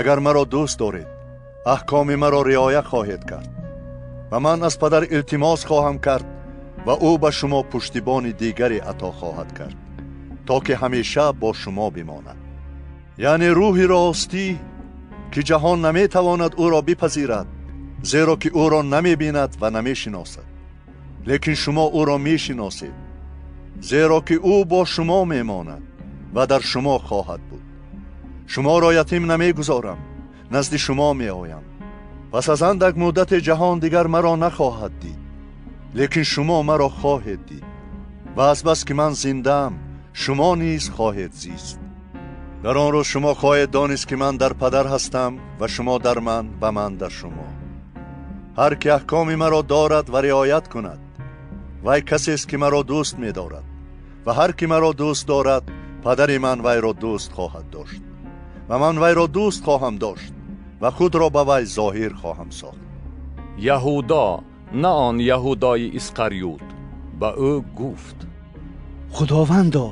Агар маро дӯст доред, аҳкоми маро риоя хоҳед кард ва ман аз падар илтимос хоҳам кард ва ӯ ба шумо пуштибони дигаре ато хоҳад кард, то ки ҳамеша бо шумо бимонад. Яъне рӯҳи ростӣ, ки ҷаҳон наметавонад ӯро бипазирад, зеро ки ӯро намебинад ва намешиносад. Лекин шумо ӯро мешиносед, зеро ки ӯ бо шумо мемонад ва дар шумо хоҳад буд. Шуморо ятим намегузорам, назди шумо меоям. Пас аз андак муддати ҷаҳон дигар маро нахоҳад дид, лекин шумо маро хоҳед дид ва азбас ки ман зиндаам, шумо низ хоҳед зист. Дар он рӯз шумо хоҳед донист, ки ман дар падар ҳастам ва шумо дар ман ва ман дар шумо. Ҳар ки аҳкоми маро дорад ва риоят кунад, Вай касест ки маро дӯст медорад, ва ҳар ки маро дӯст дорад, падари ман вайро дӯст хоҳад дошт, ва ман вайро дӯст хоҳам дошт ва худро ба вай зоҳир хоҳам сохт. Яҳудо, на он Яҳудои Исқариют, ба ӯ гуфт: Худовандо,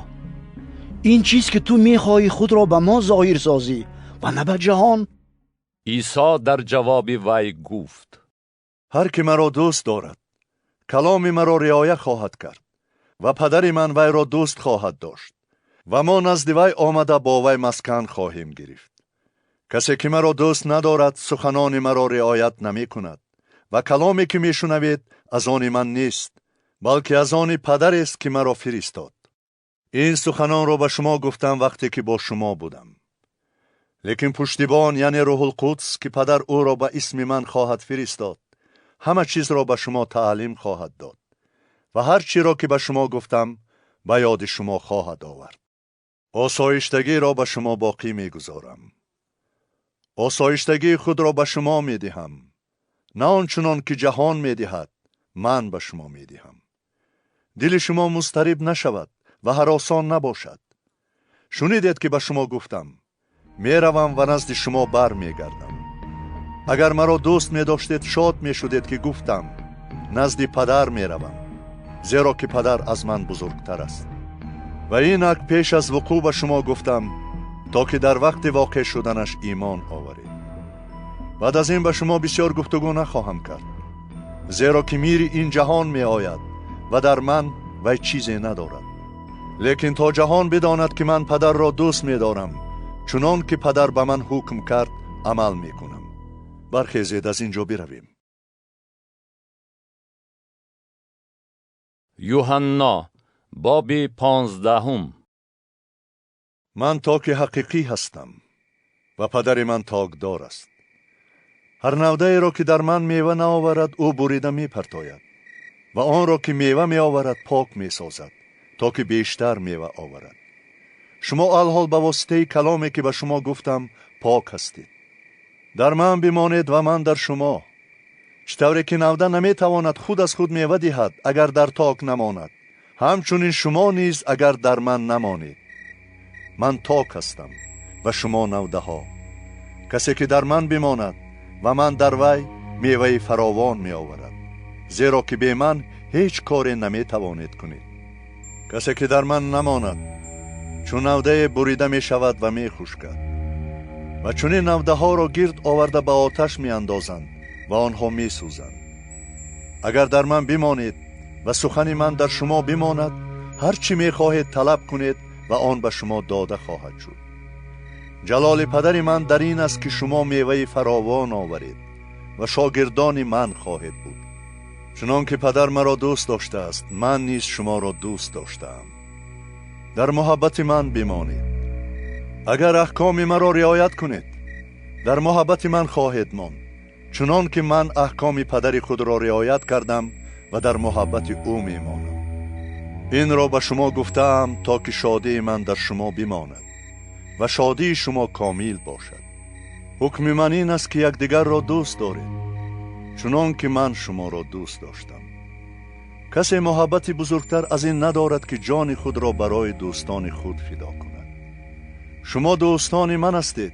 ин чиз ки ту мехоҳӣ худро ба мо зоҳир созӣ ва на ба ҷаҳон? Исо дар ҷавоби вай гуфт: Ҳар ки маро дӯст дорад, каломи маро риоя хоҳад кард, ва падари ман вайро дӯст хоҳад дошт, ва мо назди вай омада бо вай маскан хоҳем гирифт. Касе ки маро дӯст надорад, суханони маро риоят намекунад, ва каломе ки мешунавед аз они ман нест, балки аз они падарест ки маро фиристод. Ин суханонро ба шумо гуфтам вақте ки бо шумо будам. Лекин пуштибон, яъне Рӯҳулқудс, ки падар ӯро ба исми ман хоҳад фиристод, ҳама чизро ба шумо таълим хоҳад дод ва ҳар чиро ки ба шумо гуфтам ба ёди шумо хоҳад овард. Осоиштагиро ба шумо боқӣ мегузорам, осоиштагии худро ба шумо медиҳам, на он чунон ки ҷаҳон медиҳад, ман ба шумо медиҳам. Дили шумо музтариб нашавад ва ҳаросон набошад. Шунидед ки ба шумо гуфтам: меравам ва назди шумо бар мегардам. Агар маро дӯст медоштед, шод мешудед ки гуфтам: назди падар меравам, зеро ки падар аз ман бузургтар аст. Ва инак пеш аз вуқӯъ ба шумо гуфтам, то ки дар вақти воқеъ шуданаш имон оваред. Баъд аз ин ба шумо бисёр гуфтугӯ нахоҳам кард, зеро ки мири ин ҷаҳон меояд ва дар ман вай чизе надорад. Лекин то ҷаҳон бидонад ки ман падарро дӯст медорам, чунон ки падар ба ман ҳукм кард, амал мекунам. Бархезед, аз ин ҷо биравем. Юҳанно, боби 15. Ман токи ҳақиқӣ ҳастам ва падари ман токдор аст. Ҳар навдаеро ки дар ман мева наоварад, ӯ бурида мепартояд, ва онро ки мева меоварад пок месозад, то ки бештар мева оварад. Шумо алҳол ба воситаи каломе ки ба шумо гуфтам пок ҳастед. Дар ман бимонед ва ман дар шумо. Чӣ тавре ки навда наметавонад худ аз худ мева диҳад, агар дар ток намонад, ҳамчунин шумо низ агар дар ман намонед. Ман ток ҳастам ва шумо навдаҳо. Касе ки дар ман бимонад ва ман дар вай, меваи фаровон меоварад, зеро ки бе ман ҳеҷ коре наметавонед кунед. Касе ки дар ман намонад, чун навдае бурида мешавад ва мехушкад, ва чунин навдаҳоро гирд оварда ба оташ меандозанд ва онҳо месӯзанд. Агар дар ман бимонед ва сухани ман дар шумо бимонад, ҳар чӣ мехоҳед талаб кунед ва он ба шумо дода хоҳад шуд. Ҷалоли падари ман дар ин аст ки шумо меваи фаровон оваред ва шогирдони ман хоҳед буд. Чунон ки падар маро дӯст доштааст, ман низ шуморо дӯст доштаам. Дар муҳаббати ман бимонед. Агар аҳкоми маро риоят кунед, дар муҳаббати ман хоҳед монд, чунон ки ман аҳкоми падари худро риоят кардам ва дар муҳаббати ӯ мемонам. Инро ба шумо гуфтаам то ки шодии ман дар шумо бимонад ва шодии шумо комил бошад. Ҳукми ман ин аст ки якдигарро дӯст доред, чунон ки ман шуморо дӯст доштам. Касе муҳаббати бузургтар аз ин надорад ки ҷони худро барои дӯстони худ фидо кунад. Шумо дӯстони ман ҳастед,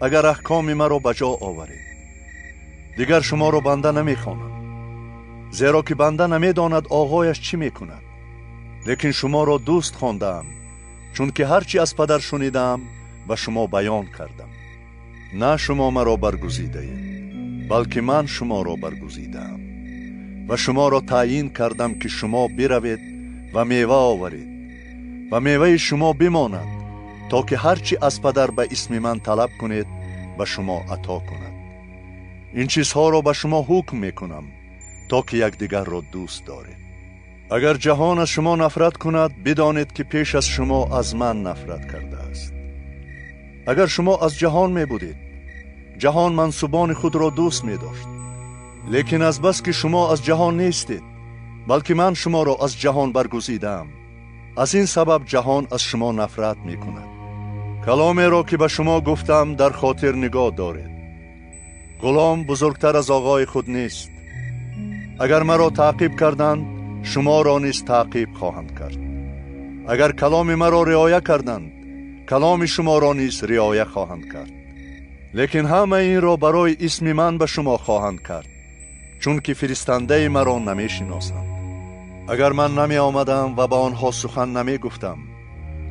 агар аҳкоми маро ба ҷо оваред. Дигар шуморо банда намехонам, зеро ки банда намедонад оғояш чӣ мекунад. Лекин шуморо дӯст хондаам, чунки ҳар чӣ аз падар шунидаам ба шумо баён кардам. На шумо маро баргузидаед, балки ман шуморо баргузидаам ва шуморо таъйин кардам ки шумо биравед ва мева оваред ва меваи шумо бимонад, то ки ҳар чӣ аз падар ба исми ман талаб кунед ба шумо ато кунад. Ин чизҳоро ба шумо ҳукм мекунам, то ки якдигарро дӯст доред. Агар ҷаҳон аз шумо нафрат кунад, бидонед ки пеш аз шумо аз ман нафрат кардааст. Агар шумо аз ҷаҳон мебудед, ҷаҳон мансубони худро дӯст медошт. Лекин аз бас ки шумо аз ҷаҳон нестед, балки ман шуморо аз ҷаҳон баргузидаам, аз ин сабаб ҷаҳон аз шумо нафрат мекунад. Каломеро ки ба шумо гуфтам дар хотир нигоҳ доред. Ғулом бузургтар аз оғои худ нест. Агар маро таъқиб карданд, шумо ро низ таъқиб хоҳанд кард. Агар каломи маро риоя карданд, каломи шумо ро низ риоя хоҳанд кард. Лекин ҳама инро барои исми ман ба шумо хоҳанд кард, чунки фиристандаи маро намешиносанд. Агар ман намеомадам ва ба онҳо сухан намегуфтам,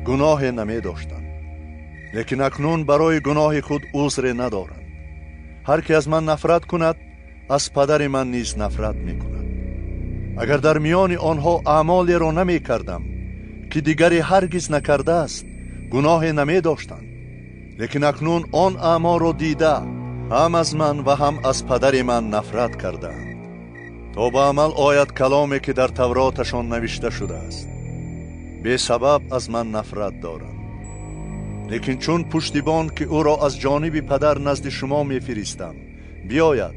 гуноҳе намедоштанд. Лекин акнун барои гуноҳи худ узре надоранд. Ҳар ки аз ман нафрат кунад, аз падари ман низ нафрат мекунад. Агар дар миёни онҳо аъмолеро намекардам, ки дигаре ҳаргиз накардааст, гуноҳе намедоштанд. Лекин акнун он аъмолро дида, ҳам аз ман ва ҳам аз падари ман нафрат кардаанд. То ба амал ояд каломе ки дар Тавроташон навишта шудааст: бесабаб аз ман нафрат доранд. Лекин чун пуштибон ки ӯро аз ҷониби падар назди шумо мефиристам биёяд,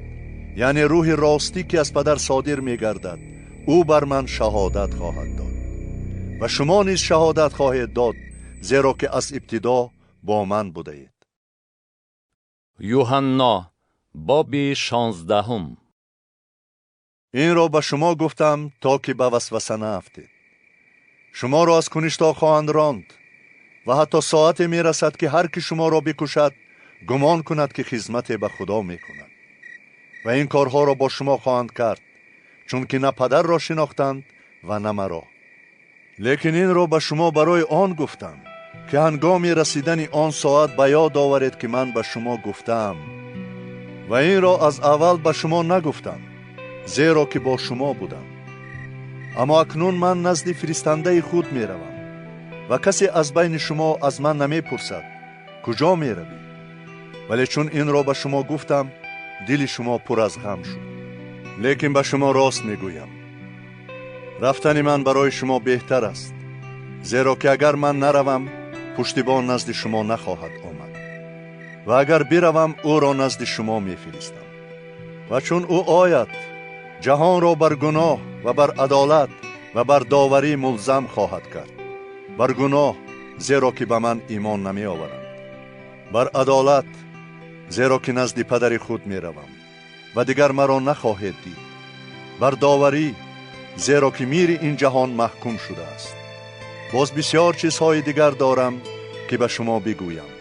яъне рӯҳи ростӣ ки аз падар содир мегардад, ӯ бар ман шаҳодат хоҳад дод. Ва шумо низ шаҳодат хоҳед дод, зеро ки аз ибтидо бо ман будаед. Юҳанно боби 16. Инро ба шумо гуфтам то ки ба васваса наафтед. Шуморо аз куништо хоҳанд ронд ва ҳатто соате мерасад ки ҳар ки шуморо бикушад, гумон кунад ки хизмате ба Худо мекунад. Ва ин корҳоро бо шумо хоҳанд кард, чунки на падарро шинохтанд ва на маро. Лекин инро ба шумо барои он гуфтам ки ҳангоми расидани он соат ба ёд оваред ки ман ба шумо гуфтаам. Ва инро аз аввал ба шумо нагуфтам, зеро ки бо шумо будам. Аммо акнун ман назди фиристандаи худ меравам ва касе аз байни шумо аз ман намепурсад: куҷо меравӣ? Вале чун инро ба шумо гуфтам, дили шумо пур аз ғам шуд. Лекин ба шумо рост мегӯям: рафтани ман барои шумо беҳтар аст, зеро ки агар ман наравам, пуштибон назди шумо нахоҳад омад. Ва агар биравам, ӯро назди шумо мефиристам. Ва чун ӯ ояд, ҷаҳонро бар гуноҳ ва бар адолат ва бар доварӣ мулзам хоҳад кард. Бар гуноҳ, зеро ки ба ман имон намеоваранд. Бар адолат, зеро ки назди падари худ меравам ва дигар маро нахоҳед дид. Бар доварӣ, зеро ки мири ин ҷаҳон маҳкум шудааст. Боз бисёр чизҳои дигар дорам ки ба шумо бигӯям,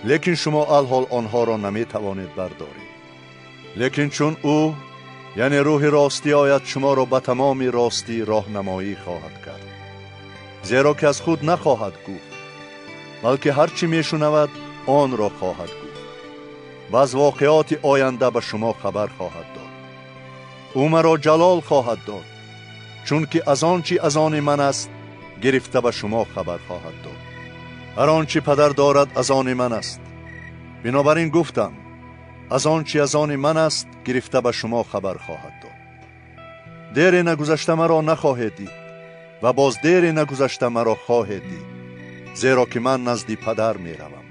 лекин шумо алҳол онҳоро наметавонед бардоред. Лекин чун ӯ, яъне рӯҳи ростӣ, ояд, шуморо ба тамоми ростӣ роҳнамоӣ хоҳад кард. Зеро ки аз худ нахоҳад гуфт, балки ҳар чӣ мешунавад, онро хоҳад гуфт ва аз воқеоти оянда ба шумо хабар хоҳад дод. Ӯ маро ҷалол хоҳад дод, чунки аз он чӣ аз они ман аст гирифта ба шумо хабар хоҳад дод. Ҳар он чӣ падар дорад аз они ман аст. Бинобар ин гуфтам, аз он чӣ аз они ман аст гирифта ба шумо хабар хоҳад дод. Дере нагузашта маро нахоҳед дид ва боз дере нагузашта маро хоҳед дид, зеро ки ман назди падар меравам.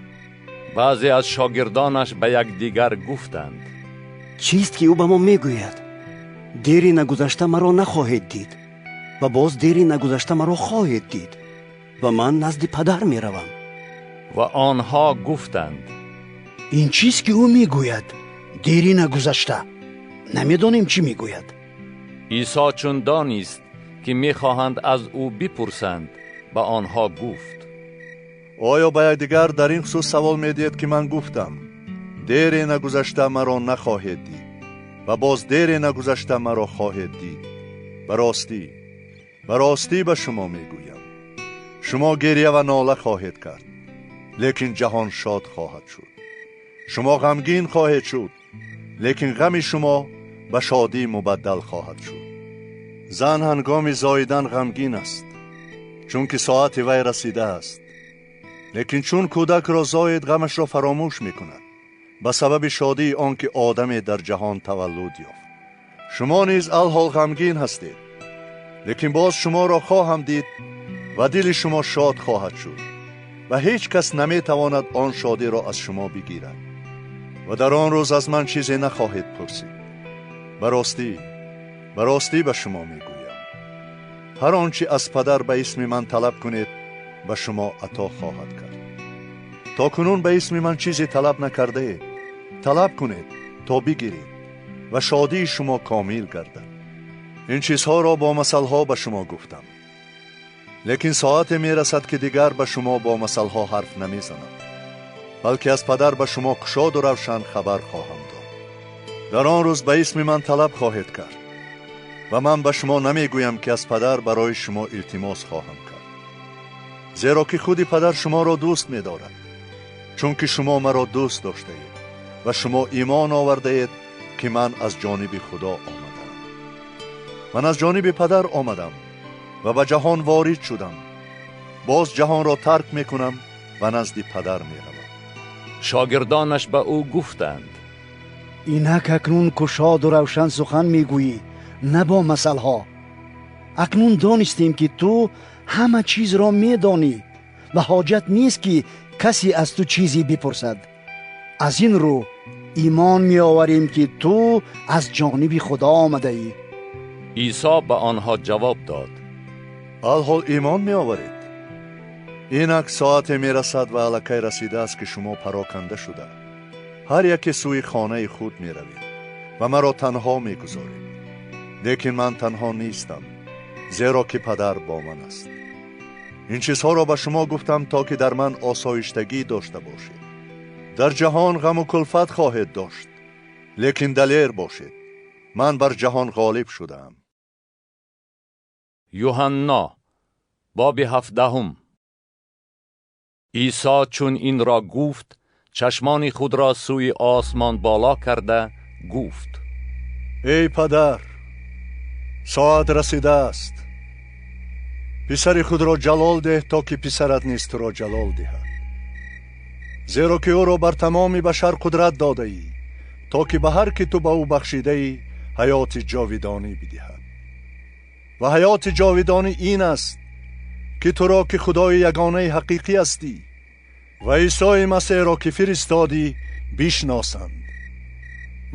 Баъзе аз шогирдонаш ба якдигар гуфтанд: чист ки ӯ ба мо мегӯяд? Дере нагузашта маро нахоҳед дид ва боз дере нагузашта маро хоҳед дид ва ман назди падар меравам. Ва онҳо гуфтанд: ин чист ки ӯ мегӯяд дере нагузашта? Намедонем чӣ мегӯяд. Исо чун донист ки мехоҳанд аз ӯ бипурсанд, ба онҳо гуфт: оё ба якдигар дар ин хусус савол медиҳед ки ман гуфтам дере нагузашта маро нахоҳед дид ва боз дере нагузашта маро хоҳед дид? Ба ростӣ, ба ростӣ ба шумо мегӯям, шумо гиря ва нола хоҳед кард, лекин ҷаҳон шод хоҳад шуд. Шумо ғамгин хоҳед шуд, лекин ғами шумо ба шодӣ мубаддал хоҳад шуд. Зан ҳангоми зоидан ғамгин аст, чунки соати вай расидааст. Лекин чун кӯдакро зоид, ғамашро фаромӯш мекунад ба сабаби шодии он ки одаме дар ҷаҳон таваллуд ёфт. Шумо низ алҳол ғамгин ҳастед, лекин боз шуморо хоҳам дид ва дили шумо шод хоҳад шуд ва ҳеҷ кас наметавонад он шодиро аз шумо бигирад. Ва дар он рӯз аз ман чизе нахоҳед пурсид. Ба ростӣ, ба ростӣ ба шумо мегӯям, ҳар он чӣ аз падар ба исми ман талаб кунед, ба шумо ато хоҳад кард. То кунун ба исми ман чизе талаб накардаед. Талаб кунед то бигиред ва шодии шумо комил гардад. Ин чизҳоро бо масалҳо ба шумо гуфтам, лекин соате мерасад, ки дигар ба шумо бо масалҳо ҳарф намезанам, балки аз падар ба шумо кушоду равшан хабар хоҳам дод. Дар он рӯз ба исми ман талаб хоҳед кард ва ман ба шумо намегӯям, ки аз падар барои шумо илтимос хоҳам кард, зеро ки худи падар шуморо дӯст медорад, чунки шумо маро дӯст доштаед ва шумо имон овардаед, ки ман аз ҷониби Худо омадам. Ман аз ҷониби падар омадам ва ба ҷаҳон ворид шудам. Боз ҷаҳонро тарк мекунам ва назди падар меравам. Шогирдонаш ба ӯ гуфтанд: Инак акнун кушоду равшан сухан мегӯӣ, на бо масалҳо. Акнун донистем, ки ту ҳама чизро медонӣ ва ҳоҷат нест, ки касе аз ту чизе бипурсад. Аз ин рӯ имон меоварем, ки ту аз ҷониби Худо омадаӣ. Исо ба онҳо ҷавоб дод: Алҳол имон меоваред? Инак соате мерасад ва аллакай расидааст, ки шумо пароканда шуда ҳар яке сӯи хонаи худ меравед ва маро танҳо мегузоред. Лекин ман танҳо нестам, зеро ки падар бо ман аст. Ин чизҳоро ба шумо гуфтам, то ки дар ман осоиштагӣ дошта бошед. Дар ҷаҳон ғаму кулфат хоҳед дошт, лекин далер бошед, ман бар ҷаҳон ғолиб шудаам. Юҳанно, боби 17. Исо чун инро гуфт, чашмони худро сӯи осмон боло карда гуфт: Эй падар, соат расидааст. Писари худро ҷалол деҳ, то ки писарат низ туро ҷалол диҳад. Зеро ки ӯро бар тамоми башар қудрат додаӣ, то ки ба ҳар ки ту ба ӯ бахшидаӣ ҳаёти ҷовидонӣ бидиҳад. Ва ҳаёти ҷовидонӣ ин аст, ки туро, ки худои ягонаи ҳақиқӣ ҳастӣ, ва Исои Масеҳро, ки фиристодӣ, бишносанд.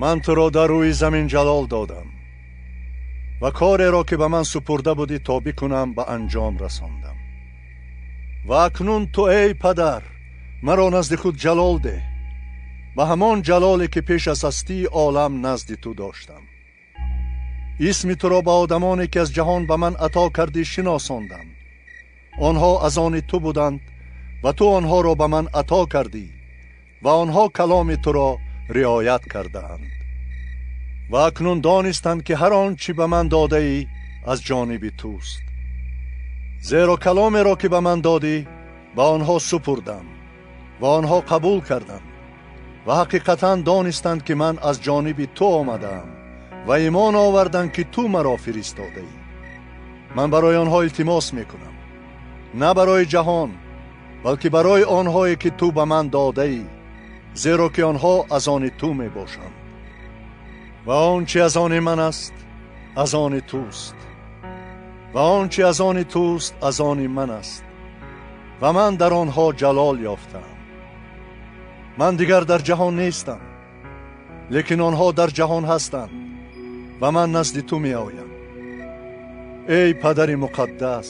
Ман туро дар рӯи замин ҷалол додам ва кореро, ки ба ман супурда будӣ то бикунам, ба анҷом расондам. Ва акнун ту, эй падар, маро назди худ ҷалол деҳ, ба ҳамон ҷалоле, ки пеш аз ҳастии олам назди ту доштам. Исми туро ба одамоне, ки аз ҷаҳон ба ман ато кардӣ, шиносондам. Онҳо аз они ту буданд ва ту онҳоро ба ман ато кардӣ ва онҳо каломи туро риоят кардаанд. Ва акнун донистанд, ки ҳар он чӣ ба ман додаӣ аз ҷониби туст. Зеро каломеро, ки ба ман додӣ, ба онҳо супурдам ва онҳо қабул карданд ва ҳақиқатан донистанд, ки ман аз ҷониби ту омадаам ва имон оварданд, ки ту маро фиристодаӣ. Ман барои онҳо илтимос мекунам, на барои ҷаҳон, балки барои онҳое, ки ту ба ман додаӣ, зеро ки онҳо аз они ту мебошанд. Ва он чи аз они ман аст, аз они туст, ва он чи аз они туст, аз они ман аст, ва ман дар онҳо ҷалол ёфтаам. Ман дигар дар ҷаҳон нестам, лекин онҳо дар ҷаҳон ҳастанд ва ман назди ту меоям. Эй падари муқаддас,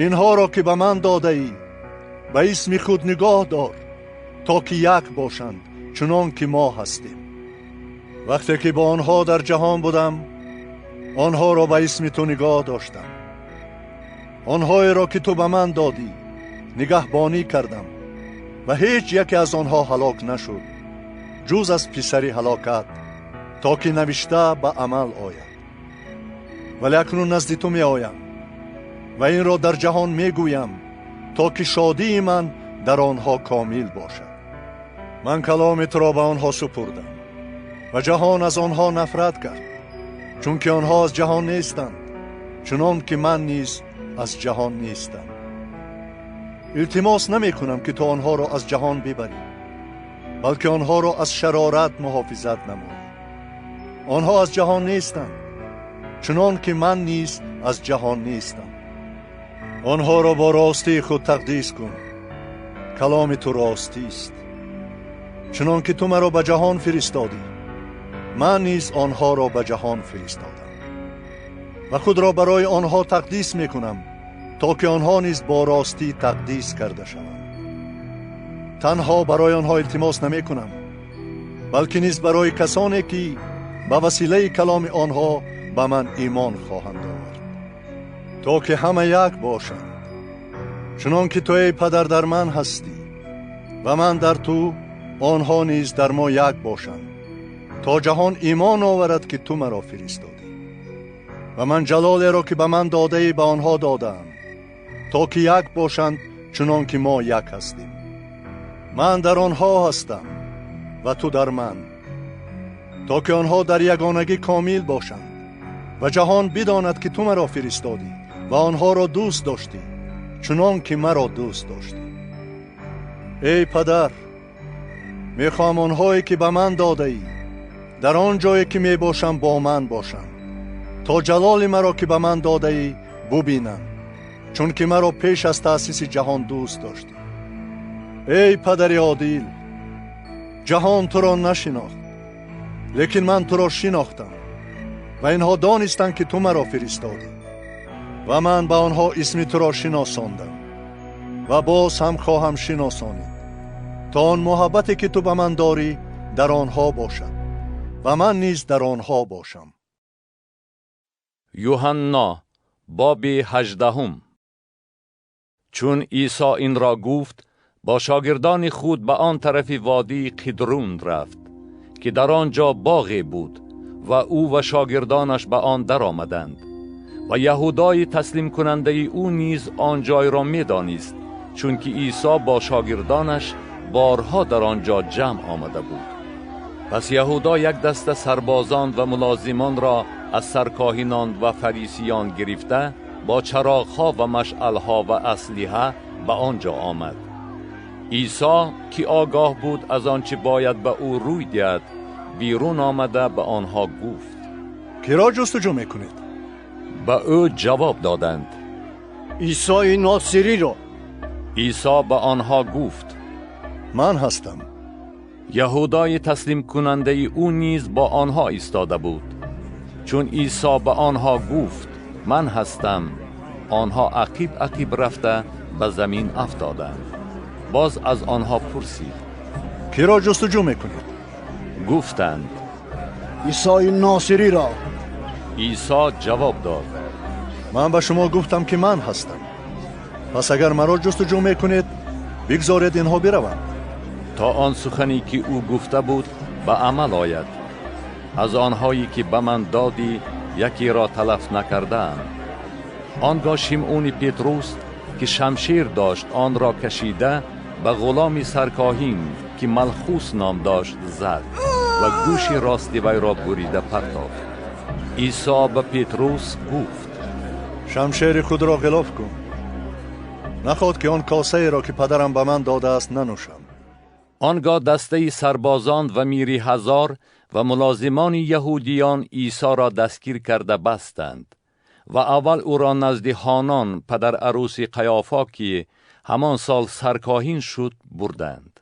инҳоро, ки ба ман додаӣ, ба исми худ нигоҳ дор, то ки як бошанд, чунон ки мо ҳастем. Вақте ки бо онҳо дар ҷаҳон будам, онҳоро ба исми ту нигоҳ доштам. Онҳоеро, ки ту ба ман додӣ, нигаҳбонӣ кардам ва ҳеҷ яке аз онҳо ҳалок нашуд, ҷуз аз писари ҳалокат, то ки навишта ба амал ояд. Вале акнун назди ту меоям ва инро дар ҷаҳон мегӯям, то ки шодии ман дар онҳо комил бошад. Ман каломи туро ба онҳо супурдам ва ҷаҳон аз онҳо нафрат кард, чунки онҳо аз ҷаҳон нестанд, чунон ки ман низ аз ҷаҳон нестам. Илтимос намекунам, ки ту онҳоро аз ҷаҳон бибарӣ, балки онҳоро аз шарорат муҳофизат намоӣ. Онҳо аз ҷаҳон нестанд, чунон ки ман низ аз ҷаҳон нестам. Онҳоро бо ростии худ тақдис кун. Каломи ту ростист. Чунон ки ту маро ба ҷаҳон фиристодӣ, ман низ онҳоро ба ҷаҳон фиристодам. Ва худро барои онҳо тақдис мекунам, то ки онҳо низ бо ростӣ тақдис карда шаванд. Танҳо барои онҳо илтимос намекунам, балки низ барои касоне, ки ба василаи каломи онҳо ба ман имон хоҳанд овард, то ки ҳама як бошанд, чунон ки ту эй падар дар ман ҳастӣ ва ман дар ту, онҳо низ дар мо як бошанд, то ҷаҳон имон оварад ки ту маро фиристодӣ. Ва ман ҷалолеро ки ба ман додаӣ ба онҳо додаам, то ки як бошанд чунон ки мо як ҳастем. Ман дар онҳо ҳастам ва ту дар ман, то ки онҳо дар ягонагӣ комил бошанд ва ҷаҳон бидонад ки ту маро фиристодӣ ва онҳоро дӯст доштӣ чунон ки маро дӯст доштӣ. Эй падар, мехоҳам онҳое ки ба ман додаӣ дар он ҷое ки мебошам бо ман бошанд, то ҷалоли маро ки ба ман додаӣ бубинанд, чун ки маро пеш аз таъсиси ҷаҳон дӯст доштӣ. Эй падари одил, ҷаҳон туро нашинохт, лекин ман туро шинохтам ва инҳо донистанд ки ту маро фиристодӣ. Ва ман ба онҳо исми туро шиносондам ва боз ҳам хоҳам шиносонид, то он муҳаббате ки ту ба ман дорӣ дар онҳо бошад ва ман низ дар онҳо бошам. Юҳанно боби 18. Чун Исо инро гуфт, бо шогирдони худ ба он тарафи водии Қидрун рафт, ки дар он ҷо боғе буд ва ӯ ва шогирдонаш ба он даромаданд. Ва яҳудои таслимкунандаи ӯ низ он ҷойро медонист, чунки Исо бо шогирдонаш борҳо дар он ҷо ҷамъ омада буд. Пас яҳудо як даста сарбозон ва мулозимонро аз саркоҳинон ва фарисиён гирифта бо чароғҳо ва машъалҳо ва аслиҳа ба он ҷо омад. Исо ки огоҳ буд аз он чӣ бояд ба ӯ рӯй диҳад, берун омада ба онҳо гуфт: киро ҷустуҷӯ мекунед? Ба ӯ ҷавоб доданд: Исои Носириро. Исо ба онҳо гуфт: ман ҳастам. Яҳудои таслимкунандаи ӯ низ бо онҳо истода буд. Чун Исо ба онҳо гуфт: ман ҳастам, онҳо ақиб ақиб рафта ба замин афтоданд. Боз аз онҳо пурсид: киро ҷустуҷӯ мекунед? Гуфтанд: Исои Носириро. Исо ҷавоб дод: ман ба шумо гуфтам ки ман ҳастам. Пас агар маро ҷустуҷӯ мекунед, бигзоред инҳо бираванд, то он сухане ки ӯ гуфта буд ба амал ояд: аз онҳое ки ба ман додӣ якеро талаф накардаам. Он гоҳ Шимъуни Петрус ки шамшер дошт, онро кашида ба ғуломи саркоҳин ки Малхус ном дошт зад ва гӯши рости вайро бурида партофт. Исо ба Петрус гуфт: шамшери худро ғилоф кун, нахоҳад ки он косаеро ки падарам ба ман додааст нанӯшам. Он гоҳ дастаи сарбозон ва мири ҳазор ва мулозимони яҳудиён Исоро дастгир карда бастанд ва аввал ӯро назди Ҳонон, падар арӯси Қаёфо, ки ҳамон сол саркоҳин шуд, бурданд.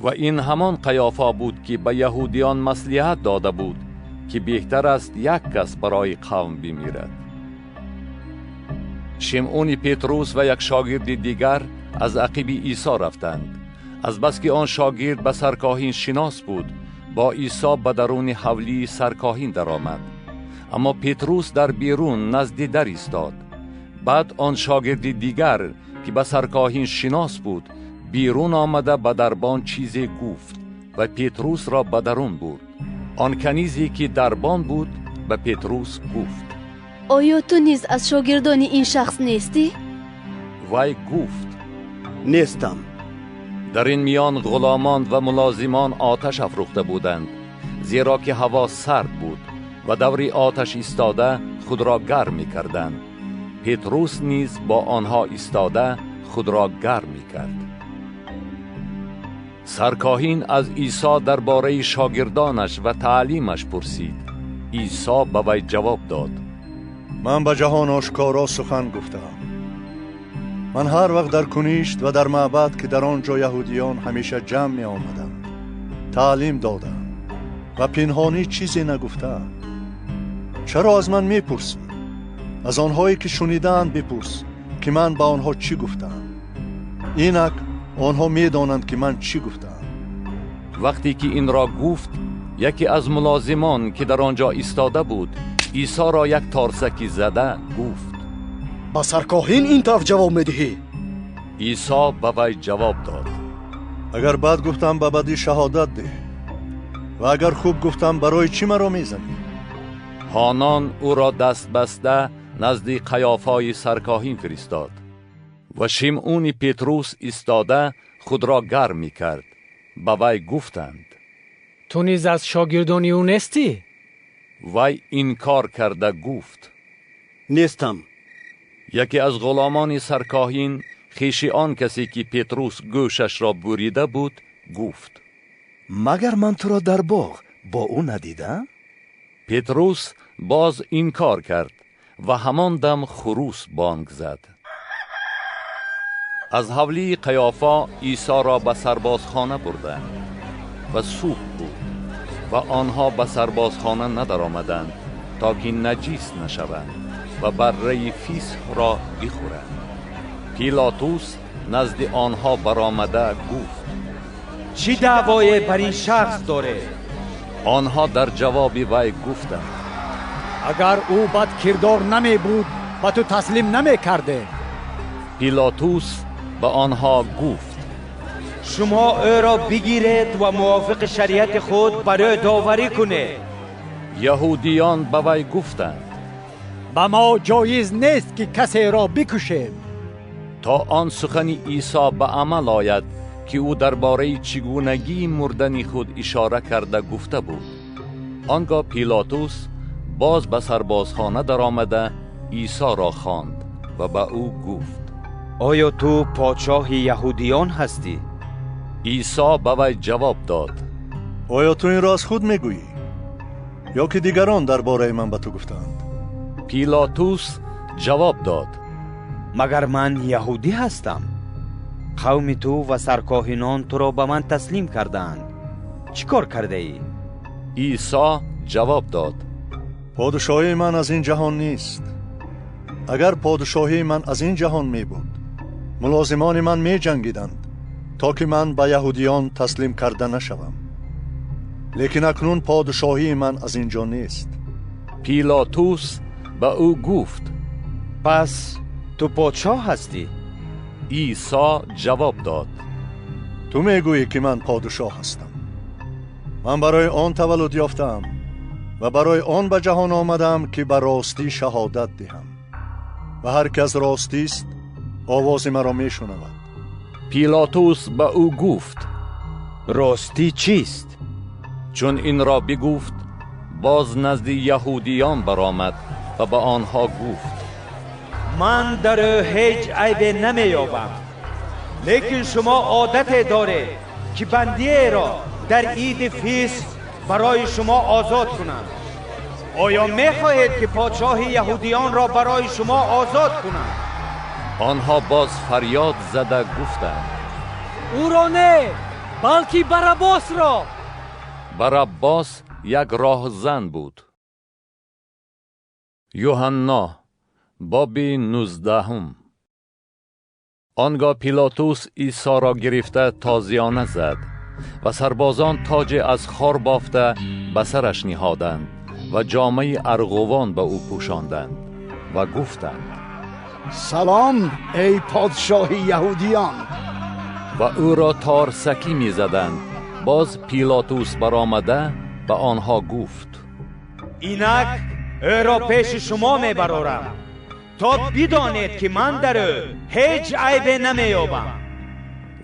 Ва ин ҳамон Қаёфо буд ки ба яҳудиён маслиҳат дода буд ки беҳтар аст як кас барои қавм бимирад. Шимъуни Петрус ва як шогирди дигар аз ақиби Исо рафтанд. Аз бас ки он шогирд ба саркоҳин шинос буд, бо Исо ба даруни ҳавлии саркоҳин даромад. Аммо Петрус дар берун назди дар истод. Баъд он шогирди дигар ки ба саркоҳин шинос буд, берун омада ба дарбон чизе гуфт ва Петрусро ба дарун бурд. Он канизе ки дарбон буд ба Петрус гуфт: оё ту низ аз шогирдони ин шахс нестӣ? Вай гуфт: нестам. Дар ин миён ғуломон ва мулозимон оташ афрӯхта буданд, зеро ки ҳаво сард буд ва даври оташ истода худро гарм мекарданд. Петрус низ бо онҳо истода худро гарм мекард. Саркоҳин аз Исо дар бораи шогирдонаш ва таълимаш пурсид. Исо ба вай ҷавоб дод: ман ба ҷаҳон ошкоро сухан гуфтаам. Ман ҳар вақт дар куништ ва дар маъбад ки дар он ҷо яҳудиён ҳамеша ҷамъ меомаданд, таълим додам ва пинҳонӣ чизе нагуфтаам. Чаро аз ман мепурсӣ? Аз онҳое ки шунидаанд бипурс ки ман ба онҳо чӣ гуфтаам. Инак онҳо медонанд ки ман чӣ гуфтаам. Вақте ки инро гуфт, яке аз мулозимон ки дар он ҷо истода буд, عیسی را یک تارسکی زده گفت: به سرکاهن این طرف جواب میدهی؟ عیسی به وی جواب داد: اگر بد گفتم به بدی شهادت ده، و اگر خوب گفتم برای چی مرا میزنی؟ هانان او را دست بسته نزد قیافای سرکاهین فرستاد و شیمعون پتروس ایستاده خود را گرم می کرد. به وی گفتند: تو نیز از شاگردان او نیستی؟ وی انکار کرده گفت: نیستم. یکی از غلامان سرکاهین، خویش آن کسی که پتروس گوشش را بریده بود، گفت: مگر من تو را در باغ با او ندیدم؟ پتروس باز انکار کرد و همان دم خروس بانگ زد. از حولی قیافا عیسی را به سربازخانه بردند و صبح بود و آنها به سربازخانه ندر آمدند تا که نجیس نشوند و بره فیس را بخورند. پیلاتوس نزد آنها برآمده گفت: چی دعوای بر این شخص داره؟ آنها در جواب وی گفتند: اگر او بد کردار نمی بود و تو تسلیم نمی کرده. پیلاتوس به آنها گفت: شما او را بگیرید و موافق شریعت خود برای داوری کنید. یهودیان به وی گفتند: به ما جایز نیست که کسی را بکشیم. تا آن سخن عیسی به عمل آید که او درباره چگونگی مردن خود اشاره کرده گفته بود. آنگاه پیلاتوس باز به سربازخانه در آمده عیسی را خواند و به او گفت: آیا تو پادشاه یهودیان هستی؟ عیسی به وی جواب داد: آیا تو این را از خود میگویی یا که دیگران درباره من به تو گفتند؟ پیلاتوس جواب داد: مگر من یهودی هستم؟ قوم تو و سرکاهنان تو را به من تسلیم کردند. چی کار کرده ای؟ عیسی جواب داد: پادشاهی من از این جهان نیست. اگر پادشاهی من از این جهان می بود، ملازمان من می جنگیدند تا که من به یهودیان تسلیم کرده نشوم. لیکن اکنون پادشاهی من از اینجا نیست. پیلاتوس به او گفت: پس تو پادشاه هستی؟ عیسی جواب داد: تو میگویی که من پادشاه هستم. من برای آن تولد یافتم و برای آن به جهان آمدم که به راستی شهادت دهم و هر کس راستی است آواز مرا میشنود. پیلاتوس به او گفت: راستی چیست؟ چون این را بگفت باز نزد یهودیان برآمد و به آنها گفت: من در هیچ عیب نمییابم، لیکن شما عادت داره که بندیه را در عید فیس برای شما آزاد کنم. آیا میخواهید که پادشاه یهودیان را برای شما آزاد کنم؟ آنها باز فریاد زده گفتند: او را نه، بلکه براباس را. براباس یک راهزن بود. یوحنا باب 19. آنگاه پیلاتوس عیسی را گرفته تازیانه زد و سربازان تاج از خار بافته به سرش نهادند و جامه ارغوان به او پوشاندند و گفتند: سلام ای پادشاه یهودیان. و او را تارسکی می زدند. باز پیلاتوس برآمده به آنها گفت: اینک او را پیش شما می برارم تا بدانید که من در او هیچ عیب نمییابم.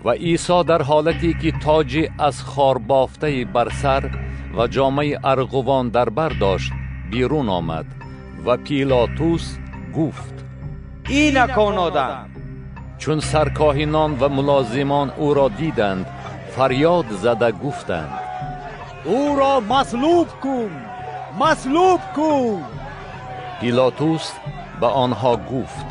و عیسی در حالتی که تاج از خار بافته بر سر و جامه ارغوان در بر داشت بیرون آمد و پیلاتوس گفت: اینک آن آدم. چون سرکاهنان و ملازمان او را دیدند فریاد زده گفتند: او را مصلوب کن، مصلوب کن. پیلاتوس به آنها گفت: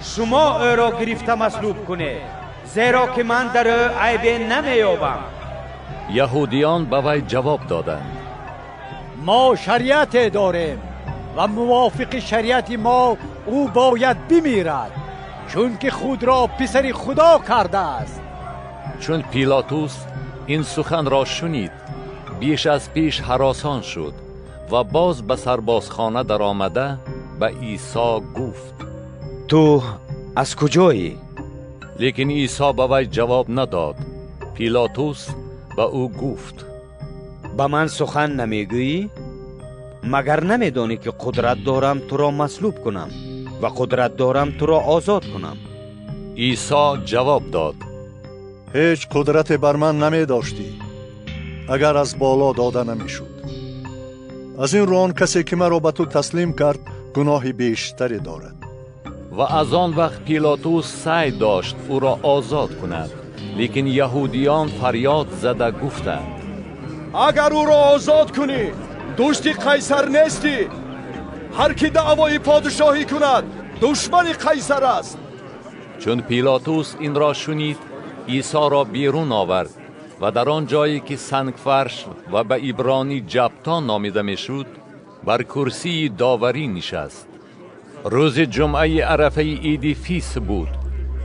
شما او را گرفته مصلوب کنید، زیرا که من در او عیب نمییابم. یهودیان به وی جواب دادند: ما شریعت داریم و موافق شریعت ما او باید بمیرد، چون که خود را پسر خدا کرده است. چون پیلاتوس این سخن را شنید بیش از پیش هراسان شد و باز به سربازخانه در آمده به عیسی گفت: تو از کجایی؟ لیکن عیسی به وی جواب نداد. پیلاتوس به او گفت: به من سخن نمیگویی؟ مگر نمیدانی که قدرت دارم تو را مصلوب کنم و قدرت دارم تو را آزاد کنم؟ عیسی جواب داد: هیچ قدرت بر من نمی داشتی اگر از بالا داده نمی شد. از این رو آن کسی که مرا به تو تسلیم کرد گناه بیشتری دارد. و از آن وقت پیلاتوس سعی داشت او را آزاد کند، لیکن یهودیان فریاد زده گفتند: اگر او را آزاد کنی دوست قیصر نیستی. هر کی دعوای پادشاهی کند دشمن قیصر است. چون پیلاتوس این را شنید، عیسی را بیرون آورد و در آن جایی که سنگفرش و به عبرانی جبتا نامیده میشد بر کرسی داوری نشست. روز جمعه عرفه عید فیس بود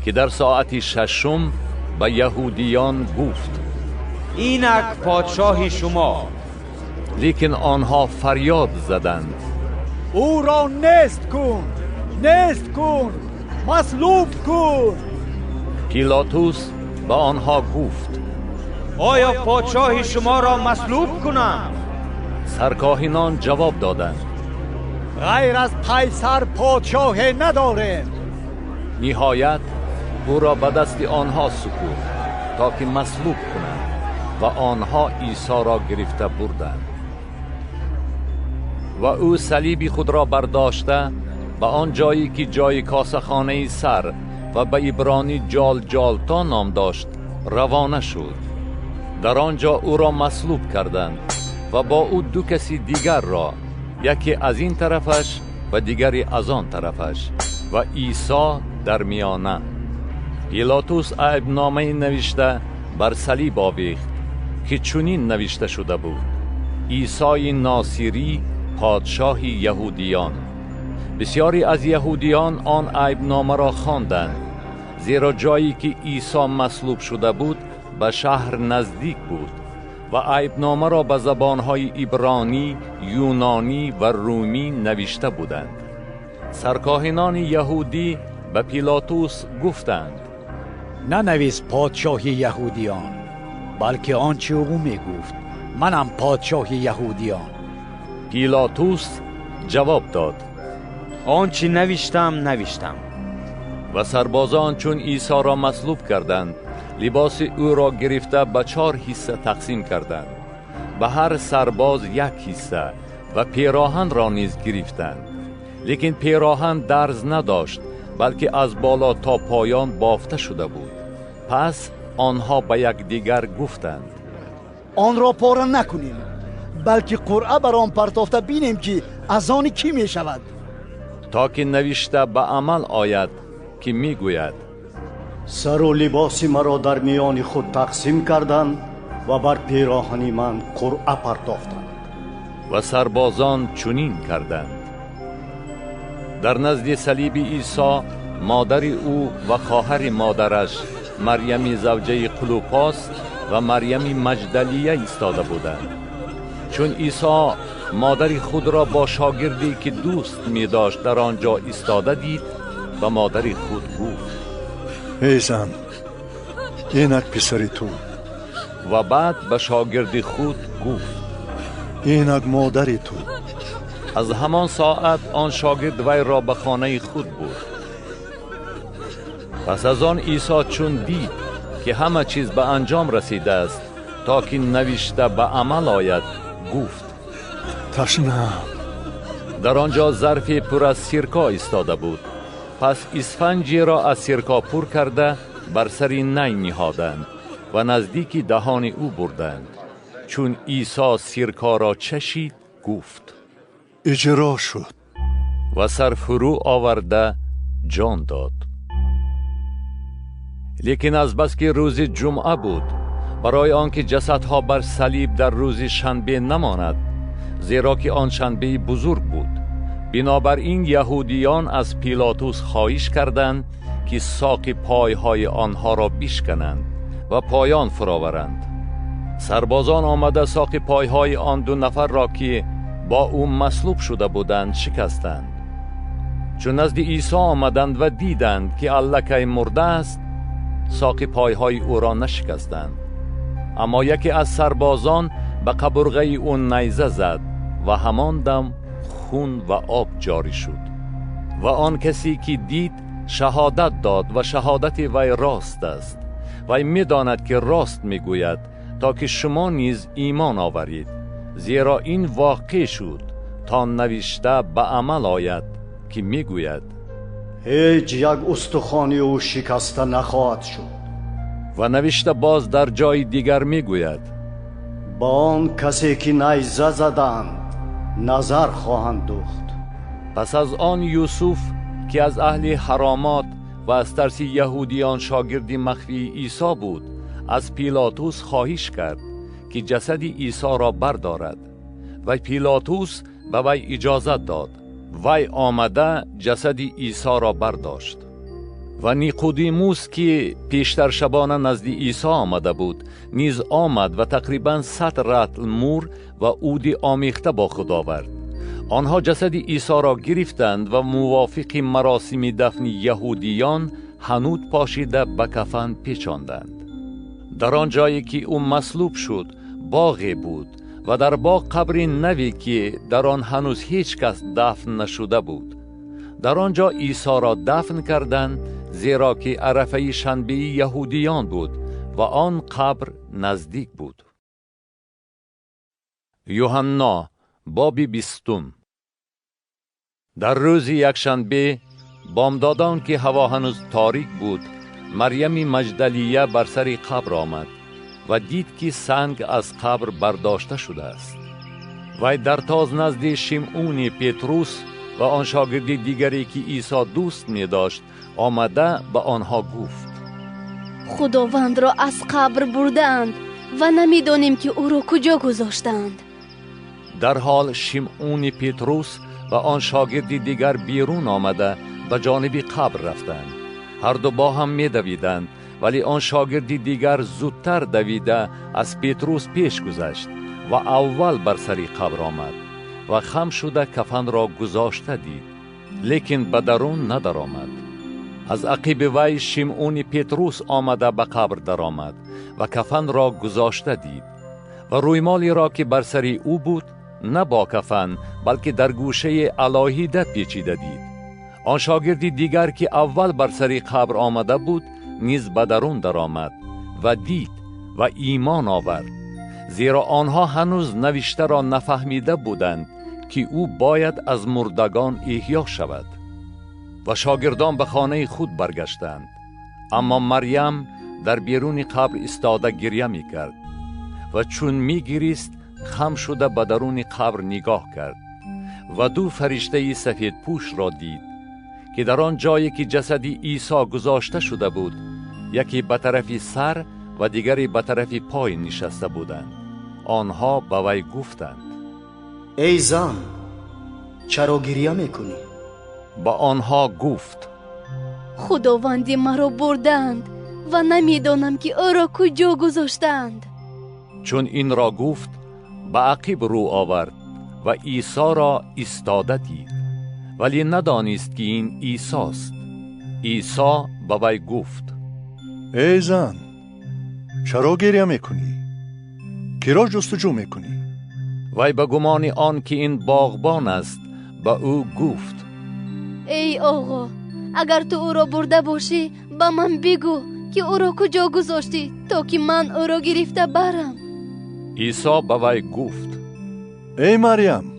که در ساعت ششم به یهودیان گفت: اینک پادشاه شما. لیکن آنها فریاد زدند: او را نیست کن، نیست کن، مصلوب کن. پیلاتوس به آنها گفت: آیا پادشاه شما را مصلوب کنم؟ سرکاهنان جواب دادند: غیر از قیصر پادشاه نداریم. نهایت او را به دست آنها سپرد تا که مصلوب کنند و آنها عیسی را گرفته بردند. و او صلیب خود را برداشته به آن جایی که جای کاسه‌خانه سر و به عبرانی جال جالتا نام داشت روانه شد. در آنجا او را مصلوب کردند و با او دو کسی دیگر را، یکی از این طرفش و دیگری از آن طرفش، و عیسی در میانه. پیلاتوس عیبنامه نوشته بر صلیب آویخت که چنین نوشته شده بود: عیسی ناصری پادشاه یهودیان. بسیاری از یهودیان آن عیبنامه را خواندند، زیرا جایی که عیسی مصلوب شده بود به شهر نزدیک بود و عیبنامه را به زبانهای عبرانی، یونانی و رومی نوشته بودند. سرکاهنان یهودی به پیلاتوس گفتند: ننویس پادشاه یهودیان، بلکه آنچه او می گفت: منم پادشاه یهودیان. پیلاتوس جواب داد: آنچه نوشتم نوشتم. و سربازان چون عیسی را مصلوب کردند، لباس او را گرفته به 4 حصه تقسیم کردند، به هر سرباز 1 حصه، و پیراهن را نیز گرفتند. لیکن پیراهن درز نداشت، بلکه از بالا تا پایان بافته شده بود. پس آنها به یکدیگر گفتند: آن را پاره نکنیم، بلکه قرعه بر آن پرتافته بینیم که از آن کی می شود، تا که نوشته به عمل آید که می گوید: سر و لباس مرا در میان خود تقسیم کردند و بر پیراهن من قرعه پرتافتند. و سربازان چنین کردند. در نزد صلیب عیسی مادر او و خواهر مادرش مریم زوجه قلوپاس و مریم مجدلیه ایستاده بودند. چون عیسی مادر خود را با شاگردی که دوست می داشت در آنجا ایستاده دید، به مادر خود گفت: ای زن، اینک پسر تو. و بعد به شاگرد خود گفت: اینک مادر تو. از همان ساعت آن شاگرد وی را به خانه خود برد. پس از آن عیسی چون دید که همه چیز به انجام رسیده است تا که نوشته به عمل آید، گفت: تشنه‌ام. در آنجا ظرفی پر از سیرکا ایستاده بود. پس اسفنجی را از سیرکا پر کرده بر سر نی نهادند و نزدیک دهان او بردند. چون عیسی سیرکا را چشید، گفت: اجرا شد. و سر فرو آورده جان داد. لیکن از بس که روز جمعه بود، برای آنکه جسدها بر صلیب در روز شنبه نماند، زیرا که آن شنبه بزرگ بود، بنابراین یهودیان از پیلاتوس خواهش کردند که ساق پایهای آنها را بشکنند و پایان فراورند. سربازان آمده ساق پایهای آن 2 نفر را که با او مصلوب شده بودند شکستند. چون نزد عیسی آمدند و دیدند که الکی مرده است، ساق پایهای او را نشکستند. اما یکی از سربازان به قبرغه او نیزه زد و همان دم خون و آب جاری شد. و آن کسی که دید شهادت داد و شهادت وی راست است. وی میداند که راست میگوید تا که شما نیز ایمان آورید، زیرا این واقع شد تا نوشته به عمل آید که میگوید هیچ یک استخوان او شکسته نخواهد شد. و نوشته باز در جای دیگر میگوید با آن کسی که نیزه زدند نظر خواهند دوخت. پس از آن یوسف که از اهل حرامات و از ترس یهودیان شاگرد مخفی عیسی بود، از پیلاتوس خواهش کرد که جسد عیسی را بردارد و پیلاتوس به وی اجازت داد. وی آمده جسد عیسی را برداشت. و نیقودیموس که پیشتر شبانه نزد عیسی آمده بود نیز آمد و تقریبا 100 رطل مور و عود آمیخته با خود آورد. آنها جسد عیسی را گرفتند و موافق مراسم دفن یهودیان حنوط پاشیده به کفن پیچاندند. در آن جایی که او مصلوب شد باغی بود و در باغ قبر نوی که در آن هنوز هیچ کس دفن نشده بود. در آنجا عیسی را دفن کردند، زیرا که عرفه شنبه یهودیان بود و آن قبر نزدیک بود. یوحنا باب 20. در روز یکشنبه بامدادان که هوا هنوز تاریک بود، مریم مجدلیه بر سر قبر آمد و دید که سنگ از قبر برداشته شده است. وی در تاز نزد شمعون پتروس و آن شاگرد دیگری که عیسی دوست می داشت آمده به آنها گفت خداوند را از قبر بردند و نمیدانیم که او را کجا گذاشتند. در حال شمعون پتروس و آن شاگرد دیگر بیرون آمده به جانب قبر رفتند. هر دو با هم می دویدند، ولی آن شاگرد دیگر زودتر دویده از پتروس پیش گذشت و اول بر سر قبر آمد و خم شده کفن را گذاشته دید، لیکن به درون ندرآمد. از عقب وی شمعون پتروس آمده به قبر درآمد و کفن را گذاشته دید و رویمالی را که بر سر او بود نه با کفن بلکه در گوشه علاهیده پیچیده دید. آن شاگرد دیگر که اول بر سر قبر آمده بود نیز به درون درآمد و دید و ایمان آورد، زیرا آنها هنوز نوشته را نفهمیده بودند که او باید از مردگان احیا شود. و شاگردان به خانه خود برگشتند، اما مریم در بیرون قبر ایستاده گریه می کرد و چون می گریست خم شده به درون قبر نگاه کرد و دو فرشته سفید پوش را دید که در آن جایی که جسد عیسی گذاشته شده بود، یکی به طرف سر و دیگری به طرف پای نشسته بودند. آنها به وی گفتند ای زن، چرا گریه میکنی؟ با آنها گفت خداوندی مرا بردند و نمیدانم که او را کجا گذاشتند. چون این را گفت به عقب رو آورد و عیسی را ایستاده دید، ولی ندانست که این عیسی است. عیسی به وی گفت ای زن، چرا گریه میکنی؟ کی را جستجو میکنی؟ وی به گمان آن که این باغبان است به او گفت ای آقا، اگر تو او را برده باشی به من بگو که او را کجا گذاشتی تا که من او را گرفته برم. عیسی به وی گفت ای مریم.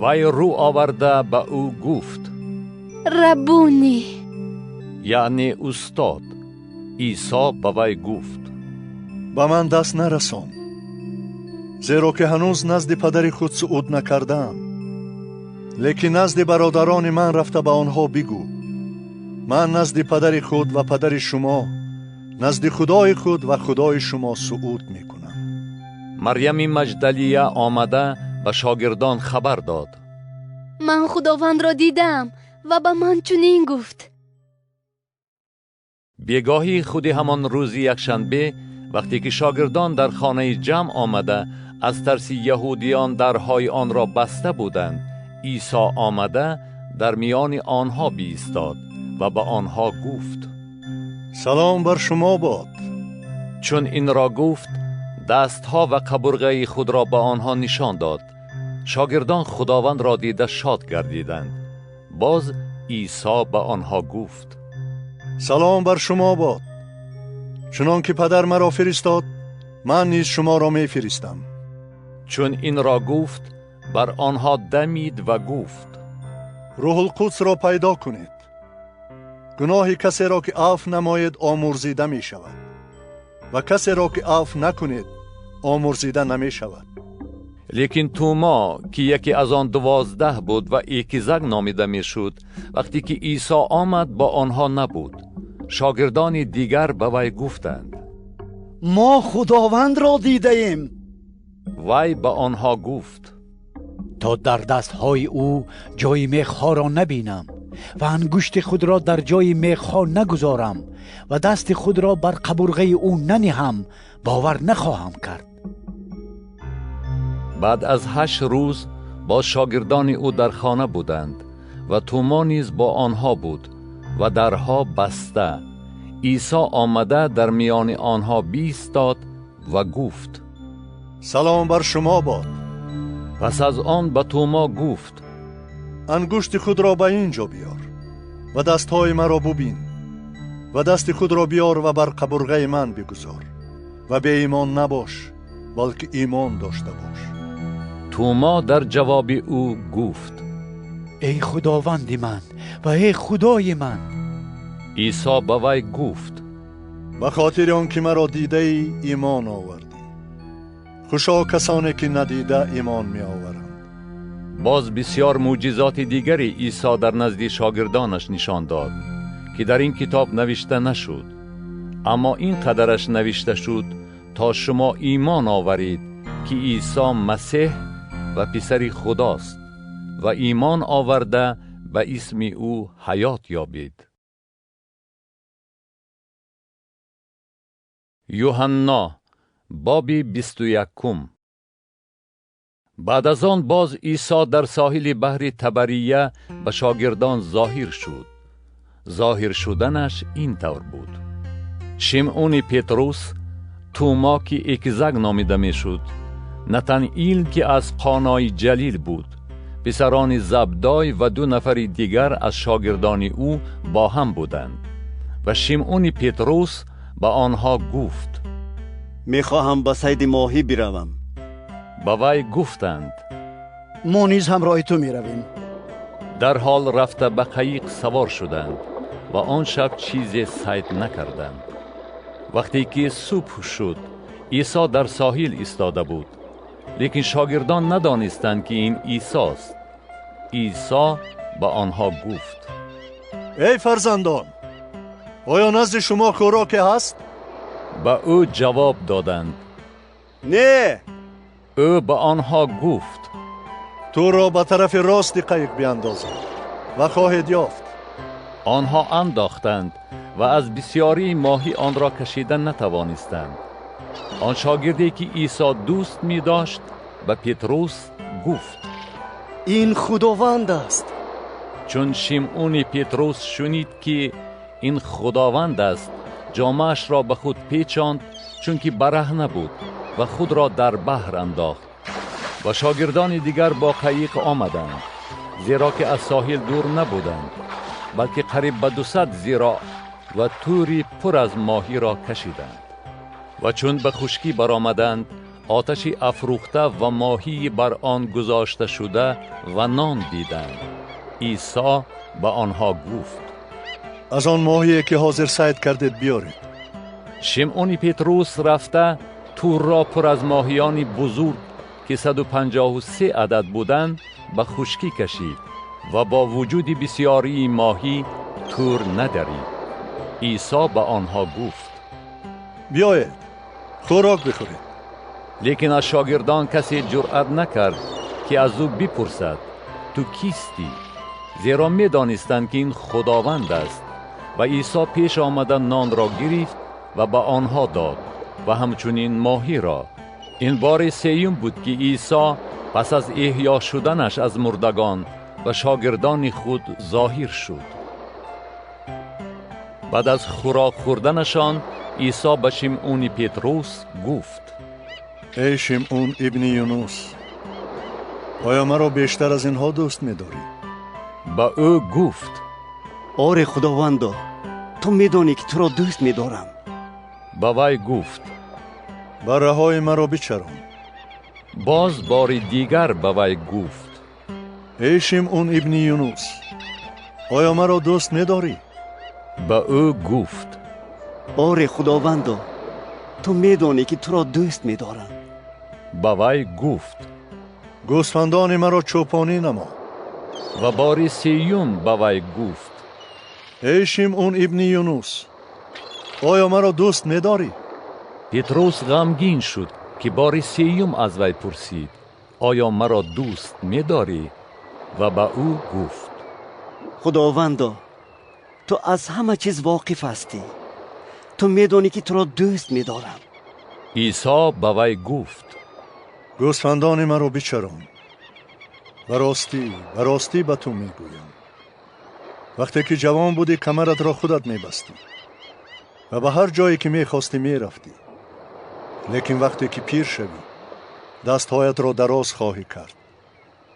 وی رو آورده به او گفت ربونی، یعنی استاد. عیسی به وی گفت به من دست نرسان، زیرا که هنوز نزد پدر خود صعود نکردم. لیکن نزد برادران من رفته به آنها بگو من نزد پدر خود و پدر شما، نزد خدای خود و خدای شما صعود میکنم. مریم مجدلیه آمده به شاگردان خبر داد من خداوند را دیدم و به من چنین گفت. بیگاهی خود همان روز یکشنبه وقتی که شاگردان در خانه جمع آمده از ترس یهودیان درهای آن را بسته بودند، عیسی آمده در میان آنها بایستاد و به آنها گفت: سلام بر شما باد. چون این را گفت، دستها و قبرغه خود را به آنها نشان داد. شاگردان خداوند را دیده شاد گردیدند. باز عیسی به آنها گفت: سلام بر شما باد. چنان که پدر مرا فرستاد، من نیز شما را می فرستم. چون این را گفت، بر آنها دمید و گفت: روح القدس را پیدا کنید. گناه کسی را که عفو نماید آمرزیده می شود و کسی را که عفو نکنید آمرزیده نمی شود. لیکن توما که یکی از آن 12 بود و ایکیزک نامیده می شد، وقتی که عیسی آمد با آنها نبود. شاگردان دیگر به وی گفتند: ما خداوند را دیده ایم. وی به آنها گفت: تا در دستهای او جای میخها را نبینم و انگشت خود را در جای میخها نگذارم و دست خود را بر قبرغه او ننهم، باور نخواهم کرد. بعد از 8 روز با شاگردان او در خانه بودند و توما نیز با آنها بود و درها بسته. عیسی آمده در میان آنها بایستاد و گفت: سلام بر شما باد. پس از آن به توما گفت: انگشت خود را به اینجا بیار و دستهای مرا ببین و دست خود را بیار و بر قبرغه من بگذار و به ایمان نباش، بلکه ایمان داشته باش. توما در جواب او گفت: ای خداوند من و ای خدای من. عیسی به وی گفت: به خاطر آنکه مرا دیده ای ایمان آوردی. خوشا کسانی که ندیده ایمان می آورند. باز بسیار معجزات دیگری عیسی در نزد شاگردانش نشان داد که در این کتاب نوشته نشد، اما این قدرش نوشته شد تا شما ایمان آورید که عیسی مسیح و پسر خداست و ایمان آورده به اسم او حیات یابید. یوحنا باب 21. بعد از آن باز عیسی در ساحل بحر طبریه به شاگردان ظاهر شد. ظاهر شدنش این طور بود: شمعون پتروس، توما که ایکزک نامیده میشد، نتانئیل که از قانای جلیل بود، پسران زبدای و 2 نفر دیگر از شاگردان او با هم بودند. و شمعون پتروس به آنها گفت: میخواهم به صید ماهی بروم. به وی گفتند: ما نیز همراه تو میرویم. در حال رفته به قایق سوار شدند و آن شب چیزی صید نکردند. وقتی که صبح شد، عیسی در ساحل ایستاده بود، لیکن شاگردان ندانستند که این عیسی است. عیسی به آنها گفت: ای فرزندان، آیا نزد شما خوراکی هست؟ به او جواب دادند: نه. او به آنها گفت: تو را به طرف راست قایق بیاندازید و خواهید یافت. آنها انداختند و از بسیاری ماهی آن را کشیده نتوانستند. آن شاگردی که عیسی دوست می داشت به پتروس گفت: این خداوند است. چون شمعون پتروس شنید که این خداوند است، جامه‌اش را به خود پیچاند، چون که برهنه بود، و خود را در بحر انداخت. و شاگردان دیگر با قایق آمدند، زیرا که از ساحل دور نبودند، بلکه قریب به 200 ذراع و توری پر از ماهی را کشیدند. و چون به خشکی برآمدند، آتشی افروخته و ماهی بر آن گذاشته شده و نان دیدند. عیسی به آنها گفت: از آن ماهی که حاضر صید کردید بیارید. شمعون پتروس رفته تور را پر از ماهیان بزرگ که 153 عدد بودند به خشکی کشید و با وجود بسیاری ماهی تور ندرید. عیسی به آنها گفت: بیایید خوراک بخورید. لیکن از شاگردان کسی جرأت نکرد که از او بپرسد تو کیستی، زیرا می‌دانستند که این خداوند است. و عیسی پیش آمده نان را گرفت و به آنها داد و همچنین ماهی را. Ин бори сеюм буд, ки Исо пас аз эҳё шуданаш аз мурдагон ба шогирдони худ зоҳир шуд. Баъд аз хӯрок хӯрданашон Исо ба Шимъуни Петрус гуфт: Эй Шимъун ибни Юнус, оё маро бештар аз инҳо дӯст медорӣ? Ба ӯ гуфт: Оре, Худовандо, ту медонӣ, ки туро дӯст медорам. Ба вай гуфт: Барраҳои маро бичарон. Боз бори дигар ба вай гуфт: Эй Шимъун ибни Юнус, оё маро дӯст медорӣ? Ба ӯ гуфт: Оре, Худовандо, ту медонӣ, ки туро дӯст медорам. Ба вай гуфт: Гӯсфандони маро чӯпонӣ намо. Ва бори сеюм ба вай гуфт: Эй Шимъун ибни Юнус, оё маро дӯст медорӣ? Петрус ғамгин шуд, ки бори сеюм аз вай пурсид: Оё маро дӯст медорӣ? Ва ба ӯ гуфт: Худовандо, ту аз ҳама чиз воқиф ҳастӣ. Ту медонӣ, ки туро дӯст медорам. Исо ба вай гуфт: Гӯсфандони маро бичарон. Ба ростӣ, ба ростӣ ба ту мегӯям, вақте ки ҷавон будӣ, камаратро худат мебастӣ ва ба ҳар ҷое ки мехостӣ мерафтӣ. Лекин вақте ки пир шавӣ, дастҳоятро дароз хоҳӣ кард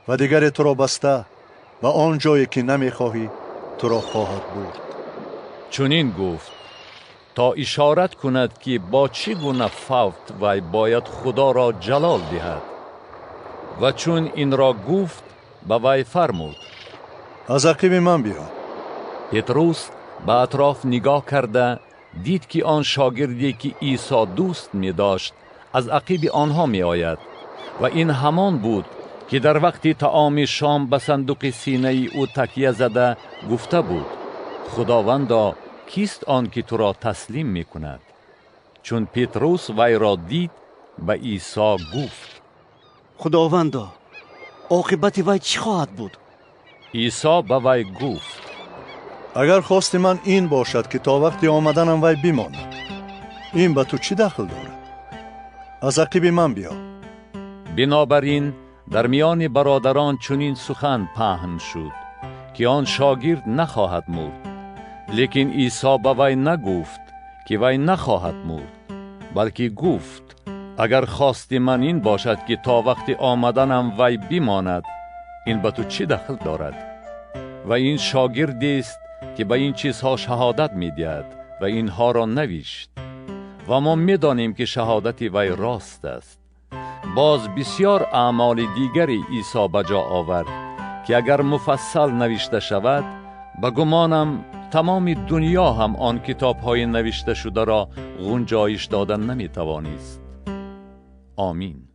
ва дигаре туро баста ба он ҷое ки намехоҳӣ туро хоҳад бурд. Чунин гуфт то ишорат кунад, ки бо чӣ гуна фавт вай бояд Худоро ҷалол диҳад. Ва чун инро гуфт, ба вай фармуд: Аз ақиби ман биё. Петрус ба атроф нигоҳ карда дид, ки он шогирде, ки Исо дӯст медошт, аз ақиби онҳо меояд, ва ин ҳамон буд, ки дар вақти таоми шом ба сандуқи синаи ӯ такя зада гуфта буд: Худовандо, кист он ки туро таслим мекунад? Чун Петрус вайро дид, ба Исо гуфт: Худовандо, оқибати вай чӣ хоҳад буд? Исо ба вай гуфт: Агар хости ман ин бошад, ки то вақти омаданам вай бимонад, ин ба ту чӣ дахл дорад? Аз ақиби ман биё. Бинобар ин дар миёни бародарон чунин сухан паҳн шуд, ки он шогирд нахоҳад мурд. Лекин Исо ба вай нагуфт, ки вай нахоҳад мурд, балки гуфт: Агар хости ман ин бошад, ки то вақти омаданам вай бимонад, ин ба ту чӣ дахл дорад? Ва ин шогирдест, ки ба ин чизҳо шаҳодат медиҳад ва инҳоро навишт. Ва мо медонем, ки шаҳодати вай рост аст. Боз бисёр аъмоли дигари Исо ба ҷо овард, ки агар муфассал навишта шавад, ба гумонам тамоми дунё ҳам он китобҳои навишташударо гунҷоиш дода наметавонист. Омин.